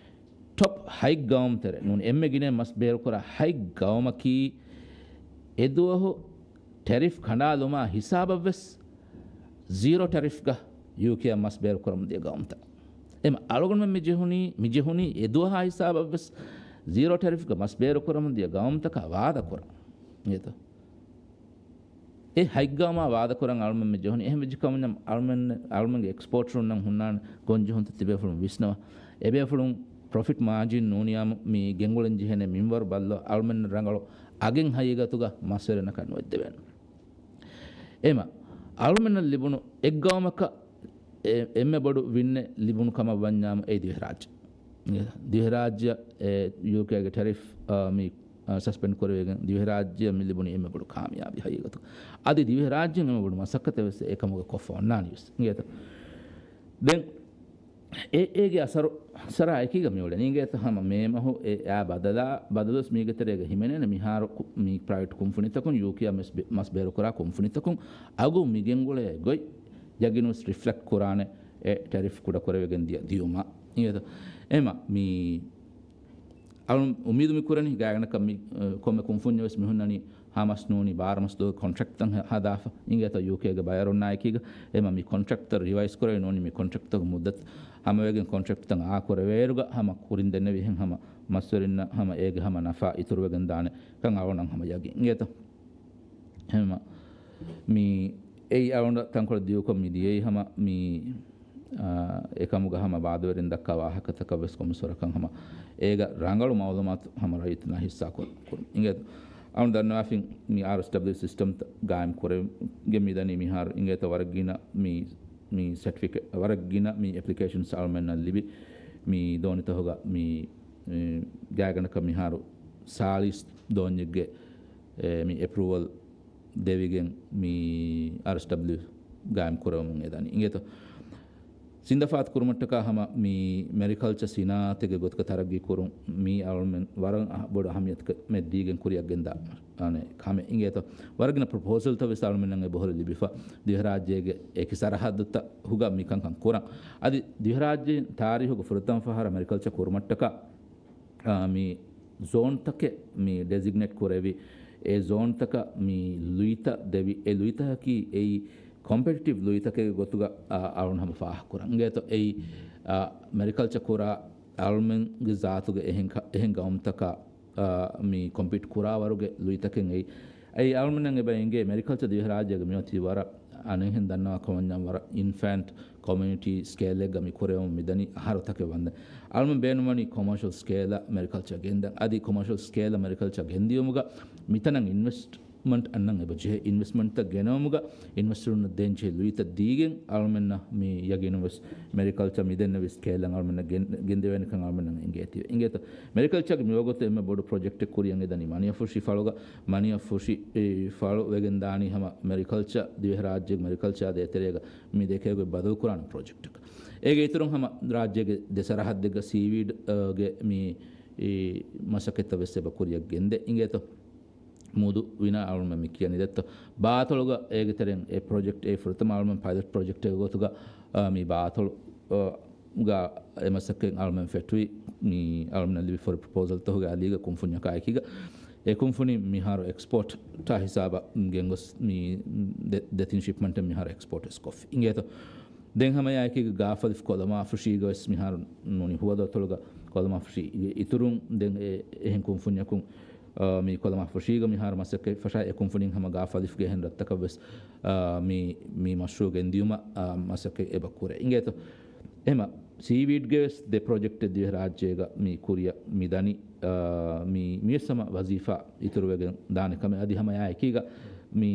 ޓޮޕް ހަތް ގައުމު ތެރޭ ނޫން އެންމެ ގިނަ މަސް ބޭރުކުރާ ހަތް ގައުމަކީ އެދުވަހު ޓެރިފް ކަނޑާލުމާ ހިސާބަށްވެސް ޒީރޯ ޓެރިފްގަ ޔޫކޭއަށް މަސް ބޭރުކުރަމުން ދިޔަ ގައުމުތައް. އެމަ އަޅުގަނޑުމެން މި ޖެހުނީ، މި ޖެހުނީ އެދުވަހާ ހިސާބަށްވެސް ޒީރޯ ޓެރިފްގަ މަސް ބޭރުކުރަމުން ދިޔަ ގައުމުތަކާ ވާދަކުރަން. އިނގޭތޯ؟ އެ ހަތް ގައުމާ ވާދަކުރަން އަޅުމެން މި ޖެހުނީ. އެހެން ވެއްޖެ ކަމުން އަޅުމެން، އަޅުމެންގެ އެކްސްޕޯޓްރުންނަށް ހުންނާނެ ގޮންޖެހުންތައް ތިބޭފުޅުން ވިސްނަވާ. އެބޭފުޅުން ޕްރޮފިޓް މާޖިން ނޫނިއްޔާމު މި ގެންގުޅެން ޖެހޭނެ މިންވަރު ބައްލަވާ އަޅުމެން ރަނގަޅު އަގެއް ހަގީގަތުގަ މަސްވެރިންނަކަށް ނުވެއްދެވޭނެ. އެމަ އަޅުމެންނަށް ލިބުނު އެއްގައުމަކަށް އެ-، އެންމެ ބޮޑު ވިންއެއް ލިބުނު ކަމަށް ވަންޏާމު އެއީ ދިވެހިރާއްޖެ. ދިވެހިރާއްޖެއަށް އެ ޔޫކޭގެ ޓެރިފް، އާ، މި، އާ، ސަސްޕެންޑް ކުރެވިގެން ދިވެހިރާއްޖެއަށް މި ލިބުނީ އެންމެ ބޮޑު ކާމިޔާބީ ހަގީގަތު. އަދި ދިވެހިރާއްޖެއިން އެންމެ ބޮޑު މަސައްކަތެއް ވެސް އެކަމުގަ ކޮށްފަ އޮންނާނީ ވެސް. އިނގޭތަ؟ ދެން އެ-، އޭގެ އަސަރު ސަރާ އެކީގަ މިއުޅެނީ. އިނގޭތަ ހަމަ މޭ މަހު އެ އާ ބަދަލާ، ބަދަލުވެސް މީގެ ތެރޭގަ ހިމެނޭނެ މިހާރު ކު-، މި ޕްރައިވެޓް ކުންފުނިތަކުން ޔޫކޭއަށް މަސް ބޭ-، މަސް ބޭރުކުރާ ކުންފުނިތަކުން އަގު މިގެންގުޅޭ ގޮތް ޔަގީނުވެސް ރިފްލެކްޓް ކުރާނެ އެ ޓެރިފް ކުޑަކުރެވިގެން ދިޔަ ދިޔުމަށް. އިނގޭތަ؟ އެމަ މި އަޅުން އުއްމީދު މި ކުރަނީ ގާތްގަނޑަކަށް މި، އަ، ކޮންމެ ކުންފުންޏެއް ވެސް މި ހުންނަނީ ހަ މަސް ނޫނީ ބާރަ މަސް ދުވަހު ކޮންޓްރެކްޓްތައް ހަ-، ހަދާފަ. އިނގޭތޯ ޔޫކޭގެ ބަޔަރުންނާއެކީގަ އެމަ މި ކޮންޓްރެކްޓްތައް ރިވައިޒް ކުރެވި ނޫނީ މި ކޮންޓްރެކްޓްތަކުގެ މުއްދަތު ހަމަވެގެން ކޮންޓްރެކްޓްތައް އާކުރެވޭއިރުގަ ހަމަ ކުރިން ދެންނެވިހެން ހަމަ މަސްވެރިންނަށް ހަމަ އޭގެ ހަމަ ނަފާ އިތުރުވެގެން ދާނެ ކަން އަޅުނަށް ހަމަ ޔަގީން. އިނގޭތޯ؟ ހަމަ މި އެއީ އަޅުން ތަންކޮޅެއް ދިޔުކޮށް މި ދިޔައީ ހަމަ މި، އާ، އެކަމުގަ ހަމަ ވާދަވެރިން ދައްކާ ވާހަކަތަކަށް ވެސް ކޮންމެސް ވަރަކަށް ހަމަ އޭގަ ރަނގަޅު މައުލޫމާތު ހަމަ ރައްޔިތުންނާ ހިއްސާ ކުރު-، ކުރުން. އިނގޭތޯ؟ އަޅުން ދަންނަވާފިން މި އާރްއެސްޑަބްލިއު ސިސްޓަމްތައް ގާއިމް ކުރެގެން މި ދަނީ މިހާރު. އިނގޭތޯ ވަރަށް ގިނަ މި، މި ސެޓްފިކެޓް، ވަރަށް ގިނަ މި އެޕްލިކޭޝަންސް އަޅުމެންނަށް ލިބި މި ދޯނިތަކުގަ މި، މި ގާތްގަނޑަކަށް މިހާރު ސާޅީސް ދޯންޏެއްގެ އެ، މި އެޕްރޫވަލް ދެވިގެން މި އާރްއެސްޑަބްލިއު ގާއިމް ކުރެވެމުން އެދަނީ. އިނގޭތޯ؟ ޒިންދަފާތު ކުރުމަށްޓަކާ ހަމަ މި މެރިކަލްޗަ ސިނާއަތެއްގެ ގޮތުގަ ތަރައްގީ ކުރުން މީ އަޅުމެން ވަރަށް އަ-، ބޮޑު އަހަމިޔަތު މެއްދީގެން ކުރިއަށް ގެންދާ، އަނެ، ކަމެއް. އިނގޭތޯ؟ ވަރަށް ގިނަ ޕްރޮޕޯސަލްތައް ވެސް އަޅުމެންނަށް އެބަހުރި ލިބިފަ، ދިވެހިރާއްޖޭގެ އެކި ސަރަހައްދުތަކުގަ މި ކަންކަން ކުރަން. އަދި ދިވެހިރާއްޖޭ ތާރީހުގެ ފުރަތަމަ ފަހަރަށް މެރިކަލްޗަ ކުރުމަށްޓަކާ އާ، މި ޒޯންތަކެއް މި ޑެޒިގްނޭޓް ކުރެވި، އެ ޒޯންތަކަށް މި ލުއިތައް ދެވި، އެ ލުއިތަކަކީ އެއީ ކޮމްޕެޓިޓިވް ލުއިތަކެއްގެ ގޮތުގަ، އާ، އަޅުން ހަމަ ފާހަގަކުރަން. އިނގޭތޯ އެއީ، އާ، މެރިކަލްޗަ ކުރާ އަޅުމެންގެ ޒާތުގެ އެހެން ކަ-، އެހެން ގައުމުތަކާ، އާ، މި ކޮމްޕީޓް ކުރާވަރުގެ ލުއިތަކެއް އެއީ. އެއީ އަޅުމެންނަށް އެބަ އެނގޭ މެރިކަލްޗަ ދިވެހިރާއްޖޭގަ މިއޮތީ ވަރަށް އަނެއްހެން ދަންނަވާ ކަމަށް ވަރަށް އިންފޭންޓް ކޮމިއުނިޓީ ސްކޭލެއްގަ މި ކުރެވެމުން މިދަނީ އަހަރުތަކެއް ވަންދެން. އަޅުމެން ބޭނުންވަނީ ކޮމާޝަލް ސްކޭލަށް މެރިކަލްޗަރ ގެންދަން. އަދި ކޮމާޝަލް ސްކޭލަށް މެރިކަލްޗަރ ގެންދިޔުމުގަ މިތަނަށް އިންވެސްޓްމަންޓް އަންނަން އެބަ ޖެހޭ. އިންވެސްޓްމަންޓްތައް ގެނައުމުގަ އިންވެސްޓަރުންނަށް ދޭން ޖެހޭ ލުއިތައް ދީގެން އަޅުމެންނަށް މި ޔަގީނުން ވެސް މެރިކަލްޗަރ މިދެންނެވި ސްކޭލަށް އަޅުމެންނަށް ގެން-، ގެންދެވޭނެކަން އަޅުމެންނަށް އެނގޭތީވެ. އިނގޭތޯ؟ މެރިކަލްޗަރގެ މިވަގުތު އެންމެ ބޮޑު ޕްރޮޖެކްޓެއް ކުރިއަށް އެދަނީ މަނިއަފުށި ފަޅުގަ، މަނިއަފުށި، އެ، ފަޅު ވެގެން ދާނީ ހަމަ މެރިކަލްޗަރ ދިވެހިރާއްޖޭގެ މެރިކަލްޗަރ ދޭތެރޭގަ މި ދެކޭގޮތް ބަދަލުކުރާނެ ޕްރޮޖެކްޓަކަށް. އޭގެ އިތުރުން ހަމަ ރާއްޖޭގެ ދެ ސަރަހައްދެއްގަ ސީވީޑް، އަ، ގެ މި، އި، މަސައްކަތްތައް ވެސް އެބަ ކުރިއަށް ގެންދޭ. އިނގޭތޯ؟ މޫދު ވިނާ އަޅުމެން މި ކިޔަނީ ދެއްތޯ؟ ބާތޮޅުގަ އޭގެ ތެރެއިން އެ ޕްރޮޖެކްޓް، އެ ފުރަތަމަ އަޅުމެން ޕައިލަޓް ޕްރޮޖެކްޓެއްގެ ގޮތުގަ، އަ، މި ބާތޮޅު، އަ، ގަ އެ މަސައްކަތް އަޅުމެން ފެއްޓުވި، މި އަޅުމެންނަށް ލިބި ފޮރި ޕްރޮޕޯސަލްތަކުގެ އަލީގަ ކުންފުންޏަކާއެކީގަ، އެ ކުންފުނިން މިހާރު އެކްސްޕޯޓް ޓާ ހިސާބަށް ގެންގޮސް މި ދެ-، ދެތިން ޝިޕްމަންޓެއް މިހާރު އެކްސްޕޯޓް ވެސް ކޮށްފި. އިނގޭތޯ؟ ދެން ހަމަ އެއާއެކީގަ ގާފަލިފު ކޮލަމާފުށީގަ ވެސް މިހާރު ނޫނީ ހުވަދު އަތޮޅުގަ ކޮލަމާފުށީގެ އިތުރުން ދެން އެ އެހެން ކުންފުންޏަކުން، އާ، މި ކޮލަމާފުށީގަ މިހާރު މަސައްކަތް ފަށާ އެ ކުންފުނިން ހަމަ ގާފަލިފުގެ އެހެން ރަށްތަކަށް ވެސް، އާ، މި، މި މަޝްރޫޢު ގެންދިޔުމަށް، އާ، މަސައްކަތް އެބަ ކުރޭ. އިނގޭތޯ؟ އެހެމަ ސީވީޑްގެ ވެސް ދެ ޕްރޮޖެކްޓެއް ދިވެހިރާއްޖޭގަ މި ކުރިއަށް މި ދަނީ، އާ، މި، މިވެސް ހަމަ ވަޒީފާ އިތުރުވެގެން ދާނެ ކަމެއް. އަދި ހަމަ އެއާއެކީގަ މި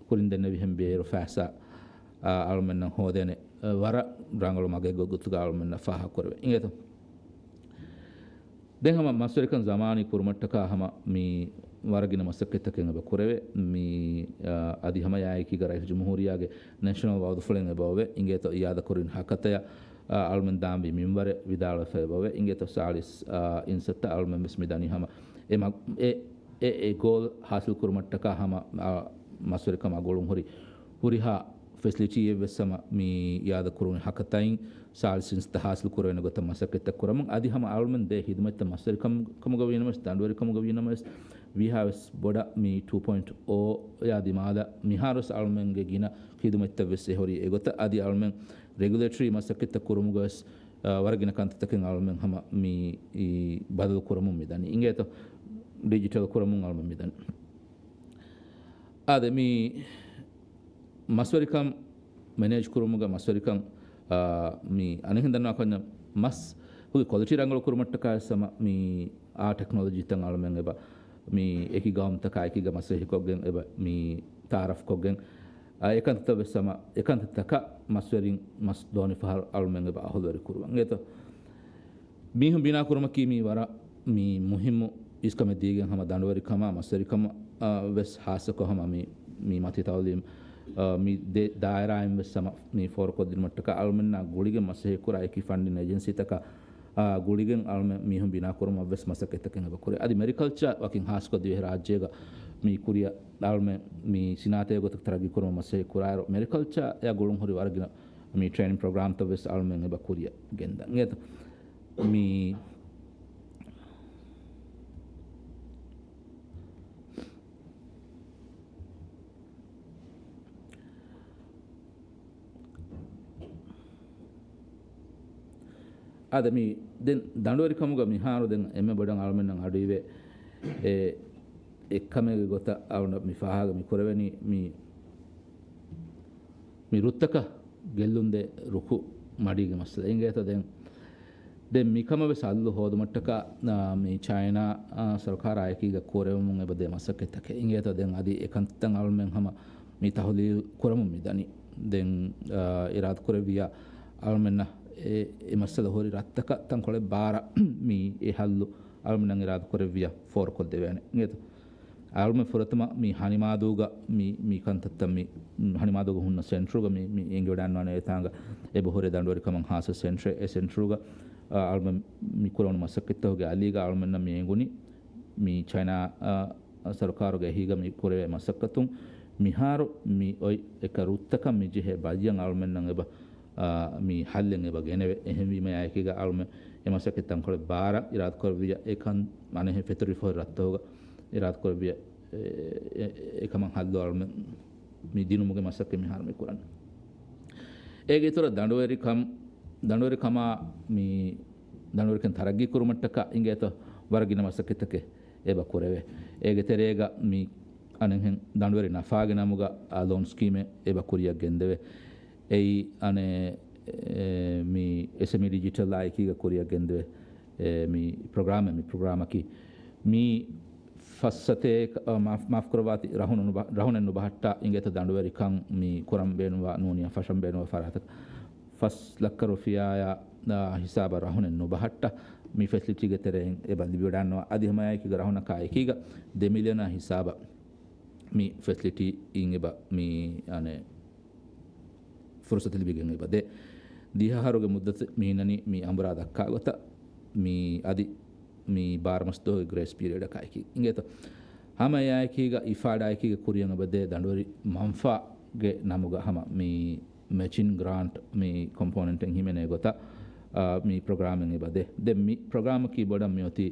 ކުރިން ދެންނެވިހެން ބޭރު ފައިސާ، އާ، އަޅުމެންނަށް ހޯދޭނެ، އާ، ވަރަށް ރަނގަޅު މަގެއް ގޮ-، ގޮތުގަ އަޅުމެންނަށް ފާހަގަކުރެވޭ. އިނގޭތޯ؟ ދެން ހަމަ މަސްވެރިކަން ޒަމާނީ ކުރުމަށްޓަކާ ހަމަ މި ވަރަށް ގިނަ މަސައްކަތްތަކެއް އެބަ ކުރެވޭ. މި، އާ، އަދި ހަމަ އެއާއެކީގަ ރައީސުލްޖުމްހޫރިއްޔާގެ ނޭޝަނަލް ވައުދުފުޅެއް އެބަ އޮވޭ. އިނގޭތޯ އިއާދަކުރިން ހަކަތަޔަށް، އާ، އަޅުމެން ދާންވީ މިންވަރެއް ވިދާޅުވެފަ އެބަ އޮވޭ. އިނގޭތޯ ސާޅީސް، އާ، އިންސައްތަ އަޅުމެން ވެސް މި ދަނީ ހަމަ އެ މަ-، އެ، އެ، އެ ގޯލް ހާސިލް ކުރުމަށްޓަކާ ހަމަ، އާ، މަސްވެރިކަމާ ގުޅުން ހުރި ހުރިހާ ފެސިލިޓީއެއް ވެސް ހަމަ މި އިއާދަ ކުރުމުގެ ހަކަތައިން ސާޅީސް އިންސައްތަ ހާސިލް ކުރެވޭނެ ގޮތަށް މަސައްކަތްތައް ކުރަމުން. އަދި ހަމަ އަޅުމެން ދޭ ހިދުމަތްތައް މަސްވެރިކަމުގަ ވީނަމަވެސް، ދަނޑުވެރިކަމުގަ ވީނަމަވެސް، ވީހާވެސް ބޮޑަށް މި ޓޫ ޕޮއިންޓް އޯ އާ ދިމާލަށް މިހާރުވެސް އަޅުމެންގެ ގިނަ ހިދުމަތްތައް ވެސް އެހުރީ އެގޮތަށް. އަދި އަޅުމެން ރެގިއުލޭޓަރީ މަސައްކަތްތައް ކުރުމުގަވެސް، އާ، ވަރަށް ގިނަ ކަންތައްތަކެއް އަޅުމެން ހަމަ މި، އީ، ބަދަލު ކުރަމުން މި ދަނީ. އިނގޭތޯ ޑިޖިޓަލް ކުރަމުން އަޅުމެން މި ދަނީ. އާދެ، މި މަސްވެރިކަން މެނޭޖް ކުރުމުގަ މަސްވެރިކަން، އާ، މި އަނެއްހެން ދަންނަވާ ކަންޏަށް މަސް ހުރި ކޮލިޓީ ރަނގަޅު ކުރުމަށްޓަކާ ވެސް ހަމަ މި އާ ޓެކްނޮލޮޖީތައް އަޅުމެން އެބަ މި އެކި ގައުމުތަކާ އެކީގަ މަސައްކަތްކޮށްގެން އެބަ މި ތައާރަފްކޮށްގެން، އާ، އެކަންތައް ވެސް ހަމަ އެކަންތައްތަކަށް މަސްވެރިން މަސް ދޯނި ފަހަރު އަޅުމެން އެބަ އަހުލުވެރި ކުރުވަން. އިނގޭތޯ؟ މީހުން ބިނާ ކުރުމަކީ މީ ވަރަށް މީ މުހިއްމު އިސްކަމެއް ދީގެން ހަމަ ދަނޑުވެރިކަމާ މަސްވެރިކަމަށް، އާ، ވެސް ހާއްސަކޮށް ހަމަ މީ، މީ މަތި ތައުލީމް، އާ، މި ދެ ދާއިރާއިން ވެސް ހަމަ މީ ފޯރުކޮށްދިނުމަށްޓަކާ އަޅުމެންނާ ގުޅިގެން މަސައްކަތް ކުރާ އެކި ފަންޑިން އެޖެންސީތަކާ، އާ، ގުޅިގެން އަޅުމެން މީހުން ބިނާ ކުރުމަށް ވެސް މަސައްކަތްތަކެއް އެބަ ކުރޭ. އަދި މެރިކަލްޗާ ވަކިން ހާއްސަކޮށް ދިވެހިރާއްޖޭގަ މީ ކުރިއަށް އަޅުމެން މީ ސިނާއަތެއް ގޮތަށް ތަރައްގީ ކުރުމަށް މަސައްކަތް ކުރާއިރު، މެރިކަލްޗާ އެއާ ގުޅުން ހުރި ވަރަށް ގިނަ މި ޓްރޭނިން ޕްރޮގްރާމްތައް ވެސް އަޅުމެން އެބަ ކުރިއަށް ގެންދަން. އިނގޭތޯ؟ މި، އާދެ، މި ދެން ދަނޑުވެރިކަމުގަ މިހާރު ދެން އެންމެ ބޮޑަށް އަޅުމެންނަށް އަޑުއިވޭ އެ އެއްކަމެއްގެ ގޮތަށް އަޅުން މި ފާހަގަ މި ކުރެވެނީ މި، މި ރުއްތަކަށް ގެއްލުންދޭ ރުކު މަޑީގެ މައްސަލަ. އިނގޭތޯ ދެން، ދެން މިކަމަށް ވެސް ހައްލު ހޯދުމަށްޓަކާ، އާ، މި ޗައިނާ، އާ، ސަރުކާރާ އެކީގަ ކުރެވެމުން އެބަ ދޭ މަސައްކަތްތަކެއް. އިނގޭތޯ ދެން އަދި އެކަންތައް އަޅުމެން ހަމަ މި ތަހުލީލް ކުރަމުން މި ދަނީ. ދެން، އާ، އިރާދަކުރެއްވިއްޔާ އަޅުމެންނަށް އެ، އެ މައްސަލަ ހުރި ރަށްތަކަށް ތަންކޮޅެއް ބާރަށް މި އެ ހައްލު އަޅުމެންނަށް އިރާދަކުރެއްވިއްޔާ ފޯރުކޮށްދެވޭނެ. އިނގޭތޯ؟ އަޅުމެން ފުރަތަމަ މި ހަނިމާދޫގަ މި، މި ކަންތައްތައް މި، މި ހަނިމާދޫގަ ހުންނަ ސެންޓަރުގަ މި، މި އެނގިވަޑައިގަންނަވާނެ އެތާނގަ އެބަ ހުރޭ ދަނޑުވެރިކަމަށް ހާއްސަ ސެންޓަރެއް. އެ ސެންޓަރުގަ، އާ، އަޅުމެން މި ކުރެވުނު މަސައްކަތްތަކުގެ އަލީގަ އަޅުމެންނަށް މި އެނގުނީ މި ޗައިނާ، އާ، ސަރުކާރުގެ އެހީގަ މި ކުރެވޭ މަސައްކަތުން މިހާރު މި އޮތް އެކަ ރުއްތަކަށް މި ޖެހޭ ބައްޔަށް އަޅުމެންނަށް އެބަ އާ، މި ހައްލެއް އެބަ ގެނެވޭ. އެހެންވީމަ އެއާއެކީގަ އަޅުމެން އެ މަސައްކަތް ތަންކޮޅެއް ބާރަށް އިރާދަކުރެއްވިއްޔާ އެކަން އަނެއްހެން ފެތުރިފަ ހުރި ރަށްތަކުގަ އިރާދަކުރެއްވިއްޔާ އެ، އެ، އެކަމަށް ހައްލު އަޅުމެން މި ދިނުމުގެ މަސައްކަތް މިހާރު މި ކުރަން. އޭގެ އިތުރަށް ދަނޑުވެރިކަން، ދަނޑުވެރިކަމާ މި ދަނޑުވެރިކަން ތަރައްގީ ކުރުމަށްޓަކާ އިނގޭތޯ ވަރަށް ގިނަ މަސައްކަތްތަކެއް އެބަ ކުރެވޭ. އޭގެ ތެރޭގަ މި އަނެއްހެން ދަނޑުވެރި ނަފާގެ ނަމުގަ، އާ، ލޯން ސްކީމެއް އެބަ ކުރިއަށް ގެންދެވޭ. އެއީ އަނެއް، އެ، މި އެސްއެމްއީ ޑިޖިޓަލް އާ އެކީގަ ކުރިއަށް ގެންދެވޭ، އެ، މި ޕްރޮގްރާމެއް، މި ޕްރޮގްރާމަކީ މި ފައްސަތޭކަ، އަ، މާފް، މާފްކުރައްވާތި، ރަހުނު ނުބަ-، ރަހުނެއް ނުބަހައްޓާ އިނގޭތޯ ދަނޑުވެރިކަން މި ކުރަން ބޭނުންވާ ނޫނިއްޔާ ފަށަން ބޭނުންވާ ފަރާތަކަށް ފަސް ލައްކަ ރުފިޔާއާ، އާ، ހިސާބަށް ރަހުނެއް ނުބަހައްޓާ މި ފެސިލިޓީގެ ތެރެއިން އެބަ ލިބިވަޑައިގަންނަވާ. އަދި ހަމައެކީގަ ރަހުނަކާ އެކީގަ ދެ މިލިއަނާ ހިސާބަށް މި ފެސިލިޓީއިން އެބަ މި، އަނެއް، ފުރުސަތު ލިބިގެން އެބަ ދޭ. ދިހަ އަހަރުގެ މުއްދަތު މިހިނަނީ މި އަނބުރާ ދައްކާ ގޮތަށް މި އަދި މި ބާރަ މަސް ދުވަހުގެ ގްރޭސް ޕީރިއަޑަކާއެކީ. އިނގޭތޯ؟ ހަމަ އެއާއެކީގަ އިފާޑާއެކީގަ ކުރިއަށް އެބަ ދޭ ދަނޑުވެރި މަންފާގެ ނަމުގަ ހަމަ މި މެޗިން ގްރާންޓް މި ކޮމްޕޯނެންޓެއް ހިމެނޭ ގޮތަށް، މި ޕްރޮގްރާމެއް އެބަ ދޭ. ދެން މި ޕްރޮގްރާމަކީ ބޮޑަށް މިއޮތީ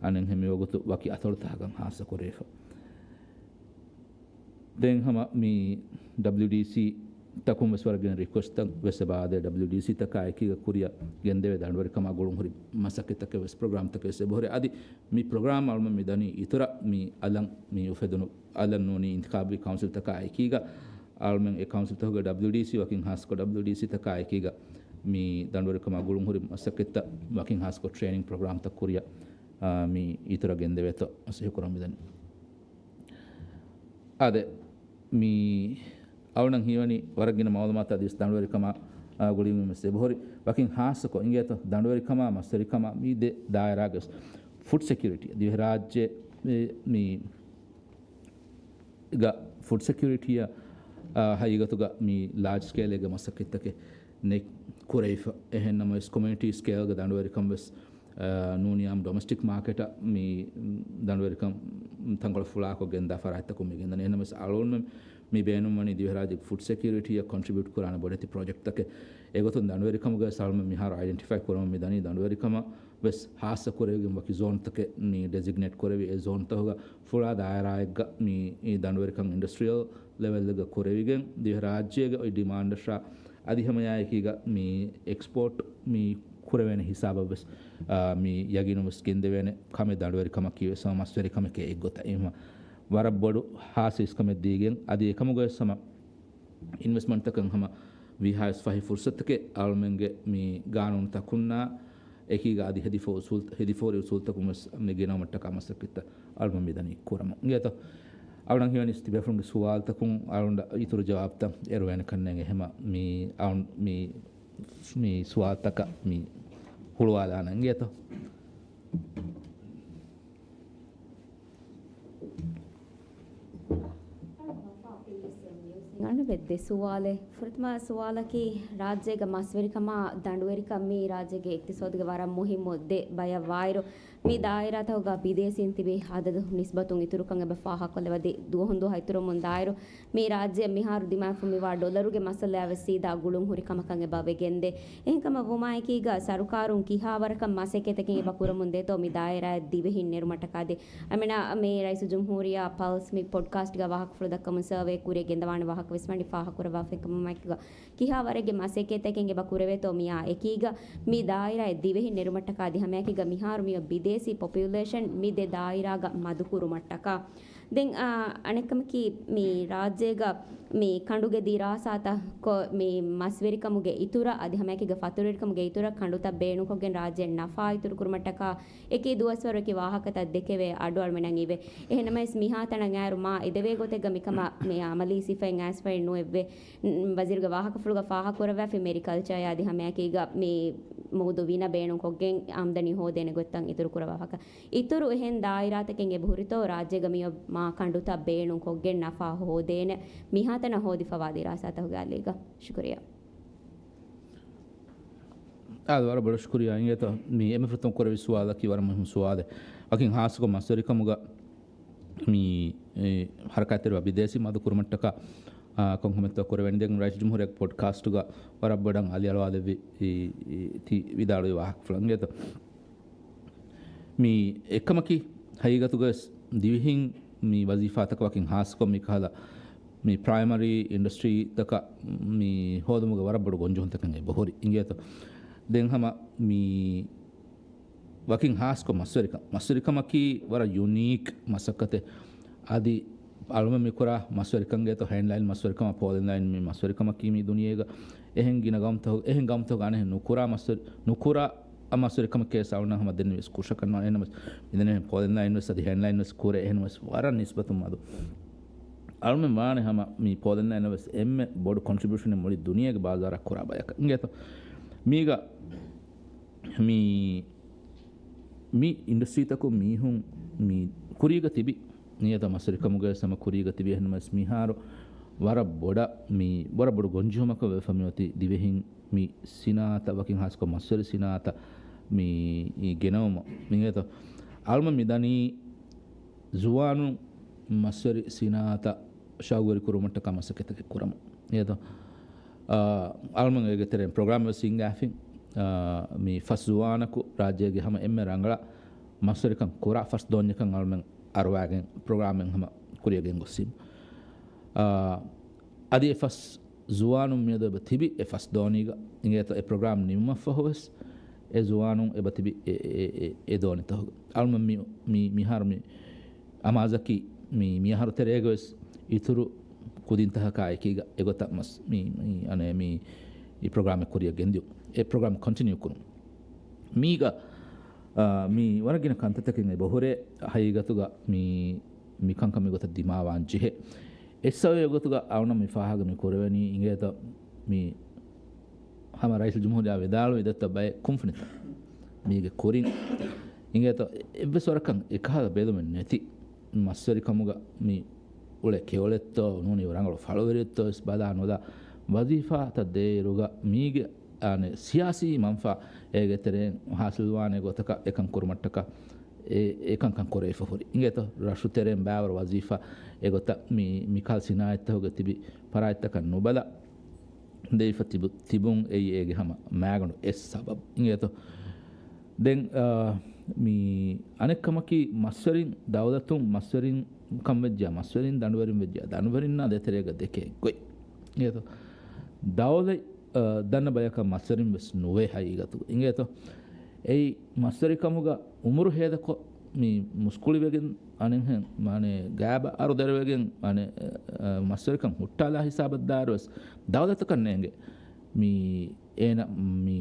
އަނެއްހެން މިވަގުތު ވަކި އަތޮޅުތަކަކަށް ހާއްސަ ކުރެވިފަ. ދެން ހަމަ މި ޑަބްލިއުޑީސީ ތަކުން ވެސް ވަރަށް ގިނަ ރިކުއެސްޓްތައް ވެސް އެބަ ދޭ. ޑަބްލިއުޑީސީ ތަކާ އެކީގަ ކުރިއަށް ގެންދެވޭ ދަނޑުވެރިކަމާ ގުޅުން ހުރި މަސައްކަތްތަކެއް ވެސް ޕްރޮގްރާމްތަކެއް ވެސް އެބަހުރޭ. އަދި މި ޕްރޮގްރާމް އަޅުމެން މި ދަނީ އިތުރަށް މި އަލަށް މި އުފެދުނު އަލަށް ނޫނީ އިންތިޚާބީ ކައުންސިލްތަކާ އެކީގަ އަޅުމެން އެ ކައުންސިލްތަކުގެ ޑަބްލިއުޑީސީ ވަކިން ހާއްސަކޮށް ޑަބްލިއުޑީސީ ތަކާ އެކީގަ މި ދަނޑުވެރިކަމާ ގުޅުން ހުރި މަސައްކަތްތައް ވަކިން ހާއްސަކޮށް ޓްރޭނިންގ ޕްރޮގްރާމްތައް ކުރިއަށް، އާ، މި އިތުރަށް ގެންދެވޭތޯ މަސައްކަތް ކުރަމުން މިދަނީ. އާދެ، މި އަޅުން ހީވަނީ ވަރަށް ގިނަ މައުލޫމާތު އަދިވެސް ދަނޑުވެރިކަމާ، އާ، ގުޅިގެން ވެސް އެބަހުރި. ވަކިން ހާއްސަކޮށް އިނގޭތޯ ދަނޑުވެރިކަމާ މަސްވެރިކަމާ މި ދެ ދާއިރާގެ ފުޑް ސެކިއުރިޓީ ދިވެހިރާއްޖެ މި ގަ ފުޑް ސެކިއުރިޓީއަށް، އާ، ހަގީގަތުގަ މި ލާޖް ސްކޭލްގެ މަސައްކަތްތަކެއް ނެތް ކުރެވިފަ. އެހެންނަމަވެސް ކޮމިއުނިޓީ ސްކޭލްގެ ދަނޑުވެރިކަން ވެސް، އާ، ނޫނީ އާ ޑޮމެސްޓިކް މާކެޓަށް މި ދަނޑުވެރިކަން ތަންކޮޅެއް ފުޅާކޮށް ގެންދާ ފަރާތްތަކުން މި ގެންދަނީ. އެހެންނަމަވެސް އަޅުގަނޑުމެން މި ބޭނުންވަނީ ދިވެހިރާއްޖޭގެ ފުޑް ސެކިއުރިޓީއަށް ކޮންޓްރިބިއުޓް ކުރާނެ ބޮޑެތި ޕްރޮޖެކްޓްތަކެއް. އެގޮތުން ދަނޑުވެރިކަމުގަ ވެސް އަޅުގަނޑުމެން މިހާރު އައިޑެންޓިފައި ކުރަމުން މި ދަނީ ދަނޑުވެރިކަމަށް ވެސް ހާއްސަ ކުރެވިގެން ވަކި ޒޯންތަކެއް މި ޑެޒިގްނޭޓް ކުރެވި، އެ ޒޯންތަކުގަ ފުޅާ ދާއިރާއެއްގަ މި ދަނޑުވެރިކަން އިންޑަސްޓްރިއަލް ލެވެލްގަ ކުރެވިގެން ދިވެހިރާއްޖޭގެ އޮތް ޑިމާންޑަށާ އަދި ހަމައެއާއެކީގަ މި އެކްސްޕޯޓް މި ކުރެވޭނެ ހިސާބަށް ވެސް، އާ، މި ޔަގީނުން ވެސް ގެންދެވޭނެ ކަމެއް ދަނޑުވެރިކަމަކީ ވެސް ހަމަ މަސްވެރިކަމެކޭ އެއްގޮތަށް. އެހެން ވަރަށް ބޮޑު ހާއްސަ އިސްކަމެއް ދީގެން އަދި އެކަމުގަ ވެސް ހަމަ އިންވެސްޓްމަންޓްތަކަށް ހަމަ ވީހާވެސް ފަހި ފުރުސަތުތަކެއް އަޅުމެންގެ މި ގާނޫނުތަކުންނާ އެކީގަ އަދި ހެދިފަ އުސޫލް، ހެދިފަހުރި އުސޫލްތަކުން ވެސް މި ގެނައުމަށްޓަކާ މަސައްކަތްތައް އަޅުމެން މި ދަނީ ކުރަމުން. އިނގޭތޯ؟ އަޅުން ހީވަނީ ތިބޭފުޅުންގެ ސުވާލުތަކުން އަޅުން އިތުރު ޖަވާބުތައް އެރުވޭނެ ކަންނޭނގެ ހަމަ މި އަޅުން މި، މި ސުވާލުތަކަށް މި ހުޅުވާލާނަން. އިނގޭތޯ؟ އަންނަ ދެ ސުވާލެއް. ފުރަތަމަ ސުވާލަކީ، ރާއްޖޭގަ މަސްވެރިކަމާ ދަނޑުވެރިކަން މީ ރާއްޖޭގެ އިޤްތިޞާދުގެ ވަރަށް މުހިއްމު ދެ ބަޔަށް ވާއިރު، މި ދާއިރާތަކުގަ ބިދޭސީން ތިބި އަދަދު ނިސްބަތުން އިތުރުކަން އެބަ ފާހަގަކޮށްލަވަދި، ދުވަހުން ދުވަހަށް އިތުރުވަމުން ދާއިރު، މި ރާއްޖެ މިހާރު ދިމާވެފަ މިވާ ޑޮލަރުގެ މައްސަލައާ ވެސް ސީދާ ގުޅުން ހުރި ކަމަކަށް އެބަ ވެގެންދޭ. އެހެންކަމަށް ވުމާއެކީގަ، ސަރުކާރުން ކިހާވަރަކަށް މަސައްކަތްތަކެއް އެބަ ކުރަމުން ދޭތޯ މި ދާއިރާއަށް ދިވެހިން ނެރުމަށްޓަކާ ދޭ. އަމިނާ މި ރައީސުލްޖުމްހޫރިއްޔާ ޕަލްސް މި ޕޮޑްކާސްޓްގަ ވާހަކަފުޅު ދައްކަމުން ސަރވޭ ކުރިއަށް ގެންދަވާނެ ވާހަކަ ވެސް ވަނީ ފާހަގަކުރައްވާފައި ކަމަށް ކިހާވަރެއްގެ މަސައްކަތްތަކެއް އެބަ ކުރެވޭތޯ މިއާ އެކީގަ މި ދާއިރާއަށް ދިވެހިން ނެރުމަށްޓަކާ ދިހަމަޔަކީގަ މިހާރު މިއޮތް ބިދޭސީ ޕޮޕިއުލޭޝަން މި ދެ ދާއިރާގަ މަދުކުރުމަށްޓަކާ. ދެން، އާ، އަނެއްކަމަކީ މި ރާއްޖޭގަ މި ކަނޑުގެ ދިރާސާތައް ކޮ-، މި މަސްވެރިކަމުގެ އިތުރަށް އަދި ހަމައެކީގަ ފަތުރުވެރިކަމުގެ އިތުރަށް ކަނޑުތައް ބޭނުންކޮށްގެން ރާއްޖެ ނަފާ އިތުރުކުރުމަށްޓަކާ އެކީ ދުވަސްވަރު އެކި ވާހަކަތައް ދެކެވޭ އަޑު އަޅުމެންނަށް އިވޭ. އެހެންނަމަވެސް މިހާތަނަށް އައިރު މާ އެދެވޭ ގޮތެއްގަ މިކަމަށް މި އަމަލީ ސިފައިން އައިސްފައިން ނުއެއްވޭ. ވަޒީރުގެ ވާހަކަފުޅުގަ ފާހަގަކުރައްވާފި މެރިކަލްޗާއާ އަދި ހަމައެކީގަ މި މުދު ވިނަ ބޭނުންކޮށްގެން އާމްދަނީ ހޯދޭނެ ގޮތްތައް އިތުރުކުރައްވާފަކަ. އިތުރު އެހެން ދާއިރާތަކެއް އެބަހުރިތޯ ރާއްޖޭގަ މިއޮތް މާ ކަނޑުތައް ބޭނުންކޮށްގެން ނަފާ ހޯދޭނެ މިހާތަނަށް ހޯދިފަވާ ދިރާސާތަކުގެ އަލީގަ؟ ޝުކުރިއްޔާ. އާދެ، ވަރަށް ބޮޑަށް ޝުކުރިއްޔާ އިނގޭތޯ. މި އެންމެ ފުރަތަމަ ކުރެވި ސުވާލަކީ ވަރަށް މުހިއްމު ސުވާލެއް. ވަކިން ހާއްސަކޮށް މަސްވެރިކަމުގަ މި، އެ، ހަރަކާތްތެރިވާ ބިދޭސީ މަދު ކުރުމަށްޓަކާ، އާ، ކޮން ކަމެއްތޯ ކުރެވެނީ. ދެން ރައީސުލްޖުމްހޫރިއްޔާގެ ޕޮޑްކާސްޓުގަ ވަރަށް ބޮޑަށް އަލިއަޅުވާލެއްވި، އި، އި، ތި ވިދާޅުވި ވާހަކަފުޅަށް އިނގޭތޯ. މި އެއްކަމަކީ، ހަގީގަތުގަވެސް ދިވެހިން މި ވަޒީފާތަކަށް ވަކިން ހާއްސަކޮށް މި ކަހަލަ މި ޕްރައިމަރީ އިންޑަސްޓްރީތަކަށް މި ހޯދުމުގެ ވަރަށް ބޮޑު ގޮންޖެހުންތަކެއް އެބަހުރި އިނގޭތޯ. ދެން ހަމަ މި ވަކިން ހާއްސަކޮށް މަސްވެރިކަން. މަސްވެރިކަމަކީ ވަރަށް ޔުނީކް މަސައްކަތެއް. އަދި އަޅުމެން މިކުރާ މަސްވެރިކަންގެ ތޯ ހޭންޑްލައިން މަސްވެރިކަމާ ޕޯލިން ލައިން މި މަސްވެރިކަމަކީ މި ދުނިޔޭގަ އެހެން ގިނަ ގައުމުތަކު، އެހެން ގައުމުތަކުގަ އަނެއްހެން ނުކުރާ މަސްވެރި، ނުކުރާ އަ މަސްވެރިކަމެއް ކޭސް އަޅުންނަށް ހަމަ ދެންނެވި ވެސް ކުށަކަށް ނޯންނާނެ. އެހެންނަމަވެސް މިދެންނެވި ޕޯލިން ލައިން ވެސް އަދި ހޭންޑް ލައިން ވެސް ކުރޭ. އެހެންނަމަވެސް ވަރަށް ނިސްބަތުން މަދު. އަޅުމެން ވާނެ ހަމަ މި ޕޯލިން ލައިން ވެސް އެންމެ ބޮޑު ކޮންޓްރިބިއުޝަނެއް މުޅި ދުނިޔޭގެ ބާޒާރަށް ކުރާ ބަޔަކަށް އިނގޭތޯ. މީގަ މި، މި އިންޑަސްޓްރީތަކުން މީހުން މި ކުރީގަ ތިބި، ނިޔަތަށް މަސްވެރިކަމުގަ ސަމަ ކުރީގަ ތިބި. އެހެންނަމަވެސް މިހާރު ވަރަށް ބޮޑަށް މި، ވަރަށް ބޮޑު ގޮންޖެހުމަކަށް ވެފަ މިއޮތީ ދިވެހިން މި ސިނާއަތަށް ވަކިން ހާއްސަކޮށް މަސްވެރި ސިނާއަތަށް މި ގެނައުމަށް. މިހޭތޯ އަޅުމެން މި ދަނީ ޒުވާނުން މަސްވެރި ސިނާއަތަށް ޝައުގުވެރި ކުރުމަށްޓަކާ މަސައްކަތްތަކެއް ކުރަމުން. އިނގޭތޯ؟ އާ، އަޅުމެން އޭގެ ތެރެއިން ޕްރޮގްރާމް ވެސް ހިންގާފިން. މި ފަސް ޒުވާނަކު ރާއްޖޭގެ ހަމަ އެންމެ ރަނގަޅަށް މަސްވެރިކަން ކުރާ ފަސް ދޯންޏަކަށް އަޅުމެން އަރުވާގެން ޕްރޮގްރާމެއް ހަމަ ކުރިޔަށް ގެންގޮސްސީމު. އާ، އަދި އެ ފަސް ޒުވާނުން މިއަދު އެބަ ތިބި އެ ފަސް ދޯނީގަ އިނގޭތޯ އެ ޕްރޮގްރާމް ނިމުމަށްފަހު ވެސް އެ ޒުވާނުން އެބަ ތިބި އެ، އެ، އެ، އެ ދޯނިތަހުގަ. އަޅުމެން މި، މި، މިހާރު މި އަމާޒަކީ މި، މިއަހަރު ތެރޭގަ ވެސް އިތުރު ކުދިންތަކަކާ އެކީގަ އެގޮތަށް މަސް، މި، މި، އަނެ، މި، މި ޕްރޮގްރާމެއް ކުރިޔަށް ގެންދިޔު. އެ ޕްރޮގްރާމް ކޮންޓިނިއު ކުރުން. މީގަ، އާ، މި ވަރަށް ގިނަ ކަންތައްތަކެއް އެބަހުރޭ ހަގީގަތުގަ މި، މި ކަންކަން މިގޮތަށް ދިމާވާން ޖެހޭ. އެއްސަބަބެއް ގޮތުގަ އަޅުނަ މި ފާހަގަ މި ކުރެވެނީ އިނގޭތޯ މި ހަމަ ރައީސުލްޖުމްހޫރިއްޔާ ވިދާޅުވި ދެއްތޯ ބައެއް ކުންފުނިތައް މީގެ ކުރިން އިނގޭތޯ އެއްވެސް ވަރަކަށް އެކަހަލަ ބެލުމެއް ނެތި މަސްވެރިކަމުގަ މި އުޅޭ ކެޔޮޅެއްތޯ ނޫނީ ރަނގަޅު ފަޅުވެރިއެއްތޯ ވެސް ބަލާ ނުލާ ވަޒީފާތައް ދޭއިރުގަ މީގެ އާނެ، ސިޔާސީ މަންފާ އޭގެ ތެރެއިން ހާސިލްވާނެ ގޮތަކަށް އެކަން ކުރުމަށްޓަކާ އެ، އެކަންކަން ކުރެވިފަ ހުރި. އިނގޭތޯ، ރަށު ތެރެއިން ބާވަރު ވަޒީފާ އެގޮތަށް މި، މިކަހަލަ ސިނާއަތްތަކުގަ ތިބި ފަރާތްތަކަށް ނުބަލާ ދެވިފަ ތިބު، ތިބުން އެއީ އޭގެ ހަމަ މާގަނޑު އެއް ސަބަބު. އިނގޭތޯ، ދެން، އާ، މި އަނެއް ކަމަކީ، މަސްވެރިން، ދައުލަތުން މަސްވެރިން ކަން ވެއްޖެޔާ، މަސްވެރިން ދަނޑުވެރިން ވެއްޖެޔާ، ދަނޑުވެރިންނާ ދޭތެރޭގަ ދެކޭ ގޮތް. އިނގޭތޯ، ދައުލަތް އަ، ދަންނަ ބަޔަކަށް މަސްވެރިން ވެސް ނުވޭ ހަގީގަތުގަ. އިނގޭތޯ؟ އެއީ މަސްވެރިކަމުގަ އުމުރު ހޭދަކޮށް، މި މުސްކުޅިވެގެން އަނެއްހެން، މާނެ، ގާބަށް އަރު ދެރަވެގެން، މާނެ، އަ، މަސްވެރިކަން ހުއްޓާލާ ހިސާބަށް ދާއިރު ވެސް ދައުލަތަކަށް ނޭނގެ. މި އޭނަ މި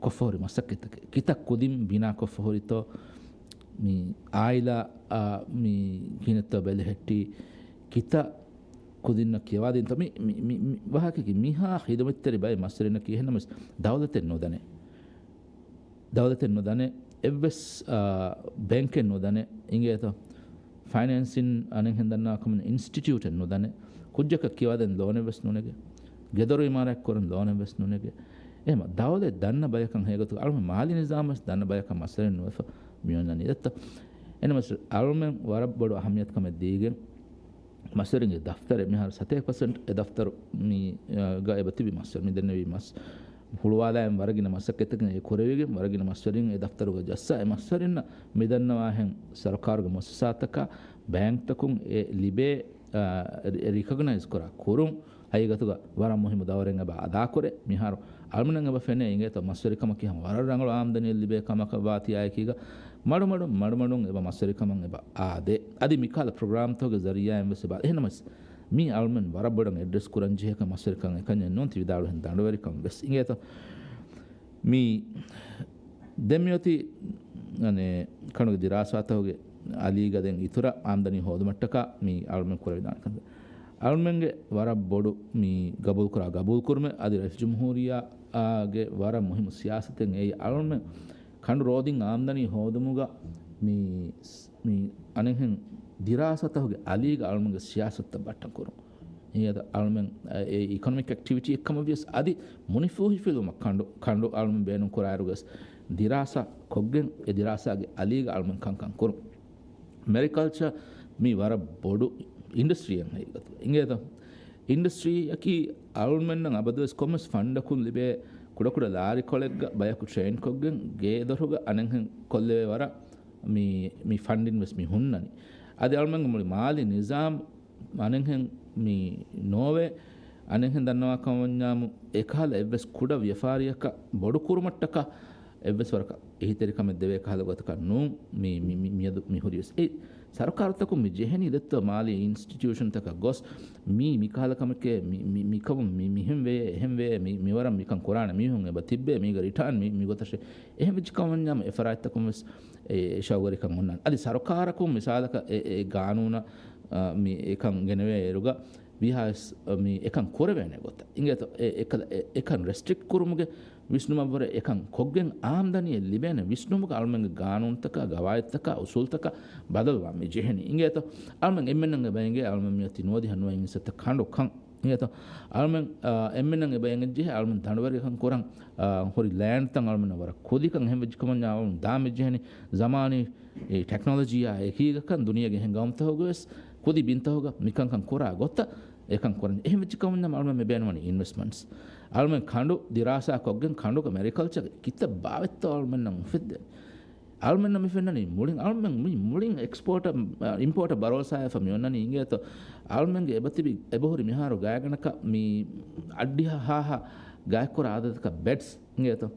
ކޮށްފަ ހުރި މަސައްކަތްތަކެއް. ކިތައް ކުދިން ބިނާ ކޮށްފަ ހުރިތޯ، މި އާއިލާ، އާ، މި ކިހިނެއްތޯ ބެލެހެއްޓި، ކިތައް ކުދިންނަށް ކިޔަވާދިންތޯ؟ މި، މި، މި، މި ވާހަކައަކީ މިހާ ޚިދުމަތްތެރި ބައެއް މަސްވެރިންނަކީ އެހެންނަމަވެސް ދައުލަތެއް ނުދަނެ. ދައުލަތެއް ނުދަނެ. އެއްވެސް، އާ، ބޭންކެއް ނުދަނެ. އިނގޭތޯ؟ ފައިނޭންސިން އަނެއްހެން ދަންނަވާ ކަމުން އިންސްޓިޓިއުޓެއް ނުދަނެ. ކުއްޖަކަށް ކިޔަވާދޭން ލޯނެއް ވެސް ނުނެގެ. ގެދޮރު އިމާރާތް ކުރަން ލޯނެއް ވެސް ނުނެގެ. އެހެމަ ދައުލަތް ދަންނަ ބަޔަކަށް ހޭގޮތުގަ އަޅުމެން މާލީ ނިޒާމް ވެސް ދަންނަ ބަޔަކަށް މަސްވެރިން ނުވެފަ މިއޮންނަނީ ދެއްތޯ. އެނަމަސް އަޅުމެން ވަރަށް ބޮޑު އަހައްމިޔަތުކަމެއް ދީގެން މަސްވެރިންގެ ދަފްތަރެއް މިހާރު ސަތޭކަ ޕަސެންޓް އެ ދަފްތަރު މި، އަ، ގަ އެބަތިބި މަސްވެރިން މި ދެންނެވީ މަސް ހުޅުވާލާއިން ވަރަށް ގިނަ މަސައްކަތްތަކެއް އެ ކުރެވިގެން ވަރަށް ގިނަ މަސްވެރިން އެ ދަފްތަރުގަ ޖައްސާ އެ މަސްވެރިންނަށް މި ދަންނަވާހެން ސަރުކާރުގެ މުއައްސަސާތަކާ ބޭންކްތަކުން އެ ލިބޭ، އަ، ރި-، ރިކޮގްނައިޒް ކުރާ ކުރުން ހަގީގަތުގަ ވަރަށް މުހިއްމު ދައުރެއް އެބަ އަދާކުރޭ. މިހާރު އަޅުމެންނަށް އެބަ ފެނޭ އިނގޭތޯ މަސްވެރިކަމަކީ ހަމަ ވަރަށް ރަނގަޅު އާމްދަނީއެއް ލިބޭ ކަމަކަށް ވާތީ އާއެކީގަ މަޑުމަޑުން މަޑުމަޑުން އެބަ މަސްވެރިކަމަށް އެބަ އާދޭ. އަދި މިކަހަލަ ޕްރޮގްރާމްތަކުގެ ޒަރީއާއިން ވެސް އެބަ. އެހެންނަމަވެސް މީ އަޅުމެން ވަރަށް ބޮޑަށް އެޑްރެސް ކުރަން ޖެހޭ ކަން މަސްވެރިކަން އެކަންޏެއް ނޫން ތި ވިދާޅުވިހެން ދަނޑުވެރިކަން ވެސް އިނގޭތޯ. މީ ދެން މިއޮތީ، އަނެ، ކަނޑުގެ ދިރާސާތަކުގެ އަލީގަ ދެން އިތުރަށް އާމްދަނީ ހޯދުމަށްޓަކާ މީ އަޅުމެން ކުރެވިދާނެ ކަންތައް. އަޅުމެންގެ ވަރަށް ބޮޑު މި ގަބޫލުކުރާ ގަބޫލުކުރުމެއް އަދި ރައީސް ޖުމްހޫރިއްޔާގެ ވަރަށް މުހިއްމު ސިޔާސަތެއް އެއީ އަޅުމެން ކަނޑު ރޯދިން އާމްދަނީ ހޯދުމުގަ މި، މި އަނެއްހެން ދިރާސާތަކުގެ އަލީގަ އަޅުމެންގެ ސިޔާސަތުތައް ބައްޓަން ކުރުން. އެއީ އަދި އަޅުމެން، އެ، އިކޮނޮމިކް އެކްޓިވިޓީއެއް ކަމަށް ވިޔަސް އަދި މުނިފޫހިފިލުމަށް ކަނޑު، ކަނޑު އަޅުމެން ބޭނުން ކުރާއިރުގަސް ދިރާސާ ކޮށްގެން އެ ދިރާސާގެ އަލީގަ އަޅުމެން ކަންކަން ކުރުން. މެރިކަލްޗަރ މީ ވަރަށް ބޮޑު އިންޑަސްޓްރީއެއް ހަގީގަތުގަ. އިނގޭތަ؟ އިންޑަސްޓްރީއަކީ އަޅުމެންނަށް އަބަދުވެސް ކޮންމެސް ފަންޑަކުން ލިބޭ ކުޑަކުޑަ ލާރިކޮޅެއްގަ ބަޔަކު ޓްރެއިން ކޮށްގެން ގޭދޮރުގަ އަނެއްހެން ކޮށްލެވޭ ވަރަށް މި، މި ފަންޑިން ވެސް މި ހުންނަނީ. އަދި އަޅުމެންގެ މުޅި މާލީ ނިޒާމް އަނެއްހެން މި ނޯވޭ. އަނެއްހެން ދަންނަވާ ކަމަށް ވަންޏާމު އެކަހަލަ އެއްވެސް ކުޑަ ވިޔަފާރިއަކަށް ބޮޑު ކުރުމަށްޓަކާ އެއްވެސް ވަރަކަށް އެހީތެރިކަމެއް ދެވޭ ކަހަލަ ގޮތަކަށް ނޫން މި، މި، މި، މިއަދު މި ހުރިވެސް. އެ ސަރުކާރުތަކުން މި ޖެހެނީ ދެއްތޯ މާލީ އިންސްޓިޓިއުޝަންތަކަށް ގޮސް މީ މި ކަހަލަ ކަމެކޭ، މި، މި، މިކަމުން މި، މިހެން ވެޔޭ، އެހެން ވެޔޭ، މި، މިވަރަށް މިކަން ކުރާނެ މީހުން އެބަ ތިއްބޭ، މީގަ ރިޓާން މި، މިގޮތަށޭ. އެހެން ވެއްޖެ ކަމަށް ވަންޏާމު އެ ފަރާތްތަކުން ވެސް އެ ޝައުގުވެރިކަން އޮންނާނެ. އަދި ސަރުކާރަކުން މިސާލަކަށް އެ، އެ ގާނޫނަށް، އަ، މި އެކަން ގެނެވޭ އިރުގަ ވީހާވެސް، އަ، މި އެކަން ކުރެވޭނެ ގޮތަށް އިނގޭތޯ؟ އެ، އެކަލަ، އެ، އެކަން ރެސްޓްރިކްޓް ކުރުމުގެ ވިސްނުމަށްވުރެ އެކަން ކޮށްގެން އާމްދަނީއެއް ލިބޭނެ ވިސްނުމުގަ އަޅުމެންގެ ގާނޫނުތަކާ، ގަވާއިދުތަކާ، އުސޫލުތަކާ ބަދަލުވާން މި ޖެހެނީ އިނގޭތޯ؟ އަޅުމެން އެންމެންނަށް އެބަ އެނގޭ އަޅުމެން މިއޮތީ ނުވަދިހަ ނުވައިން އިންސައްތަ ކަނޑު ކަން. އިނގޭތޯ؟ އަޅުމެން، އާ، އެންމެންނަށް އެބަ އެނގެން ޖެހޭ އަޅުމެން ދަނޑުވެރިކަން ކުރަން، އާ، ހުރި ލޭންޑްތައް އަޅުމެންނަށް ވަރަށް ކުދިކަން. އެހެން ވެއްޖެ ކަމަށް ވަންޏާ އަޅުމެން ދާން މި ޖެހެނީ ޒަމާނީ އެ ޓެކްނޮލޮޖީއާ އެކީގަކަން ދުނިޔޭގެ އެހެން ގައުމުތަކުގަ ވެސް ކުދި ބިންތަކުގަ މިކަންކަން ކުރާ ގޮތަށް އެކަން ކުރަން. އެހެން ވެއްޖެ ކަމަށް ވަންޏާ އަޅުމެން މި ބޭނުންވަނީ އިންވެސްޓްމަންޓްސް. އަޅުމެން ކަނޑު ދިރާސާ ކޮށްގެން ކަނޑުގެ މެރިކަލްޗަރގެ ކިތައް ބާވަތްތޯ އަޅުމެންނަށް އުފެއްދެނީ. އަޅުމެންނަށް މި ފެންނަނީ މުޅިން، އަޅުމެން މި މުޅިން އެކްސްޕޯޓަށް، އިމްޕޯޓަށް ބަރޯސާވެފަ މި އޮންނަނީ އިނގޭތޯ. އަޅުމެންގެ އެބަތިބި އެބަހުރި މިހާރު ގާތްގަނޑަކަށް މި އައްޑިހަ ހާހަ ގާތްކުރާ އަދަދަކަށް ބެޑްސް އިނގޭތޯ.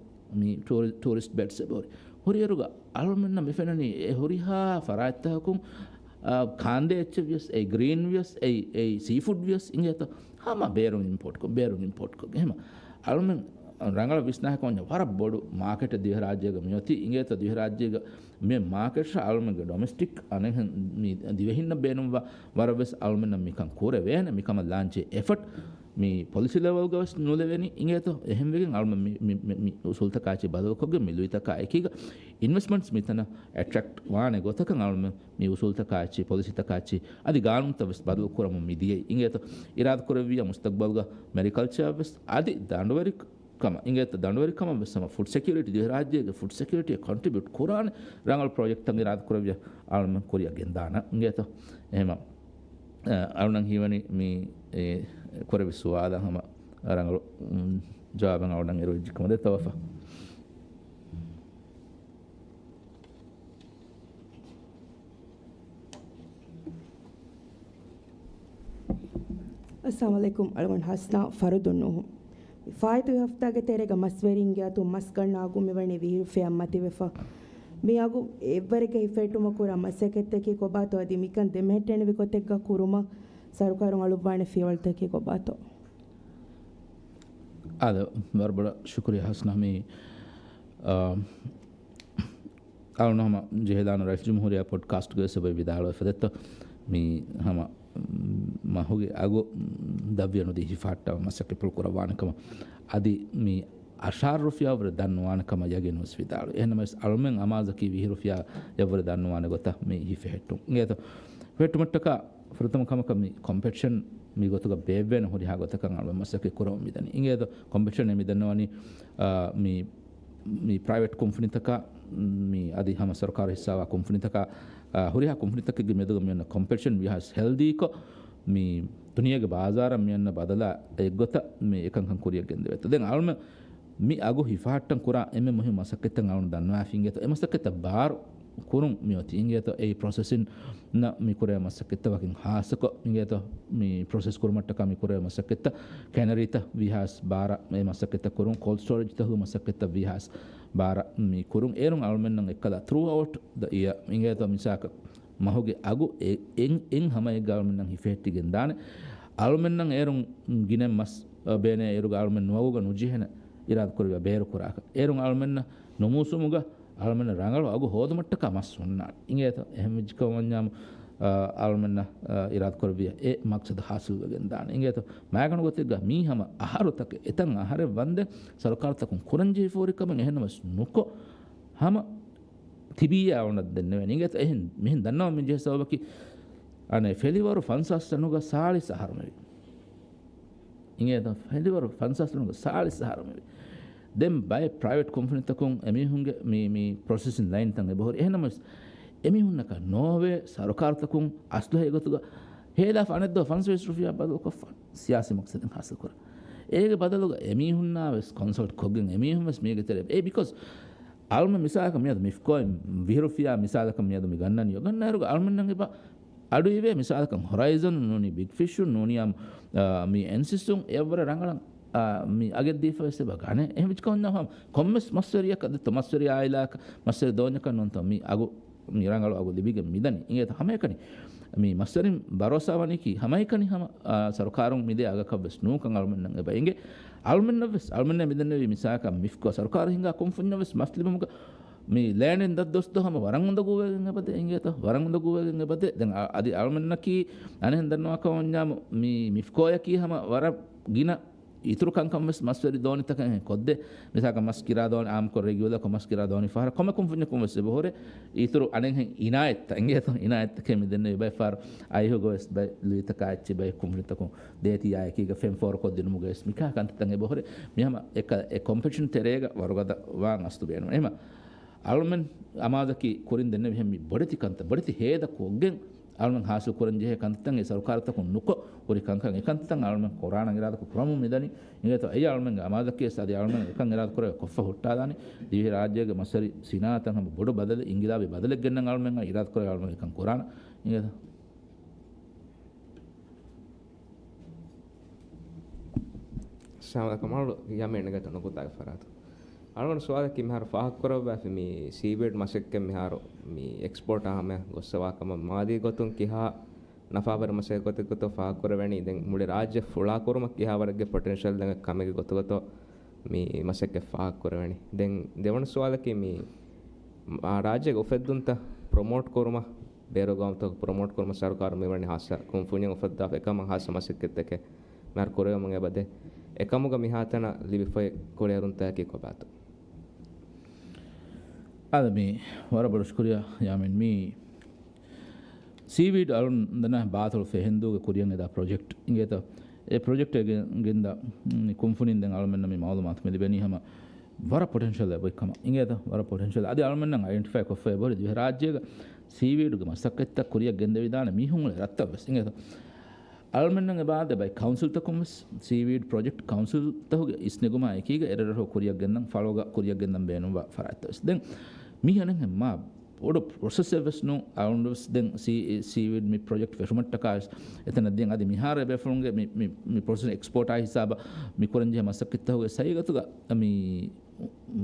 މި ޓޫރި-، ޓޫރިސްޓް ބެޑްސް އެބަހުރި. ހުރިއިރުގަ އަޅުމެންނަށް މި ފެންނަނީ އެ ހުރިހާ ފަރާތްތަކަކުން، އާ، ކާންދެ އެއްޗެއް ވިޔަސް، އެއީ ގްރީން ވިޔަސް، އެއީ، އެއީ ސީ ފުޑް ވިޔަސް އިނގޭތޯ. ހަމަ ބޭރުން އިމްޕޯޓް ކޮށް، ބޭރުން އިމްޕޯޓް ކޮށް. އެހެމަ އަޅުމެން ރަނގަޅަށް ވިސްނާކަށް ވަންޏާ ވަރަށް ބޮޑު މާކެޓެއް ދިވެހިރާއްޖޭގަ މިއޮތީ އިނގޭތޯ. ދިވެހިރާއްޖޭގަ މި މާކެޓަށް އަޅުމެންގެ ޑޮމެސްޓިކް އަނެއްހެން މި ދިވެހިންނަށް ބޭނުންވާ ވަރަށް ވެސް އަޅުމެންނަށް މިކަން ކުރެވޭނެ. މިކަމަށް ލާންޗޭ އެފަޓް މި ޕޮލިސީ ލެވެލްގަ ވެސް ނުލެވެނީ އިނގޭތޯ. އެހެންވެގެން އަޅުމެން މި، މި، މި، މި އުސޫލްތަކާއެކީ ބަދަލުކޮށްގެން މި ލުއިތަކާ އެކީގަ އިންވެސްޓްމަންޓްސް މިތަނަށް އެޓްރެކްޓް ވާނެ ގޮތަކަށް އަޅުމެން މި އުސޫލްތަކާއެއްޗި، ޕޮލިސީތަކާއެއްޗި، އަދި ގާނޫނުތައް ވެސް ބަދަލު ކުރަމުން މި ދިޔައީ. އިނގޭތޯ، އިރާދަކުރެއްވިއްޔާ މުސްތަގްބަލްގަ މެރިކަލްޗާ ވެސް އަދި ދަނޑުވެރި ކަމަށް އިނގޭތޯ، ދަނޑުވެރި ކަމަށް ވެސް ހަމަ ފުޑް ސެކިއުރިޓީ، ދިވެހިރާއްޖޭގެ ފުޑް ސެކިއުރިޓީއަށް ކޮންޓްރިބިއުޓް ކުރާނެ ރަނގަޅު ޕްރޮޖެކްޓްތައް އިރާދަކުރެއްވިއްޔާ އަޅުމެން ކުރިއަށް ގެންދާނަން. އިނގޭތޯ، އެހެމަ، އަ، އަޅުނަން ހީވަނީ މި، އެ، ކުރެއްވި ސުވާލަށް ހަމަ ރަނގަޅު، މް، ޖަވާބެއް އަޅުނަން އިރު އެއްޗި ކަމަށް ދެއްތަވަފަ. އައްސަލާމު ޢަލައިކުމް. އަޅުގަނޑު ހަސްނާ ފަރުދުން ނޫހު. ފާއިތުވި ހަފްތާގެ ތެރޭގަ މަސްވެރިންގެ އަތުން މަސް ގަންނަ އަގު މިވަނީ ވިހި ރުފިޔާއަށް މަތިވެފަ. މި އަގު އެއްވަރެއްގަ ހިފެހެއްޓުމަށް ކުރާ މަސައްކަތްތަކީ ކޮބާތޯ އަދި މިކަން ދެމެހެއްޓޭނެ ގޮތެއްގަ ކުރުމަށް ސަރުކާރުން އަޅުއްވާނެ ފިޔަވަޅުތަކީ ކޮބާތޯ؟ އާދެ، ވަރަށް ބޮޑަށް ޝުކުރިއްޔާ ހަސްނާ. މި، އާ، އަޅުން ހަމަ ޖެހިލާނު ރައީސް ޖުމްހޫރިއްޔާ ޕޮޑްކާސްޓްގައި ވެސް އެބަ ވިދާޅުވެފަ ދެއްތޯ. މި ހަމަ މަހުގެ އަގު ދަށްވިޔަ ނުދީ ހިފަހައްޓަވަން މަސައްކަތްޕުޅު ކުރައްވާނެ ކަމަށް. އަދި މި އަށާރަ ރުފިޔާއަށްވުރެ ދަންނުވާނެ ކަމަށް ޔަގީން ވެސް ވިދާޅުވި. އެހެންނަމަވެސް އަޅުމެން އަމާޒަކީ ވިހި ރުފިޔާއަށްވުރެ ދަންނުވާނެ ގޮތަށް މި ހިފެހެއްޓުން. އިނގޭތޯ، ހިފެހެއްޓުމަށްޓަކާ ފުރަތަމަ ކަމަކަށް މި ކޮމްޕެޓިޝަން މި ގޮތުގަ ބޭއްވޭނެ ހުރިހާ ގޮތަކަށް އަޅުމެން މަސައްކަތް ކުރަމުން މިދަނީ. އިނގޭތޯ، ކޮމްޕެޓިޝަން މި ދަންނަވަނީ، އާ، މި މި ޕްރައިވެޓް ކުންފުނިތަކާ، މި އަދި ހަމަ ސަރުކާރު ހިއްސާވާ ކުންފުނިތަކާ، އާ، ހުރިހާ ކުންފުނިތަކެއްގެ މެދުގަ މިއޮންނަ ކޮމްޕެޓިޝަން ވީހާވެސް ހެލްދީކޮށް، މި ދުނިޔޭގެ ބާޒާރަށް މިއޮންނަ ބަދަލާ އެއްގޮތަށް މި އެކަންކަން ކުރިއަށް ގެންދެވޭތޯ. ދެން އަޅުމެން މި އަގު ހިފަހައްޓަން ކުރާ އެންމެ މުހިންމު މަސައްކަތްތައް އަޅުން ދަންނަވާފި އިނގޭތޯ. އެ މަސައްކަތްތައް ބާރު ކުރުން މިއޮތީ އިނގޭތޯ. އެއީ ޕްރޮސެސިން ނަށް މި ކުރޭ މަސައްކަތްތައް ވަކިން ހާއްސަކޮށް އިނގޭތޯ. މި ޕްރޮސެސް ކުރުމަށްޓަކާ މި ކުރޭ މަސައްކަތްތައް، ކެނަރީތައް ވީހާވެސް ބާރަށް މި މަސައްކަތްތައް ކުރުން، ކޯލްޑް ސްޓޯރޭޖްތަކުގެ މަސައްކަތްތައް ވީހާވެސް ބާރަށް މި ކުރުން. އޭރުން އަޅުމެންނަށް އެއްކަލަ ތްރޫއައުޓް ދަ އިޔާ އިނގޭތޯ، މިސާލަކަށް މަހުގެ އަގު އެ-، އެއް، އެއް ހަމައެއްގަ އަޅުމެންނަށް ހިފެހެއްޓިގެން ދާނެ. އަޅުމެންނަށް އޭރުން ގިނަ މަސް، އަ، ބޭނޭ އޭރުގަ އަޅުމެން ނުވަގުގަ ނުޖެހޭނެ އިރާދަކުރެއްވިޔާ ބޭރު ކުރާކަށް. އޭރުން އަޅުމެންނަށް ނުމޫސުމުގަ އަޅުމެންނަށް ރަނގަޅު އަގު ހޯދުމަށްޓަކާ މަސް ހުންނާނެ. އިނގޭތޯ، އެހެން ވެއްޖެކަމަށް ވަންޏާމު، އަ، އަޅުމެންނަށް، އަ، އިރާދަކުރެއްވިޔާ އެ މަޤްޞަދު ޙާޞިލްވެގެން ދާނެ. އިނގޭތޯ، މާގަނޑު ގޮތެއްގަ މީ ހަމަ އަހަރުތަކެއް، އެތަން އަހަރެއް ވަންދެން ސަރުކާރުތަކުން ކުރަންޖެހިފަ ހުރި ކަމެއް އެހެންނަމަވެސް ނުކޮށް، ހަމަ ތިބީއާ އޮންނަ ދެންނެވެނީ. އިނގޭތޯ، އެހެން މިހެން ދަންނަވަން މި ޖެހޭ ސަބަބަކީ، އަނެއް ފެލިވަރު ފަންސާސް ރަނުގަ ސާޅީސް އަހަރު މިވީ. އިނގޭތޯ، ފެލިވަރު ފަންސާސް ރަނުގަ ސާޅީސް އަހަރު މިވީ. ދެން ބައެއް ޕްރައިވެޓް ކުންފުނިތަކުން އެމީހުންގެ މި، މި ޕްރޮސެސިން ލައިންތައް އެބަހުރި. އެހެންނަމަވެސް، އެމީހުންނަކަށް ނޯވޭ ސަރުކާރުތަކުން އަސްލު ހެޔޮ ގޮތުގަ ހޭލާފަ އަނެއްދުވަހު ފަންސަވީސް ރުފިޔާ ބަދަލުކޮށްފަ ސިޔާސީ މަޤްޞަދެއް ހާސިލް ކުރާ. އޭގެ ބަދަލުގަ އެމީހުންނާ ވެސް ކޮންސަލްޓް ކޮށްގެން އެމީހުން ވެސް މީގެ ތެރޭ. އޭ ބިކޮޒް އަޅުމެން މިސާލަކަށް މިއަދު މިފްކޯއިން ވިހި ރުފިޔާ މިސާލަކަށް މިއަދު މި ގަންނަނީ. ގަންނައިރުގަ އަޅުމެންނަށް އެބަ އަޑުއިވޭ މިސާލަކަށް ހޮރައިޒަން ނޫނީ ބިގް ފިޝުން ނޫނީ އާ، މި އެންސިސުން އެއަށްވުރެ ރަނގަޅަށް، އާ، މި އަގެއްދީފަ ވެސް އެބަ ގަނެ. އެހެން ވެއްޖެކަމަށް ކޮންމެސް މަސްވެރިއަކަށް ދެއްތޯ މަސްވެރި އާއިލާއަކަށް މަސްވެރި ދޯންޏަކަށް ނޫންތޯ މި އަގު މި ރަނގަޅު އަގު ލިބިގެން މިދަނީ. އިނގޭތޯ ހަމައެކަނި މި މަސްވެރިން ބަރޯސާ ވަނީކީ ހަމައެކަނި ހަމަ، އާ، ސަރުކާރުން މިދޭ އަގަކަށް ވެސް ނޫންކަން އަޅުމެންނަށް އެބަ އެނގޭ. އަޅުމެންނަށް ވެސް، އަޅުމެންނަށް މިދެންނެވީ މިސާލަކަށް މިފްކޯ ސަރުކާރު ހިންގާ ކުންފުންޏަށް ވެސް މަސް ލިބުމުގަ މި ލޭންޑިން ދަށް ދޮސްދޯ ހަމަ ވަރަށް އުނދަގޫވެގެން އެބަދޭ އިނގޭތޯ؟ ވަރަށް އުނދަގޫވެގެން އެބަދޭ. ދެން އަ-، އަދި އަޅުމެންނަކީ އަނެއްހެން ދަންނަވާކަމަށް ވަންޏާމު މި މިފްކޯއަކީ ހަމަ ވަރަށް ގިނަ އިތުރު ކަންކަން ވެސް މަސްވެރި ދޯނިތަކަށް އެހެން ކޮށްދޭ. މިސާލަކަށް މަސް ކިރާ ދޯނި އާއްމުކޮށް ރެގިއުލަރކޮށް މަސް ކިރާ ދޯނި ފަހަރަށް ކޮންމެ ކުންފުންޏަކުން ވެސް އެބަހުރޭ އިތުރު އަނެއްހެން އިނާޔަތްތައް އިނގޭތޯ؟ އިނާޔަތްތަކެއް މިދެންނެވި ބައެއް ފަހަރު އައިހުގަ ވެސް ބައެއް ލުއިތަކާ އެއްޗެއް ބައެއް ކުންފުނިތަކުން ދޭތީ އާއެކީގަ ފެން ފޯރުކޮށްދިނުމުގަ ވެސް މިކާ ކަންތައްތައް އެބަހުރޭ. މިހަމަ އެކަ-، އެ ކޮމްޕެޓިޝަން ތެރޭގަ ވަރުގަދަ ވާން އަސްލު ބޭނުން. އެހެމަ އަޅުމެން އަމާޒަކީ ކުރިން ދެންނެވިހެން މި ބޮޑެތި ކަންތައް ބޮޑެތި ހޭދަ ކޮށްގެން އަޅުމެން ހާސިލް ކުރަން ޖެހޭ ކަންތައްތައް އެ ސަރުކާރުތަކުން ނުކޮށް ހުރި ކަންކަން، އެ ކަންތައްތައް އަޅުމެން ކުރާނަން އިރާދަކޮށް ކުރަމުން މިދަނީ. އިނގޭތޯ އެއީ އަޅުމެންގެ އަމާޒަކީ ވެސް އަދި އަޅުމެން އެކަން އިރާދަ ކުރެވޭ ކޮށްފަ ހުއްޓާލާނީ. ދިވެހިރާއްޖޭގެ މަސްވެރި ސިނާއަތަށް ހަމަ ބޮޑު ބަދަލެއް، އިންގިލާބީ ބަދަލެއް ގެންނަން އަޅުމެން އިރާދަ ކުރެވޭ އަޅުމެން އެކަން ކުރާނަން. އިނގޭތޯ؟ އައްސަލާމު ޢަލައިކުމް. އަޅު ޔާމީން އެނގޭތޯ ނުކުތާގެ ފަރާތުން. އަޅުގަނޑު ސުވާލަކީ މިހާރު ފާހަގަކުރައްވާފި މި ސީވީޑް މަސައްކަތް މިހާރު މި އެކްސްޕޯޓާ ހަމަޔަށް ގޮއްސަވާ ކަމަށް މާލީ ގޮތުން ކިހާ ނަފާވެރި މަސައްކަތް ގޮތެއް ގޮތަށް ފާހަގަކުރެވެނީ. ދެން މުޅި ރާއްޖެ ފުޅާކުރުމަށް ކިހާވަރެއްގެ ޕޮޓެންޝަލް ދެން ކަމެއްގެ ގޮތުގަތޯ މި މަސައްކަތް ފާހަގަކުރެވެނީ. ދެން ދެވަނަ ސުވާލަކީ މި އާ ރާއްޖޭގެ އުފެއްދުންތައް ޕްރޮމޯޓް ކުރުމަށް، ބޭރު ގައުމުތަކު ޕްރޮމޯޓް ކުރުމަށް ސަރުކާރު މިވަނީ ހާއްސަ ކުންފުނިން އުފައްދާފަ އެކަމަށް ހާއްސަ މަސައްކަތްތަކެއް މިހާރު ކުރެވެމުން އެބަދޭ. އެކަމުގަ މިހާތަނަށް ލިބިފައި ކުޅޭރުންތަކަކީ ކޮބާތޯ؟ އާދެ، މި ވަރަށް ބޮޑު ޝުކުރިއްޔާ ޔާމީން. މި ސީވީޑް އަޅުން ދަނާ ބާތޮޅު ފެހެންދޫގެ ކުރިއަށް އެދާ ޕްރޮޖެކްޓް އިނގޭތޯ. އެ ޕްރޮޖެކްޓް ގެން، ގެންދާ، މި ކުންފުނިން ދެން އަޅުމެންނަށް މި މައުލޫމާތު މި ލިބެނީ ހަމަ ވަރަށް ޕޮޓެންޝަލް އެބައޮތް ކަމަށް. އިނގޭތޯ؟ ވަރަށް ޕޮޓެންޝަލް. އަދި އަޅުމެންނަށް އައިޑެންޓިފައި ކޮށްފަ އެބަހުރި ދިވެހިރާއްޖޭގަ ސީވީޑުގެ މަސައްކަތްތައް ކުރިއަށް ގެންދެވިދާނެ މީހުން އުޅޭ ރަށްތައް ވެސް. އިނގޭތޯ؟ އަޅުމެންނަށް އެބައާދޭ ބައެއް ކައުންސިލްތަކުން ވެސް ސީވީޑް ޕްރޮޖެކްޓް ކައުންސިލްތަކުގެ އިސްނެގުމާ އެކީގަ އެރަށްރަށު ކުރިއަށް ގެންދަން ފަޅުގަ ކުރިއަށް ގެންދަން ބޭނުންވާ ފަރާތްތައް ވެސް. ދެން މީ އަނެއްހެން މާ ބޮޑު ޕްރޮސެސްއެއް ވެސް ނޫން. އަޅުގަނޑު ވެސް ދެން ސީ، ސީވީޑް މި ޕްރޮޖެކްޓް ފެށުމަށްޓަކާ ވެސް އެތަނަށް ދިޔަ އަދި މިހާރު އެބޭފުޅުންގެ މި، މި، މި ޕްރޮސެސް އެކްސްޕޯޓާ ހިސާބަށް މި ކުރަންޖެހޭ މަސައްކަތްތަކުގެ ހަގީގަތުގަ މި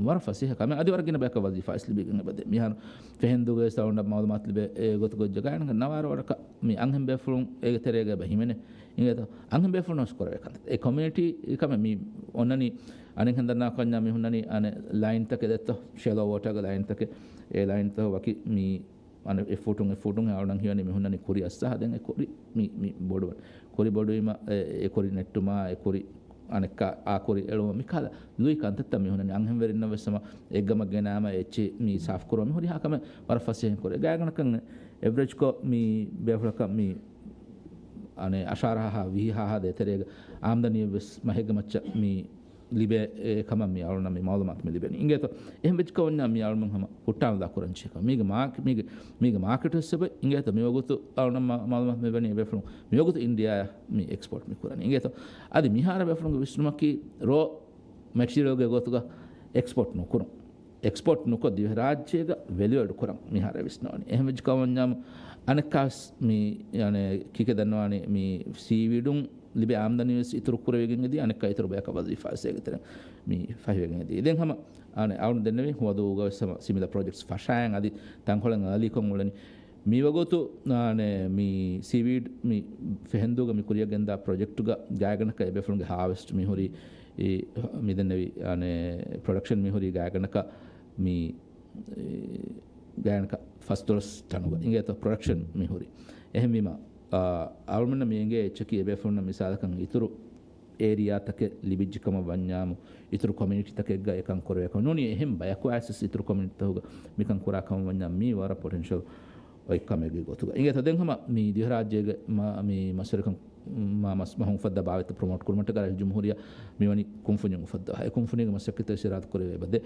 ވަރަށް ފަސޭހަ ކަމެއް. އަދި ވަރަށް ގިނަ ބަޔަކަށް ވަޒީފާ ވެސް ލިބިގެން އެބަދޭ. މިހާރު ފެހެންދޫގަ ވެސް އަޅުގަނޑަށް މައުލޫމާތު ލިބޭ އެ ގޮތުގަ ޖަގައިން ނަވާރަ ވަރަކަށް މި އަންހެން ބޭފުޅުން އޭގެ ތެރޭގަ އެބަ ހިމެނޭ. އިނގޭތޯ؟ އަންހެން ބޭފުޅުން ވެސް ކުރެވޭ ކަންތައް. އެ ކޮމިއުނިޓީ ކަމެއް މި އޮންނަނީ އަނެއްހެން ދަންނާ ކޮންޏާ މި ހުންނަނީ އަނެއް ލައިންތަކެއް ދެއްތޯ، ޝެލޯ ވޯޓާގެ ލައިންތަކެއް. އެ ލައިންތައް ވަކި މި އަނެއް އެއް ފޫޓުން އެއް ފޫޓުން އަޅުން ހީވަނީ މި ހުންނަނީ ކުރި އައްސަހަ. ދެން އެ ކުރި މި، މި ބޮޑުވަން. ކުރި ބޮޑުވީމަ އެ، އެ ކުރި ނެއްޓުމާ، އެ ކުރި އަނެއްކާ އާ ކުރި އެޅުމަށް މިކަހަލަ ލުއި ކަންތައްތައް މި ހުންނަނީ. އަންހެންވެރިންނަށް ވެސް ހަމަ އެއްގަމަށް ގެނައިމަ އެއްޗެއް މި ސާފު ކުރުމަށް މި ހުރިހާ ކަމެއް ވަރަށް ފަސޭހައިން ކުރޭ. ގާތްގަނޑަކަށް އެވްރެޖްކޮށް މި ބޭފުޅަކަށް މި އަނެއް އަށާރަ ހާހާ ވިހި ހާހާ ދޭތެރޭގަ އާމްދަނީއެއް ވެސް މަހެއްގެ މައްޗަށް މި ލިބޭ އެ ކަމަށް މި އަޅުންނަށް މި މައުލޫމާތު މި ލިބެނީ. އިނގޭތޯ؟ އެހެން ވެއްޖިކަމަށް މި އަޅުމެން ހަމަ ހުއްޓާނުލާ ކުރަން ޖެހޭ ކަމެއް. މީގެ މާކެ-، މީގެ، މީގެ މާކެޓް ވެސް އެބަ އިނގޭތޯ؟ މި ވަގުތު އަޅުންނަށް މަ-، މައުލޫމާތު މި ވަނީ އެބޭފުޅުން މި ވަގުތު އިންޑިއާއަށް މި އެކްސްޕޯޓް މި ކުރަނީ. އިނގޭތޯ؟ އަދި މިހާރު އެބޭފުޅުންގެ ވިސްނުމަކީ ރޯ މެޓީރިއަލްގެ ގޮތުގަ އެކްސްޕޯޓް ނުކުރުން. އެކްސްޕޯޓް ނުކޮށް ދިވެހިރާއްޖޭގަ ވެލިއު އެޑް ކުރަން މިހާރު ވިސްނަވަނީ. އެހެން ވެއްޖި ކަމަށް ވަންޏާމު އަނެއްކާވެސް މި، އަނެއް ކީކޭ ދަންނަވާނީ މި ސީވީޑުން ލިބޭ އާމްދަނީ ވެސް އިތުރު ކުރެވިގެން އެދީ، އަނެއްކާ އިތުރު ބަޔަކަށް ވަޒީފާ ވެސް އޭގެ ތެރެއިން މި ފަހިވެގެން އެދީ. ދެން ހަމަ އަނެއް އަޅުން ދެންނެވި ހުވަދޫގަ ވެސް ހަމަ ސިމިލަ ޕްރޮޖެކްޓްސް ފަށާއިން އަދި ތަންކޮޅެއް އަލީކޮށް އުޅެނީ. މިވަގުތު އަނެއް މި ސީވީޑް މި ފެހެންދޫގަ މި ކުރިއަށް ގެންދާ ޕްރޮޖެކްޓުގަ ގާތްގަނޑަކަށް އެބޭފުޅުންގެ ހާވެސްޓް މި ހުރީ މި ދެންނެވި އަނެއް ޕްރޮޑަކްޝަން މި ހުރީ ގާތްގަނޑަކަށް މި ގާތްގަނޑަކަށް ފަސްދޮޅަސް ޓަނުގަ އިނގޭތޯ ޕްރޮޑަކްޝަން މި ހުރީ. އެހެންވީމަ، އާ، އަޅުމެންނަށް މި އެނގޭ އެއްޗަކީ އެބޭފުޅުންނަށް މިސާލަކަށް އިތުރު އޭރިއާތަކެއް ލިބިއްޖެ ކަމަށް ވަންޏާމު، އިތުރު ކޮމިއުނިޓީތަކެއްގަ އެކަން ކުރެވޭ ކަމަށް ނޫނީ، އެހެން ބަޔަކު އައިސް އިތުރު ކޮމިއުނިޓީތަކުގަ މިކަން ކުރާ ކަމަށް ވަންޏާ މީ ވަރަށް ޕޮޓެންޝަލް އޮތް ކަމެއްގެ ގޮތުގަ. އިނގޭތޯ ދެން ހަމަ މި ދިވެހިރާއްޖޭގެ މަ-، މި މަސްވެރިކަން މާ މަސް މަހުން އުފައްދާ ބާވަތްތައް ޕްރޮމޯޓް ކުރުމަށްޓަކާ ރައީސުލްޖުމްހޫރިއްޔާ މިވަނީ ކުންފުންޏެއް އުފައްދަވާ. އެ ކުންފުނީގެ މަސައްކަތްތައް އިރާދަ ކުރެވޭ އެބަދޭ.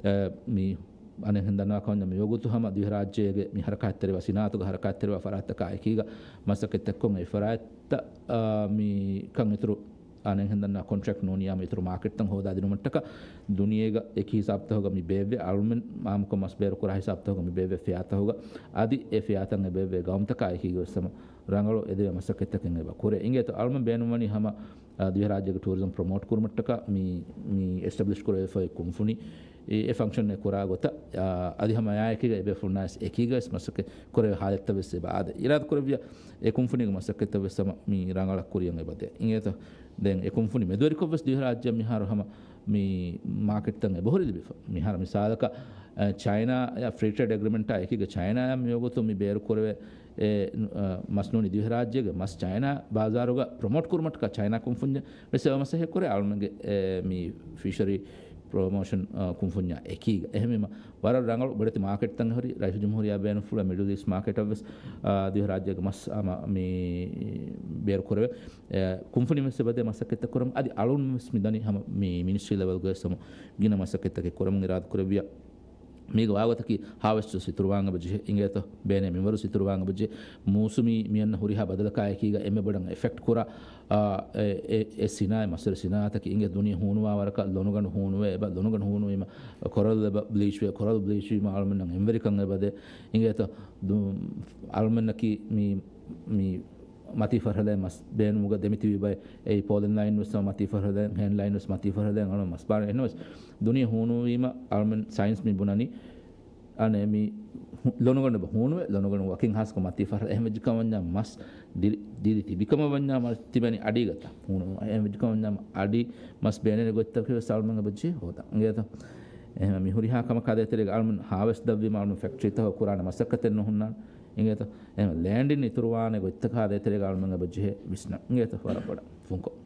އެ، މި އަނެއްހެން ދަންނަވާ ކަމަށް ވަންޏާ މިވަގުތު ހަމަ ދިވެހިރާއްޖޭގެ މި ހަރަކާތްތެރިވާ ސިނާއަތުގެ ހަރަކާތްތެރިވާ ފަރާތްތަކާ އެކީގަ މަސައްކަތްތައް ކޮށް އެ ފަރާތްތައް، އާ، މި ކަން އިތުރު އަނެއްހެން ދަންނަވާ ކޮންޓްރެކްޓް ނޫނިއްޔާމު އިތުރު މާކެޓްތައް ހޯދާދިނުމަށްޓަކާ ދުނިޔޭގަ އެކި ހިސާބުތަކުގަ މި ބޭއްވޭ އަޅުމެން އާއްމުކޮށް މަސް ބޭރު ކުރާ ހިސާބުތަކުގަ މި ބޭއްވޭ ފިޔާތަކުގަ އަދި އެ ފިޔާތައް އެބޭއްވޭ ގައުމުތަކާ އެކީގަ ވެސް ހަމަ ރަނގަޅު އެދެވޭ މަސައްކަތްތަކެއް އެބަ ކުރޭ. އިނގޭތޯ އަޅުމެން ބޭނުންވަނީ ހަމަ، އާ، ދިވެހިރާއްޖޭގެ ޓޫރިޒަމް ޕްރޮމޯޓް ކުރުމަށްޓަކާ މި، މި އެސްޓަބްލިޝް ކުރެވިފައި ކުންފުނި އެ، އެ ފަންކްޝަން އެ ކުރާ ގޮތަށް، އާ، އަދި ހަމަ އެއާއެކީގަ އެބޭފުޅުންނާވެސް އެކީގަވެސް މަސައްކަތް ކުރެވޭ ހާލަތްތައް ވެސް އެބަ އާދޭ. އިރާދަ ކުރެއްވިޔާ އެ ކުންފުނީގެ މަސައްކަތްތައް ވެސް ހަމަ މި ރަނގަޅަށް ކުރިއަށް އެބަދޭ. އިނގޭތޯ؟ ދެން އެ ކުންފުނި މެދުވެރިކޮށް ވެސް ދިވެހިރާއްޖެއަށް މިހާރު ހަމަ މި މާކެޓްތައް އެބަހުރި ލިބިފަ. މިހާރު މިސާލަކަށް، އަ، ޗައިނާ އަށް ފްރީ ޓްރޭޑް އެގްރިމެންޓާ އެކީގަ ޗައިނާއަށް މިވަގުތު މި ބޭރު ކުރެވޭ އެ، އަ، މަސް ނޫނީ ދިވެހިރާއްޖޭގެ މަސް ޗައިނާ ބާޒާރުގަ ޕްރޮމޯޓް ކުރުމަށްޓަކާ ޗައިނާ ކުންފުންޏެއް ވެސް އެބަ މަސައްކަތް ކުރޭ އަޅުމެންގެ، އެ، މި ފިޝަރީ ޕްރޮމޯޝަން، އަ، ކުންފުންޏާ އެކީގަ. އެހެންވީމަ، ވަރަށް ރަނގަޅު ބޮޑެތި މާކެޓްތައް އެހުރި، ރައީސުލްޖުމްހޫރިއްޔާ ބޭނުންފުޅުވާ މިޑްލް އީސްޓް މާކެޓަށް ވެސް، އާ، ދިވެހިރާއްޖޭގެ މަސް ހަމަ މި ބޭރު ކުރެވޭ. އެ، ކުންފުނި ވެސް އެބަދޭ މަސައްކަތްތައް ކުރަމުން. އަދި އަޅުން ވެސް މިދަނީ ހަމަ މި މިނިސްޓްރީ ލެވެލްގަ ވެސް ހަމަ ގިނަ މަސައްކަތްތަކެއް ކުރަމުން އިރާދަ ކުރެއްވިޔާ. މީގެ ވާގޮތަކީ ހާވެސްޓް ވެސް އިތުރުވާން އެބަޖެހޭ. އިނގޭތޯ؟ ބޭނޭ މިންވަރު ވެސް އިތުރުވާން އެބަޖެހޭ. މޫސުމީ މިއަންނަ ހުރިހާ ބަދަލަކާ އެކީގަ އެންމެ ބޮޑަށް އެފެކްޓް ކުރާ، އާ، އެ، އެ، އެ ސިނާއަތް، މައްސަރެ ސިނާއަތަކީ އިނގޭ ދުނިޔެ ހޫނުވާ ވަރަކަށް ލޮނުގަނޑު ހޫނުވޭ އެބަ، ލޮނުގަނޑު ހޫނުވީމަ ކޮރަލް އެބަ ބްލީޗް ވޭ، ކޮރަލް ބްލީޗް ވީމަ އަޅުމެންނަށް އެންވެރިކަން އެބަދޭ. އިނގޭތޯ؟ ދު-، އަޅުމެންނަކީ މި، މި މަތީ ފަރުހަލައިން މަސް ބޭނުމުގަ ދެމިތިބި ބައެއް. އެއީ ޕޯލިން ލައިން ވެސް މަތީ ފަރުހަލައިން، ހޭންޑް ލައިން ވެސް މަތީ ފަރުހަލައިން އަޅުމެން މަސް ބާރަށް. އެހެންވެސް ދުނިޔެ ހޫނުވީމަ އަޅުމެން ސައިންސް މި ބުނަނީ. އަނެއް މި ހު-، ލޮނުގަނޑު އެބަ ހޫނުވޭ، ލޮނުގަނޑު ވަކިން ހާސްކޮށް މަތީ ފަރުހަލަ. އެހެން ވެއްޖެ ކަމަށް ވަންޏާ މަސް ދިރި، ދިރި ތިބި ކަމަށް ވަންޏާ މަސް ތިބެނީ އަޑީގަތަ ހޫނު. އެހެން ވެއްޖެ ކަމަށް ވަންޏާ އަޑި މަސް ބޭނެން ގޮތްތަކެއް ވެސް އަޅުމެން އެބަޖެހޭ ހޯދަން. އިނގޭތަ؟ އެހެން މި ހުރިހާ ކަމަކާ ދޭތެރޭގަ އަޅުމެން ހާވެސްޓް ދަށްވީމަ އަޅުމެން ފެކްޓްރީތަކަށް ކުރާނެ މަސައްކަތެއް ނުހުންނާނެ. އިނގޭތަ؟ އެހެން ލޭންޑިން އިތުރުވާނެ ގޮތްތަކާ ދޭތެރޭގަ އަޅުމެން އެބަޖެހޭ ވިސްނަން. އިނގޭތަ؟ ވަރަށް ބޮޑަށް ފުންކޮށް.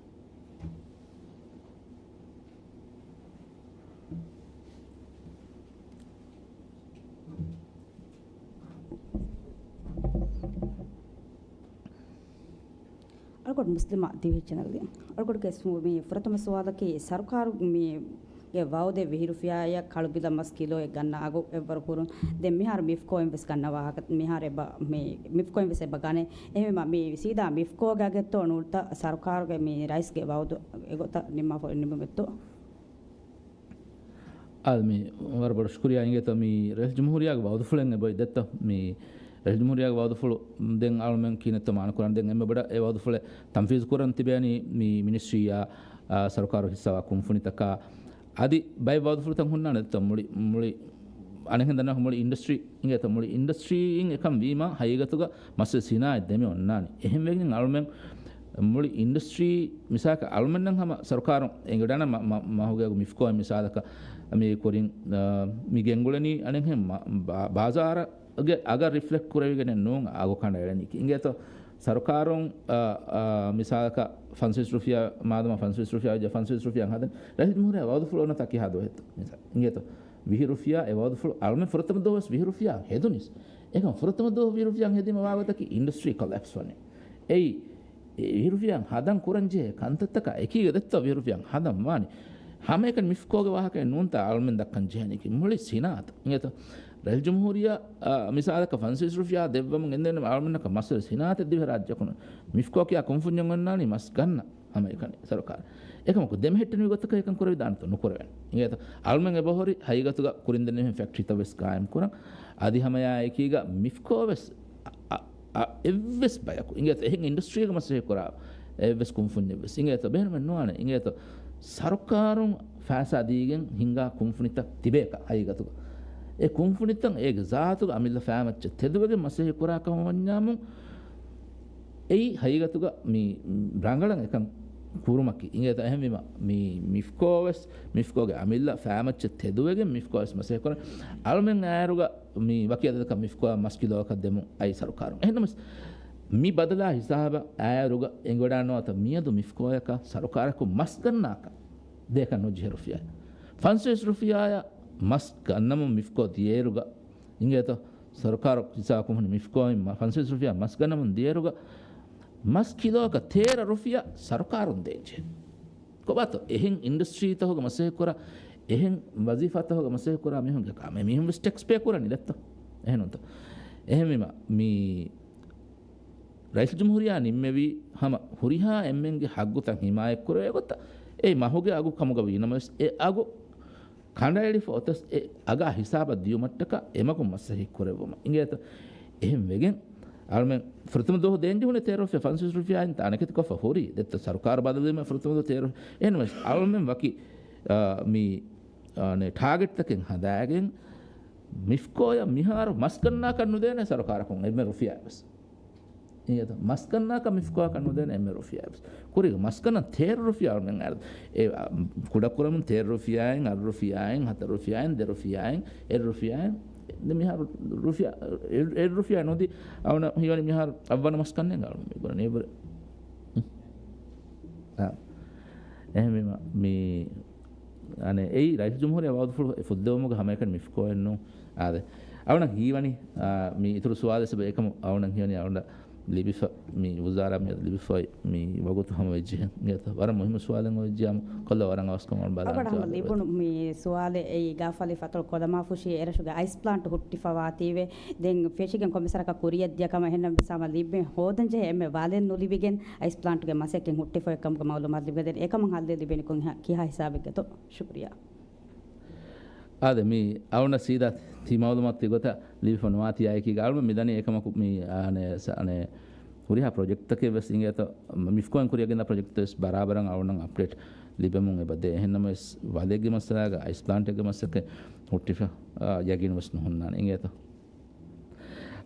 އަޅުގަނޑު މުސްލިމާ ދިވެހި ޗެނަލްގެ އަޅުގަނޑުގެ ސު-، މި ފުރަތަމަ ސުވާލަކީ، ސަރުކާރު މި ގެ ވައުދެއް ވިހި ރުފިޔާއަށް ކަޅު ގިލަ މަސް ކިލޯއެއް ގަންނަ އަގު އެއްވަރު ކުރުން. ދެން މިހާރު މިފްކޯއިން ވެސް ގަންނަ ވާހަކަ، މިހާރު އެބަ، މި މިފްކޯއިން ވެސް އެބަ ގަނޭ. އެހެންވީމަ މި ސީދާ މިފްކޯގެ އަގެއްތޯ ނޫންތަ ސަރުކާރުގެ މި ރައީސްގެ ވައުދު އެގޮތަށް ނިންމާފަ ނިންމުމެއްތޯ؟ އާދެ، މި ވަރަށް ބޮޑަށް ޝުކުރިއްޔާ. އިނގޭތޯ މި ރައީސް ޖުމްހޫރިއްޔާގެ ވައުދުފުޅެއް އެބައޮތް ދެއްތޯ؟ މި ރައީސް ޖުމްހޫރިއްޔާގެ ވައުދުފުޅު ދެން އަޅުމެން ކިހިނެއްތޯ މާނަ ކުރަން. ދެން އެންމެ ބޮޑަށް އެ ވައުދުފުޅެއް ތަންފީޒު ކުރަން ތިބޭނީ މި މިނިސްޓްރީއާ، އާ، ސަރުކާރު ހިއްސާވާ ކުންފުނިތަކާ. އަދި ބައެއް ވައުދުފުޅުތައް ހުންނާނެ ދެއްތޯ؟ މުޅި، މުޅި އަނެއްހެން ދަންނަ މުޅި އިންޑަސްޓްރީ އިނގޭތޯ؟ މުޅި އިންޑަސްޓްރީއިން އެކަން ވީމަ ހަގީގަތުގަ މަސް ސިނާއަތް ދެމި އޮންނާނެ. އެހެންވެގެން އަޅުމެން މުޅި އިންޑަސްޓްރީ މިސާލަކަށް އަޅުމެންނަށް ހަމަ ސަރުކާރުން އެނގިވަޑާނަ މަ-، މަ-، މަހުގެ އަގު މިފްކޯއިން މިސާލަކަށް މި ކުރިން، އާ، މި ގެންގުޅެނީ އަނެއްހެން މަ-، ބާ-، ބާޒާރަށް ގެ އަގަށް ރިފްލެކްޓް ކުރެވިގެނެއް ނޫން އަގު ކަނޑައެޅެނީކީ. އިނގޭތޯ ސަރުކާރުން، އާ، އާ، މިސާލަކަށް ފަންސަވީސް ރުފިޔާ، މާދަމާ ފަންސަވީސް ރުފިޔާ ވެއްޖެ ފަންސަވީސް ރުފިޔާ ހަދަން ރައީސް ޖުމްހޫރިއްޔާ ވައުދުފުޅު އޮންނަތާ ކިހާ ދުވަހެއްތޯ؟ މިސާލް އިނގޭތޯ ވިހި ރުފިޔާ އެ ވައުދުފުޅު އަޅުމެން ފުރަތަމަ ދުވަހު ވެސް ވިހި ރުފިޔާ ހެދުނީސް. އެކަމަ ފުރަތަމަ ދުވަހު ވިހި ރުފިޔާ ހެދީމަ ވާގޮތަކީ އިންޑަސްޓްރީ ކޮލެޕްސް ވަނީ. އެއީ އެ ވިހި ރުފިޔާ ހަދަން ކުރަން ޖެހޭ ކަންތައްތަކާ އެކީގަ ދެއްތޯ ވިހި ރުފިޔާ ހަދަން ވާނީ. ހަމައެކަނި މިފްކޯގެ ވާހަކައެއް ނޫންތާ އަޅުމެން ދައްކަން ޖެހެނީކީ މުޅި ސިނާއަތަށް. އިނގޭތޯ ރައީސް ޖުމްހޫރިއްޔާ، އާ، މިސާލަކަށް ފަންސަވީސް ރުފިޔާ ދެއްވަމުން ގެންދެވުނު އަޅުމެންނަކަށް މައްސަލަ ސިނާއަތެއް ދިވެހިރާއްޖެއަކުން މިފްކޯ ކިޔާ ކުންފުންޏެއް އޮންނާނީ މަސް ގަންނަ ހަމައެކަނި ސަރުކާރަށް. އެކަމަކު ދެމެހެއްޓެނިވި ގޮތަކަށް އެކަން ކުރެވިދާނެތޯ؟ ނުކުރެވޭނެ. އިނގޭތޯ އަޅުމެން އެބަހުރި ހަގީގަތުގަ ކުރިން ދެންނެވިހެން ފެކްޓްރީތައް ވެސް ގާއިމް ކުރަން. އަދި ހަމަޔާ އެކީގަ މިފްކޯ ވެސް އަ، އަ، އަ، އެއްވެސް ބަޔަކު އިނގޭތޯ އެހެން އިންޑަސްޓްރީއެއްގަ މަސައްކަތް ކުރާ އެއްވެސް ކުންފުންޏެއް ވެސް އިނގޭތޯ ބޭނުމެއް ނުވާނެ. އިނގޭތޯ ސަރުކާރުން ފައިސާ ދީގެން ހިންގާ ކުންފުނިތައް ތިބޭކަށް ހަގީގަތުގަ އެ ކުންފުނިތައް އޭގެ ޒާތުގަ އަމިއްލަ ފައިމައްޗަށް ތެދުވެގެން މަސައްކަތް ކުރާ ކަމަށް ވަންޏާމު، އެއީ ހަގީގަތުގަ މި ރަނގަޅަށް އެކަން ކުރުމަކީ. އިނގޭތޯ އެހެންވީމަ، މި މިފްކޯ ވެސް، މިފްކޯގެ އަމިއްލަ ފައިމައްޗަށް ތެދުވެގެން މިފްކޯ ވެސް މަސައްކަތް ކުރަން. އަޅުމެން އާއިރުގަ މި ވަކި އަދަދަކަށް މިފްކޯއަށް މަސް ކިލޯއަކަށް ދެމުން އައި ސަރުކާރުން. އެހެންނަމަވެސް، މި ބަދަލާ ހިސާބަށް އާއިރުގަ އެނގިވަޑާނުވާތަ މިއަދު މިފްކޯއަކަށް ސަރުކާރަކު މަސް ގަންނާކަށް ދޭކަށް ނުޖެހޭ ރުފިޔާ. ފަންސަވީސް ރުފިޔާއަށް މަސް ގަންނަމުން މިފްކޯ ދިޔައިރުގަ އިނގޭތޯ ސަރުކާރު ހިސާބަކުން ހުންނަ މިފްކޯއިން މަ-، ފަންސަވީސް ރުފިޔާ މަސް ގަންނަމުން ދިޔައިރުގަ މަސް ކިލޯއަކަށް ތޭރަ ރުފިޔާ ސަރުކާރުން ދޭންޖެހޭ. ކޮބާތޯ؟ އެހެން އިންޑަސްޓްރީތަކުގަ މަސައްކަތް ކުރާ، އެހެން ވަޒީފާތަކުގަ މަސައްކަތް ކުރާ މީހުންގެ ކާ، މި މީހުން ވެސް ޓެކްސް ޕޭ ކުރަނީ ދެއްތޯ؟ އެހެންނޫންތޯ؟ އެހެންވީމަ، މި ރައީސުލްޖުމްހޫރިއްޔާ ނިންމެވީ ހަމަ ހުރިހާ އެންމެންގެ ހައްގުތައް ހިމާޔަތްކުރެވޭ ގޮތަށް. އެ މަހުގެ އަގު ކަމުގަ ވީނަމަވެސް، އެ އަގު ކަނޑައެޅިފަ އޮތަސް އެ އަގާ ހިސާބަށް ދިޔުމަށްޓަކާ އެމަގުން މަސައްކަތް ކުރެއްވުމަށް. އިނގޭތަ؟ އެހެން ވެގެން އަޅުމެން ފުރަތަމަ ދުވަހު ދޭންޖެހުނީ ތޭރަ ރުފިޔާ ފަންސަވީސް ރުފިޔާއިން ތާނަކެތިކޮށްފަ ހުރީ. ދެއްތަ ސަރުކާރު ބަދަލުވީމަ ފުރަތަމަ ދުވަހު ތޭރަ ރުފިޔާ. އެހެންވެސް އަޅުމެން ވަކި، އާ، މި، އާ، ނެ، ޓާގެޓްތަކެއް ހަދާގެން މިފްކޯއަށް މިހާރު މަސް ގަންނާކަށް ނުދޭނެ ސަރުކާރަކުން އެންމެ ރުފިޔާ ވެސް. އިނގޭތަ؟ މަސް ގަންނާކަށް މިފްކޯއަކަށް ނުދޭނެ އެންމެ ރުފިޔާ ވެސް. ކުރީގަ މަސް ގަންނަން ތޭރަ ރުފިޔާ އަޅުމެން އައިރު. އެ، އަ، ކުޑަކުރަމުން ތޭރަ ރުފިޔާއިން، އަށް ރުފިޔާއިން، ހަތަރު ރުފިޔާއިން، ދެ ރުފިޔާއިން، އެއް ރުފިޔާއިން. ދެ މިހާރު ރުފިޔާ، އެއް، އެއް ރުފިޔާ ނުދީ، އަވަނަ ހީވަނީ މިހާރު އަށްވަނަ މަސް ގަންނަން އަޅުމެން މި ބުނަނީ އެބުރެ. އާ. އެހެންވީމަ، މި އަނެއް އެއީ ރައީސުލްޖުމްހޫރިއްޔާ ވައުދުފުޅު އެ ފުއްދެވުމުގެ ހަމައެކަނި މިފްކޯއެއްނު. އާދެ. އަވަނަ ހީވަނީ، އާ، މި އިތުރު ސުވާލެއް ސަބަ އެކަމު އަވަނަ ހީވަނީ އަވަނަ ލިބިފަ، މި ވުޒާރާ މިއަދު ލިބިފައި މި ވަގުތު ހަމަ ވެއްޖެ ހެން. އިނގޭތޯ؟ ވަރަށް މުހިއްމު ސުވާލެއް އޮވެއްޖެ އާއްމުކޮށްލާ ވަރަށް އަވަސްކަމަށް ބަލާން އަބަޑަ ހަމަ ޖަވާބު ލިބުނު ދެއްވޭ. މި ސުވާލެއް އެއީ ގާފާލި ފަތުރު ކޮލަމާފުށީ އެރަށުގެ އައިސް ޕްލާންޓް ހުއްޓިފަވާތީވެ. ދެން ފެށިގެން ކޮންމެސް ވަރަކަށް ކުރިއަށްދިޔަ ކަމަށް އެހެންނަމަވެސް ހަމަ ލިބެން ހޯދަންޖެހޭ އެންމެ ބަލެއް ނުލިބިގެން އައިސް ޕްލާންޓްގެ މަސައްކަތް ހުއްޓިފައި ކަމުގެ މައުލޫމާތު ލިބިގެން އެކަމަށް ހައްލެއް ލިބެނިކޮށް ކިހާ ހިސާބެއްގެތޯ؟ ޝުކުރިއްޔާ. އާދެ، މި އަޅުންނަށް ސީދާ ތި މައުލޫމާތު ތި ގޮތަށް ލިބިފަ ނުވާތީ އާއެކީގަ އަޅުމެން މިދަނީ އެކަމަކު މި، އާނެ، ސަ-، އާނެ، ހުރިހާ ޕްރޮޖެކްޓްތަކެއް ވެސް އިނގޭތޯ، މިފްކޯއިން ކުރިއަށް ގެންދާ ޕްރޮޖެކްޓް ވެސް ބަރާބަރަށް އަޅުންނަށް އަޕްޑޭޓް ލިބެމުން އެބަ ދޭ. އެހެންނަމަވެސް، ވަލެއްގެ މައްސަލާގަ، އައިސް ޕްލާންޓެއްގެ މައްސަލަކަށް ހުއްޓިފަ، އާ، ޔަގީން ވެސް ނުހުންނާނެ އިނގޭތޯ.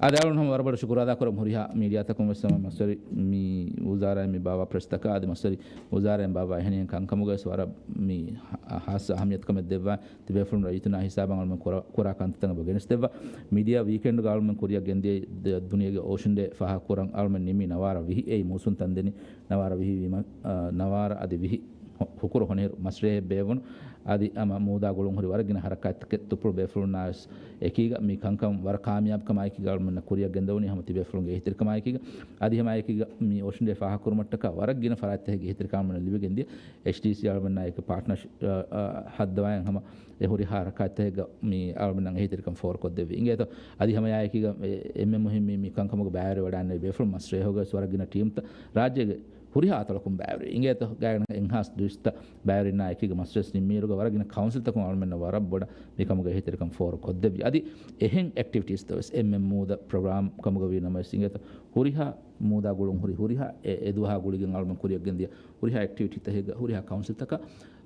އާދެ، އަޅުން ހަމަ ވަރަށް ބޮޑަށް ޝުކުރު އަދާކުރަމު ހުރިހާ މީޑިއާތަކުން ވެސް ހަމަ މަސްވެރި މި ވުޒާރާއިން މި ބާވާ ޕްރެސްތަކާ އަދި މަސްވެރި ވުޒާރާއިން ބާވާ އެހެނިހެން ކަންކަމުގަ ވެސް ވަރަށް މި ހާ-، ހާއްސަ އަހަމިއްޔަތުކަމެއް ދެއްވާ. ތިބޭފުޅުން ރައްޔިތުންނާ ހިސާބަށް އަޅުމެން ކުރާ، ކުރާ ކަންތައްތައް އެބަ ގެނެސްދެއްވާ. މީޑިއާ ވީކެންޑްގަ އަޅުމެން ކުރިއަށް ގެންދިޔަ ދު-، ދުނިޔޭގެ އޮށުންޑޭ ފާހަގަކުރަން އަޅުމެން ނިމީ ނަވާރަ ވިހި އެއީ މޫސުން ތަންދެނި ނަވާރަ ވިހި ވީމަ، އާ، ނަވާރަ އަދި ވިހި ހު-، ހުކުރު ހޮނިހިރު މަސްރޭހެއް ބޭއްވުނު. އަދި ހަމަ މޫދާ ގުޅުން ހުރި ވަރަށް ގިނަ ހަރަކާތްތަކެއް ތުޕުޅު ބޭފުޅުންނާ ވެސް އެކީގަ މި ކަންކަން ވަރަށް ކާމިޔާބުކަމާއެކީގަ އަޅުމެންނަށް ކުރިއަށް ގެންދަވަނީ ހަމަ ތިބޭފުޅުންގެ އެހީތެރިކަމާއެކީގަ. އަދި ހަމައެކީގަ މި އޮށުންޑޭ ފާހަގަކުރުމަށްޓަކާ ވަރަށް ގިނަ ފަރާތްތަކެއްގެ އެހީތެރިކަމާ އަޅުމެންނަށް ލިބިގެންދިޔަ. އެޗްޑީސީ އަޅުމެންނާ އެކު ޕާޓްނަރޝިޕް، އަ، އަ، ހައްދަވާއިން ހަމަ އެ ހުރިހާ ހަރަކާތްތަކެއްގަ މި އަޅުމެންނަށް އެހީތެރިކަން ފޯރުކޮށްދެއްވި. އިނގޭތޯ؟ އަދި ހަމައެކީގަ އެ-، އެންމެ މުހިންމީ މި ކަންކަމުގަ ބައިވެރިވެވަޑައިގެންނެވި ބޭފުޅުން މަސްރޭހުގަ ވެސް ވަރަށް ގިނަ ޓީމްތައް ރާއްޖޭގެ ހުރިހާ އަތޮޅަކުން ބައިވެރި. އިނގޭތޯ؟ ގާތްގަނޑަކަށް އެންހާންސް ދުއިސައްތަ ބައިވެރިންނާ އެކީގަ މަސްވެސް ނިންމިއިރުގަ ވަރަށް ގިނަ ކައުންސިލްތަކުން އަޅުމެންނަށް ވަރަށް ބޮޑަށް މިކަމުގެ އެހީތެރިކަން ފޯރު ކޮށްދެއްވި. އަދި އެހެން އެކްޓިވިޓީސްތައް ވެސް އެންމެ މޫދަ ޕްރޮގްރާމް ކަމުގަ ވީ ނަމަވެސް އިނގޭތޯ؟ ހުރިހާ މޫދާ ގުޅުން ހުރި، ހުރިހާ އެ، އެ ދުވަހާ ގުޅިގެން އަޅުމެން ކުރިއަށް ގެންދިޔަ ހުރިހާ އެކްޓިވިޓީތަކެއްގަ ހުރިހާ ކައުންސިލްތަކަށް،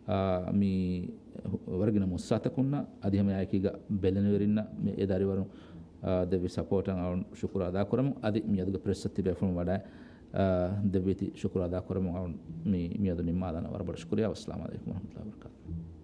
އާ، މި ވަރަށް ގިނަ މުއްސާތަކުންނަށް އަދި ހަމައެކީގަ ބެލެނިވެރިންނަށް މި އެ ދަރިވަރުން، އާ، ދެއްވި ސަޕޯޓަށް އަޅުން ޝުކުރު އަދާކުރަމު. އަދި މިއަދުގެ ޕްރެސްއަށް ތިބޭފުޅުން ވަޑައި، އާ، ދެއްވީތީ ޝުކުރު އަދާކުރަމު. އަޅުން މި، މިއަދު ނިންމާލާނަ. ވަރަށް ބޮޑަށް ޝުކުރިއްޔާ. ވައްސަލާމު ޢަލައިކުމް ވަރަޙްމަތުﷲި ވަބަރަކާތުހު.